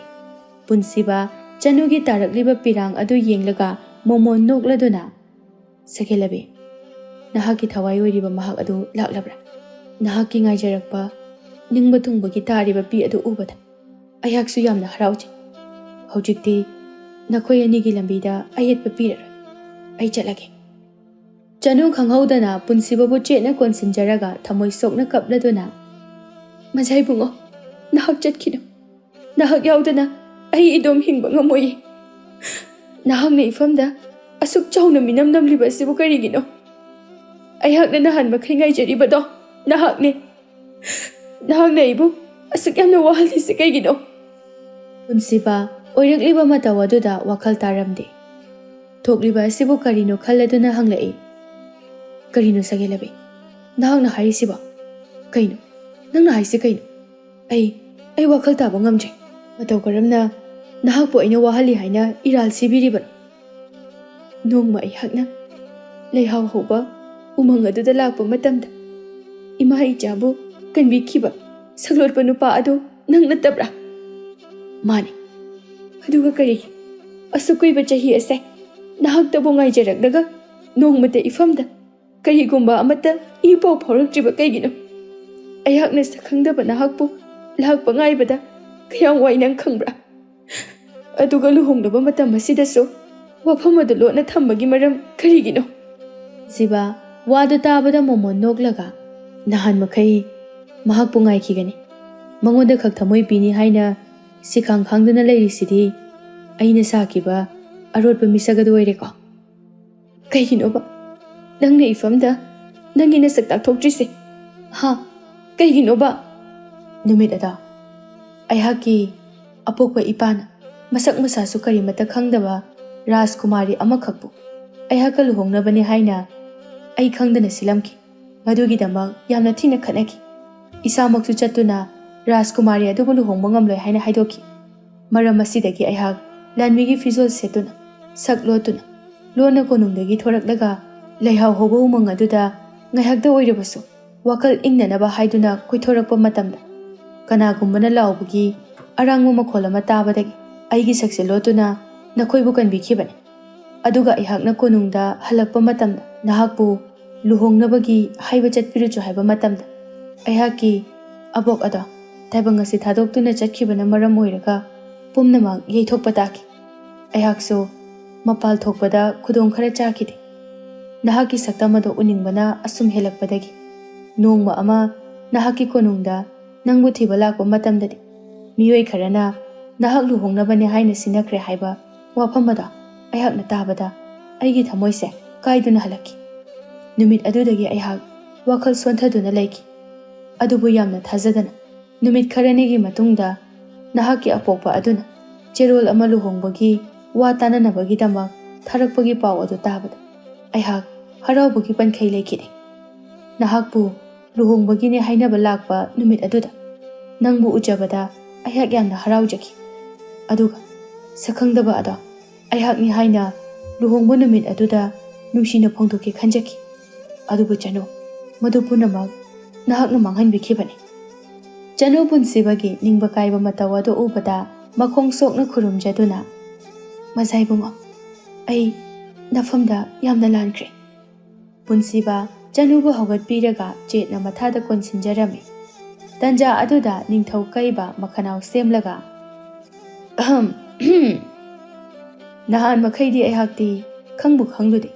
ꯄꯨꯟꯁꯤꯕ ꯆꯅꯨꯒꯤ ꯇꯥꯔꯛꯂꯤꯕ ꯄꯤꯔꯥꯡ ꯑꯗꯨ ꯌꯦꯡꯂꯒ ꯃꯣꯃꯣꯟ ꯅꯣꯛꯂꯗꯨꯅ, "ꯁꯦꯀꯦꯂꯕꯤ, ꯅꯍꯥꯛꯀꯤ ꯊꯋꯥꯏ ꯑꯣꯏꯔꯤꯕ ꯃꯍꯥꯛ ꯑꯗꯨ ꯂꯥꯛꯂꯕ꯭ꯔꯥ? ꯅꯍꯥꯛꯀꯤ ꯉꯥꯏꯖꯔꯛꯄ ꯅꯤꯡꯕ ꯊꯨꯡꯕꯒꯤ ꯇꯥꯔꯤꯕ ꯄꯤ ꯑꯗꯨ ꯎꯕꯗ ꯑꯩꯍꯥꯛꯁꯨ ꯌꯥꯝꯅ ꯍꯔꯥꯎꯖꯩ꯫ ꯍꯧꯖꯤꯛꯇꯤ ꯅꯈꯣꯏ ꯑꯅꯤꯒꯤ ꯂꯝꯕꯤꯗ ꯑꯌꯦꯠꯄ ꯄꯤꯔꯔꯣꯏ꯫ ꯑꯩ ꯆꯠꯂꯒꯦ"꯫ ꯆꯅꯨ ꯈꯪꯍꯧꯗꯅ ꯄꯨꯟꯁꯤꯕꯕꯨ ꯆꯦꯠꯅ ꯀꯣꯟꯁꯤꯟꯖꯔꯒ ꯊꯃꯣꯏ ꯁꯣꯛꯅ ꯀꯞꯂꯗꯨꯅ, "ꯃꯖꯥ ꯏꯕꯨꯡꯉꯣ, ꯅꯍꯥꯛ ꯆꯠꯈꯤꯅꯨ꯫ ꯅꯍꯥꯛ ꯌꯥꯎꯗꯅ ꯑꯩ ꯏꯗꯣꯝ ꯍꯤꯡꯕ ꯉꯝꯃꯣꯏꯌꯦ꯫ ꯅꯍꯥꯛꯅ ꯏꯐꯝꯗ ꯑꯁꯨꯛ ꯆꯥꯎꯅ ꯃꯤꯅꯝ ꯅꯝꯂꯤꯕ ꯑꯁꯤꯕꯨ ꯀꯔꯤꯒꯤꯅꯣ? ꯑꯩꯍꯥꯛꯅ ꯅꯍꯥꯟ ꯃꯈꯩ ꯉꯥꯏꯖꯔꯤꯕꯗꯣ ꯅꯍꯥꯛꯅꯦ꯫ ꯅꯍꯥꯛꯅ ꯑꯩꯕꯨ ꯑꯁꯨꯛ ꯌꯥꯝꯅ ꯋꯥꯍꯜꯂꯤꯁꯦ ꯀꯩꯒꯤꯅꯣ?" ꯄꯨꯟꯁꯤꯕ ꯑꯣꯏꯔꯛꯂꯤꯕ ꯃꯇꯧ ꯑꯗꯨꯗ ꯋꯥꯈꯜ ꯇꯥꯔꯝꯗꯦ꯫ ꯊꯣꯛꯂꯤꯕ ꯑꯁꯤꯕꯨ ꯀꯔꯤꯅꯣ ꯈꯜꯂꯗꯨꯅ ꯍꯪꯂꯛꯏ, "ꯀꯔꯤꯅꯣ ꯁꯒꯦꯂꯕꯤ? ꯅꯍꯥꯛꯅ ꯍꯥꯏꯔꯤꯁꯤꯕꯣ? ꯀꯩꯅꯣ? ꯅꯪꯅ ꯍꯥꯏꯁꯤ ꯀꯩꯅꯣ? ꯑꯩ, ꯑꯩ ꯋꯥꯈꯜ ꯇꯥꯕ ꯉꯝꯗ꯭ꯔꯦ꯫ ꯃꯇꯧ ꯀꯔꯝꯅ ꯅꯍꯥꯛꯄꯨ ꯑꯩꯅ ꯋꯥꯍꯜꯂꯤ ꯍꯥꯏꯅ ꯏꯔꯥꯜ ꯁꯤꯕꯤꯔꯤꯕꯅꯣ?" ꯅꯣꯡꯃ ꯑꯩꯍꯥꯛꯅ ꯂꯩꯍꯥꯎ ꯍꯧꯕ ꯎꯃꯪ ꯑꯗꯨꯗ ꯂꯥꯛꯄ ꯃꯇꯝꯗ, ꯏꯃꯥ ꯏꯆꯥꯕꯨ ꯀꯟꯕꯤꯈꯤꯕ ꯁꯛꯂꯣꯠꯄ ꯅꯨꯄꯥ ꯑꯗꯨ ꯅꯪ ꯅꯠꯇꯕ꯭ꯔꯥ? "ꯃꯥꯅꯤ꯫ ꯑꯗꯨꯒ ꯀꯔꯤꯒꯤ ꯑꯁꯨꯛ ꯀꯨꯏꯕ ꯆꯍꯤ ꯑꯁꯦ ꯅꯍꯥꯛꯇꯕꯨ ꯉꯥꯏꯖꯔꯛꯂꯒ ꯅꯣꯡꯃꯇ ꯏꯐꯝꯗ ꯀꯔꯤꯒꯨꯝꯕ ꯑꯃꯠꯇ ꯏ ꯄꯥꯎ ꯐꯥꯎꯔꯛꯇ꯭ꯔꯤꯕ ꯀꯩꯒꯤꯅꯣ? ꯑꯩꯍꯥꯛꯅ ꯁꯛꯈꯪꯗꯕ ꯅꯍꯥꯛꯄꯨ ꯂꯥꯛꯄ ꯉꯥꯏꯕꯗ ꯀꯌꯥꯝ ꯋꯥꯏ ꯅꯪ ꯈꯪꯕ꯭ꯔꯥ? ꯑꯗꯨꯒ ꯂꯨꯍꯣꯡꯂꯕ ꯃꯇꯝ ꯑꯁꯤꯗꯁꯨ ꯋꯥꯐꯝ ꯑꯗꯨ ꯂꯣꯠꯅ ꯊꯝꯕꯒꯤ ꯃꯔꯝ ꯀꯔꯤꯒꯤꯅꯣ?" ꯁꯤꯕ ꯋꯥꯗꯨ ꯇꯥꯕꯗ ꯃꯣꯃꯣꯟ ꯅꯣꯛꯂꯒ, "ꯅꯍꯥꯟ ꯃꯈꯩ ꯃꯍꯥꯛꯄꯨ ꯉꯥꯏꯈꯤꯒꯅꯤ꯫ ꯃꯉꯣꯟꯗ ꯈꯛ ꯊꯃꯣꯏ ꯄꯤꯅꯤ ꯍꯥꯏꯅ ꯁꯤꯈꯥꯡ ꯈꯥꯡꯗꯨꯅ ꯂꯩꯔꯤꯁꯤꯗꯤ ꯑꯩꯅ ꯁꯥꯈꯤꯕ ꯑꯔꯣꯠꯄ ꯃꯤꯁꯛ ꯑꯗꯨ ꯑꯣꯏꯔꯦꯀꯣ?" "ꯀꯩꯒꯤꯅꯣꯕ ꯅꯪꯅ ꯏꯐꯝꯗ ꯅꯪꯒꯤ ꯅꯁꯛ ꯇꯥꯛꯊꯣꯛꯇ꯭ꯔꯤꯁꯦ? ꯍꯥ? ꯀꯩꯒꯤꯅꯣꯕ?" ꯅꯨꯃꯤꯠ ꯑꯗꯣ ꯑꯩꯍꯥꯛꯀꯤ ꯑꯄꯣꯛꯄ ꯏꯄꯥꯅ ꯃꯁꯛ ꯃꯁꯥꯁꯨ ꯀꯔꯤꯃꯠꯇ ꯈꯪꯗꯕ ꯔꯥꯖꯀꯨꯃꯥꯔꯤ ꯑꯃꯈꯛꯄꯨ ꯑꯩꯍꯥꯛꯀ ꯂꯨꯍꯣꯡꯅꯕꯅꯤ ꯍꯥꯏꯅ ꯑꯩ ꯈꯪꯗꯅ ꯁꯤꯜꯂꯝꯈꯤ꯫ ꯃꯗꯨꯒꯤꯗꯃꯛ ꯌꯥꯝꯅ ꯊꯤꯅ ꯈꯠꯅꯈꯤ꯫ ꯏꯁꯥꯃꯛꯁꯨ ꯆꯠꯇꯨꯅ ꯔꯥꯖꯀꯨꯃꯥꯔꯤ ꯑꯗꯨꯕꯨ ꯂꯨꯍꯣꯡꯕ ꯉꯝꯂꯣꯏ ꯍꯥꯏꯅ ꯍꯥꯏꯗꯣꯛꯈꯤ꯫ ꯃꯔꯝ ꯑꯁꯤꯗꯒꯤ ꯑꯩꯍꯥꯛ ꯂꯥꯟꯃꯤꯒꯤ ꯐꯤꯖꯣꯜ ꯁꯦꯠꯇꯨꯅ, ꯁꯛ ꯂꯣꯠꯇꯨꯅ, ꯂꯣꯟꯅ ꯀꯣꯅꯨꯡꯗꯒꯤ ꯊꯣꯔꯛꯂꯒ ꯂꯩꯍꯥꯎ ꯍꯧꯕ ꯎꯃꯪ ꯑꯗꯨꯗ ꯉꯥꯏꯍꯥꯛꯇ ꯑꯣꯏꯔꯕꯁꯨ ꯋꯥꯈꯜ ꯏꯪꯅꯅꯕ ꯍꯥꯏꯗꯨꯅ ꯀꯣꯏꯊꯣꯔꯛꯄ ꯃꯇꯝꯗ, ꯀꯅꯥꯒꯨꯝꯕꯅ ꯂꯥꯎꯕꯒꯤ ꯑꯔꯥꯡꯕ ꯃꯈꯣꯜ ꯑꯃ ꯇꯥꯕꯗꯒꯤ ꯑꯩꯒꯤ ꯁꯛꯁꯦ ꯂꯣꯠꯇꯨꯅ ꯅꯈꯣꯏꯕꯨ ꯀꯟꯕꯤꯈꯤꯕꯅꯤ꯫ ꯑꯗꯨꯒ ꯑꯩꯍꯥꯛꯅ ꯀꯣꯅꯨꯡꯗ ꯍꯜꯂꯛꯄ ꯃꯇꯝꯗ ꯅꯍꯥꯛꯄꯨ ꯂꯨꯍꯣꯡꯅꯕꯒꯤ ꯍꯥꯏꯕ ꯆꯠꯄꯤꯔꯨꯆꯣ ꯍꯥꯏꯕ ꯃꯇꯝꯗ, ꯑꯩꯍꯥꯛꯀꯤ ꯑꯕꯣꯛ ꯑꯗꯣ ꯇꯥꯏꯕꯪ ꯑꯁꯤ ꯊꯥꯗꯣꯛꯇꯨꯅ ꯆꯠꯈꯤꯕꯅ ꯃꯔꯝ ꯑꯣꯏꯔꯒ ꯄꯨꯝꯅꯃꯛ ꯌꯩꯊꯣꯛꯄ ꯇꯥꯈꯤ꯫ ꯑꯩꯍꯥꯛꯁꯨ ꯃꯄꯥꯜ ꯊꯣꯛꯄꯗ ꯈꯨꯗꯣꯡ ꯈꯔ ꯆꯥꯈꯤꯗꯦ꯫ ꯅꯍꯥꯛꯀꯤ ꯁꯛꯇꯝ ꯑꯗꯣ ꯎꯅꯤꯡꯕꯅ ꯑꯁꯨꯝ ꯍꯦꯜꯂꯛꯄꯗꯒꯤ ꯅꯣꯡꯃ ꯑꯃ ꯅꯍꯥꯛꯀꯤ ꯀꯣꯅꯨꯡꯗ ꯅꯪꯕꯨ ꯊꯤꯕ ꯂꯥꯛꯄ ꯃꯇꯝꯗꯗꯤ ꯃꯤꯑꯣꯏ ꯈꯔꯅ ꯅꯍꯥꯛ ꯂꯨꯍꯣꯡꯅꯕꯅꯦ ꯍꯥꯏꯅ ꯁꯤꯟꯅꯈ꯭ꯔꯦ ꯍꯥꯏꯕ ꯋꯥꯐꯝ ꯑꯗꯣ ꯑꯩꯍꯥꯛꯅ ꯇꯥꯕꯗ ꯑꯩꯒꯤ ꯊꯃꯣꯏꯁꯦ ꯀꯥꯏꯗꯨꯅ ꯍꯜꯂꯛꯈꯤ꯫ ꯅꯨꯃꯤꯠ ꯑꯗꯨꯗꯒꯤ ꯑꯩꯍꯥꯛ ꯋꯥꯈꯜ ꯁꯣꯟꯊꯗꯨꯅ ꯂꯩꯈꯤ꯫ ꯑꯗꯨꯕꯨ ꯌꯥꯝꯅ ꯊꯥꯖꯗꯅ ꯅꯨꯃꯤꯠ ꯈꯔꯅꯤꯒꯤ ꯃꯇꯨꯡꯗ ꯅꯍꯥꯛꯀꯤ ꯑꯄꯣꯛꯄ ꯑꯗꯨꯅ ꯆꯦꯔꯣꯜ ꯑꯃ ꯂꯨꯍꯣꯡꯕꯒꯤ ꯋꯥ ꯇꯥꯅꯅꯕꯒꯤꯗꯃꯛ ꯊꯥꯔꯛꯄꯒꯤ ꯄꯥꯎ ꯑꯗꯨ ꯇꯥꯕꯗ ꯑꯩꯍꯥꯛ ꯍꯔꯥꯎꯕꯒꯤ ꯄꯟꯈꯩ ꯂꯩꯈꯤꯗꯦ꯫ ꯅꯍꯥꯛꯄꯨ ꯂꯨꯍꯣꯡꯕꯒꯤꯅꯦ ꯍꯥꯏꯅꯕ ꯂꯥꯛꯄ ꯅꯨꯃꯤꯠ ꯑꯗꯨꯗ ꯅꯪꯕꯨ ꯎꯖꯕꯗ ꯑꯩꯍꯥꯛ ꯌꯥꯝꯅ ꯍꯔꯥꯎꯖꯈꯤ꯫ ꯑꯗꯨꯒ ꯁꯛꯈꯪꯗꯕ ꯑꯗꯣ ꯑꯩꯍꯥꯛꯅꯤ ꯍꯥꯏꯅ ꯂꯨꯍꯣꯡꯕ ꯅꯨꯃꯤꯠ ꯑꯗꯨꯗ ꯅꯨꯡꯁꯤꯅ ꯐꯣꯡꯗꯣꯛꯀꯦ ꯈꯟꯖꯈꯤ꯫ ꯑꯗꯨꯕꯨ ꯆꯅꯨ, ꯃꯗꯨ ꯄꯨꯝꯅꯃꯛ ꯅꯍꯥꯛꯅ ꯃꯥꯡꯍꯟꯕꯤꯈꯤꯕꯅꯤ꯫ ꯆꯅꯨ ꯄꯨꯟꯁꯤꯕꯒꯤ ꯅꯤꯡꯕ ꯀꯥꯏꯕ ꯃꯇꯧ ꯑꯗꯨ ꯎꯕꯗ ꯃꯈꯣꯡ ꯁꯣꯛꯅ ꯈꯨꯔꯨꯝꯖꯗꯨꯅ, "ꯃꯖꯥ ꯏꯕꯨꯡꯉꯣ, ꯑꯩ ꯅꯐꯝꯗ ꯌꯥꯝꯅ ꯂꯥꯟꯈ꯭ꯔꯦ꯫" ꯄꯨꯟꯁꯤꯕ ꯆꯅꯨꯕꯨ ꯍꯧꯒꯠꯄꯤꯔꯒ ꯆꯦꯠꯅ ꯃꯊꯥꯗ ꯀꯣꯟꯁꯤꯟꯖꯔꯝꯃꯤ꯫ ꯇꯟꯖꯥ ꯑꯗꯨꯗ ꯅꯤꯡꯊꯧ ꯀꯩꯕ ꯃꯈꯅꯥꯎ ꯁꯦꯝꯂꯒ, "ꯑꯍꯝ, ꯅꯍꯥꯟ ꯃꯈꯩꯗꯤ ꯑꯩꯍꯥꯛꯇꯤ ꯈꯪꯕꯨ ꯈꯪꯂꯨꯗꯦ꯫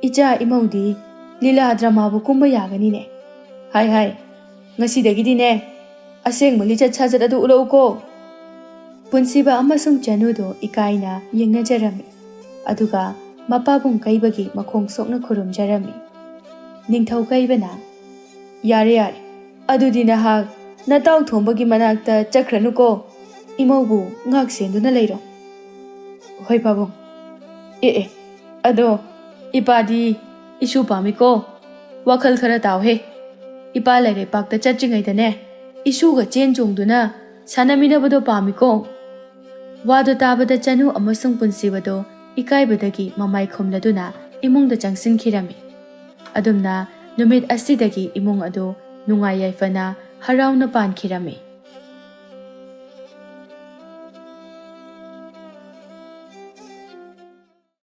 ꯏꯆꯥ ꯏꯃꯧꯗꯤ ꯂꯤꯂꯥ ꯗ꯭ꯔꯃꯥꯕꯨ ꯀꯨꯝꯕ ꯌꯥꯒꯅꯤꯅꯦ꯫ ꯍꯥꯏ ꯍꯥꯏ, ꯉꯁꯤꯗꯒꯤꯗꯤꯅꯦ, ꯑꯁꯦꯡꯕ ꯂꯤꯆꯠ ꯁꯥꯖꯠ ꯑꯗꯨ ꯎꯠꯂꯛꯎꯀꯣ꯫" ꯄꯨꯟꯁꯤꯕ ꯑꯃꯁꯨꯡ ꯆꯅꯨꯗꯣ ꯏꯀꯥꯏꯅ ꯌꯦꯡꯅꯖꯔꯝꯃꯤ꯫ ꯑꯗꯨꯒ ꯃꯄꯥꯕꯨꯡ ꯀꯩꯕꯒꯤ ꯃꯈꯣꯡ ꯁꯣꯛꯅ ꯈꯨꯔꯨꯝꯖꯔꯝꯃꯤ꯫ ꯅꯤꯡꯊꯧ ꯀꯩꯕꯅ, "ꯌꯥꯔꯦ, ꯌꯥꯔꯦ, ꯑꯗꯨꯗꯤ ꯅꯍꯥꯛ ꯅꯇꯥꯎ ꯊꯣꯝꯕꯒꯤ ꯃꯅꯥꯛꯇ ꯆꯠꯈ꯭ꯔꯅꯨꯀꯣ꯫ ꯏꯃꯧꯕꯨ ꯉꯥꯛ ꯁꯦꯟꯗꯨꯅ ꯂꯩꯔꯣ꯫" "ꯍꯣꯏ ꯄꯥꯕꯨꯡ꯫ ꯑꯦ, ꯑꯦ, ꯑꯗꯣ ꯏꯄꯥꯗꯤ ꯏꯁꯨ ꯄꯥꯝꯃꯤꯀꯣ꯫ ꯋꯥꯈꯜ ꯈꯔ ꯇꯥꯎꯍꯦ꯫ ꯏꯄꯥ ꯂꯩꯔꯩꯄꯥꯛꯇ ꯆꯠꯇ꯭ꯔꯤꯉꯩꯗꯅꯦ, ꯏꯁꯨꯒ ꯆꯦꯟ ꯆꯣꯡꯗꯨꯅ ꯁꯥꯟꯅꯃꯤꯟꯅꯕꯗꯣ ꯄꯥꯝꯃꯤꯀꯣ꯫" ꯋꯥꯗꯨ ꯇꯥꯕꯗ ꯆꯅꯨ ꯑꯃꯁꯨꯡ ꯄꯨꯟꯁꯤꯕꯗꯣ ꯏꯀꯥꯏꯕꯗꯒꯤ ꯃꯃꯥꯏ ꯈꯨꯝꯂꯗꯨꯅ ꯏꯃꯨꯡꯗ ꯆꯪꯁꯤꯟꯈꯤꯔꯝꯃꯤ꯫ ꯑꯗꯨꯝꯅ ꯅꯨꯃꯤꯠ ꯑꯁꯤꯗꯒꯤ ꯏꯃꯨꯡ ꯑꯗꯨ ꯅꯨꯡꯉꯥꯏ ꯌꯥꯏꯐꯅ ꯍꯔꯥꯎꯅ ꯄꯥꯟꯈꯤꯔꯝꯃꯤ꯫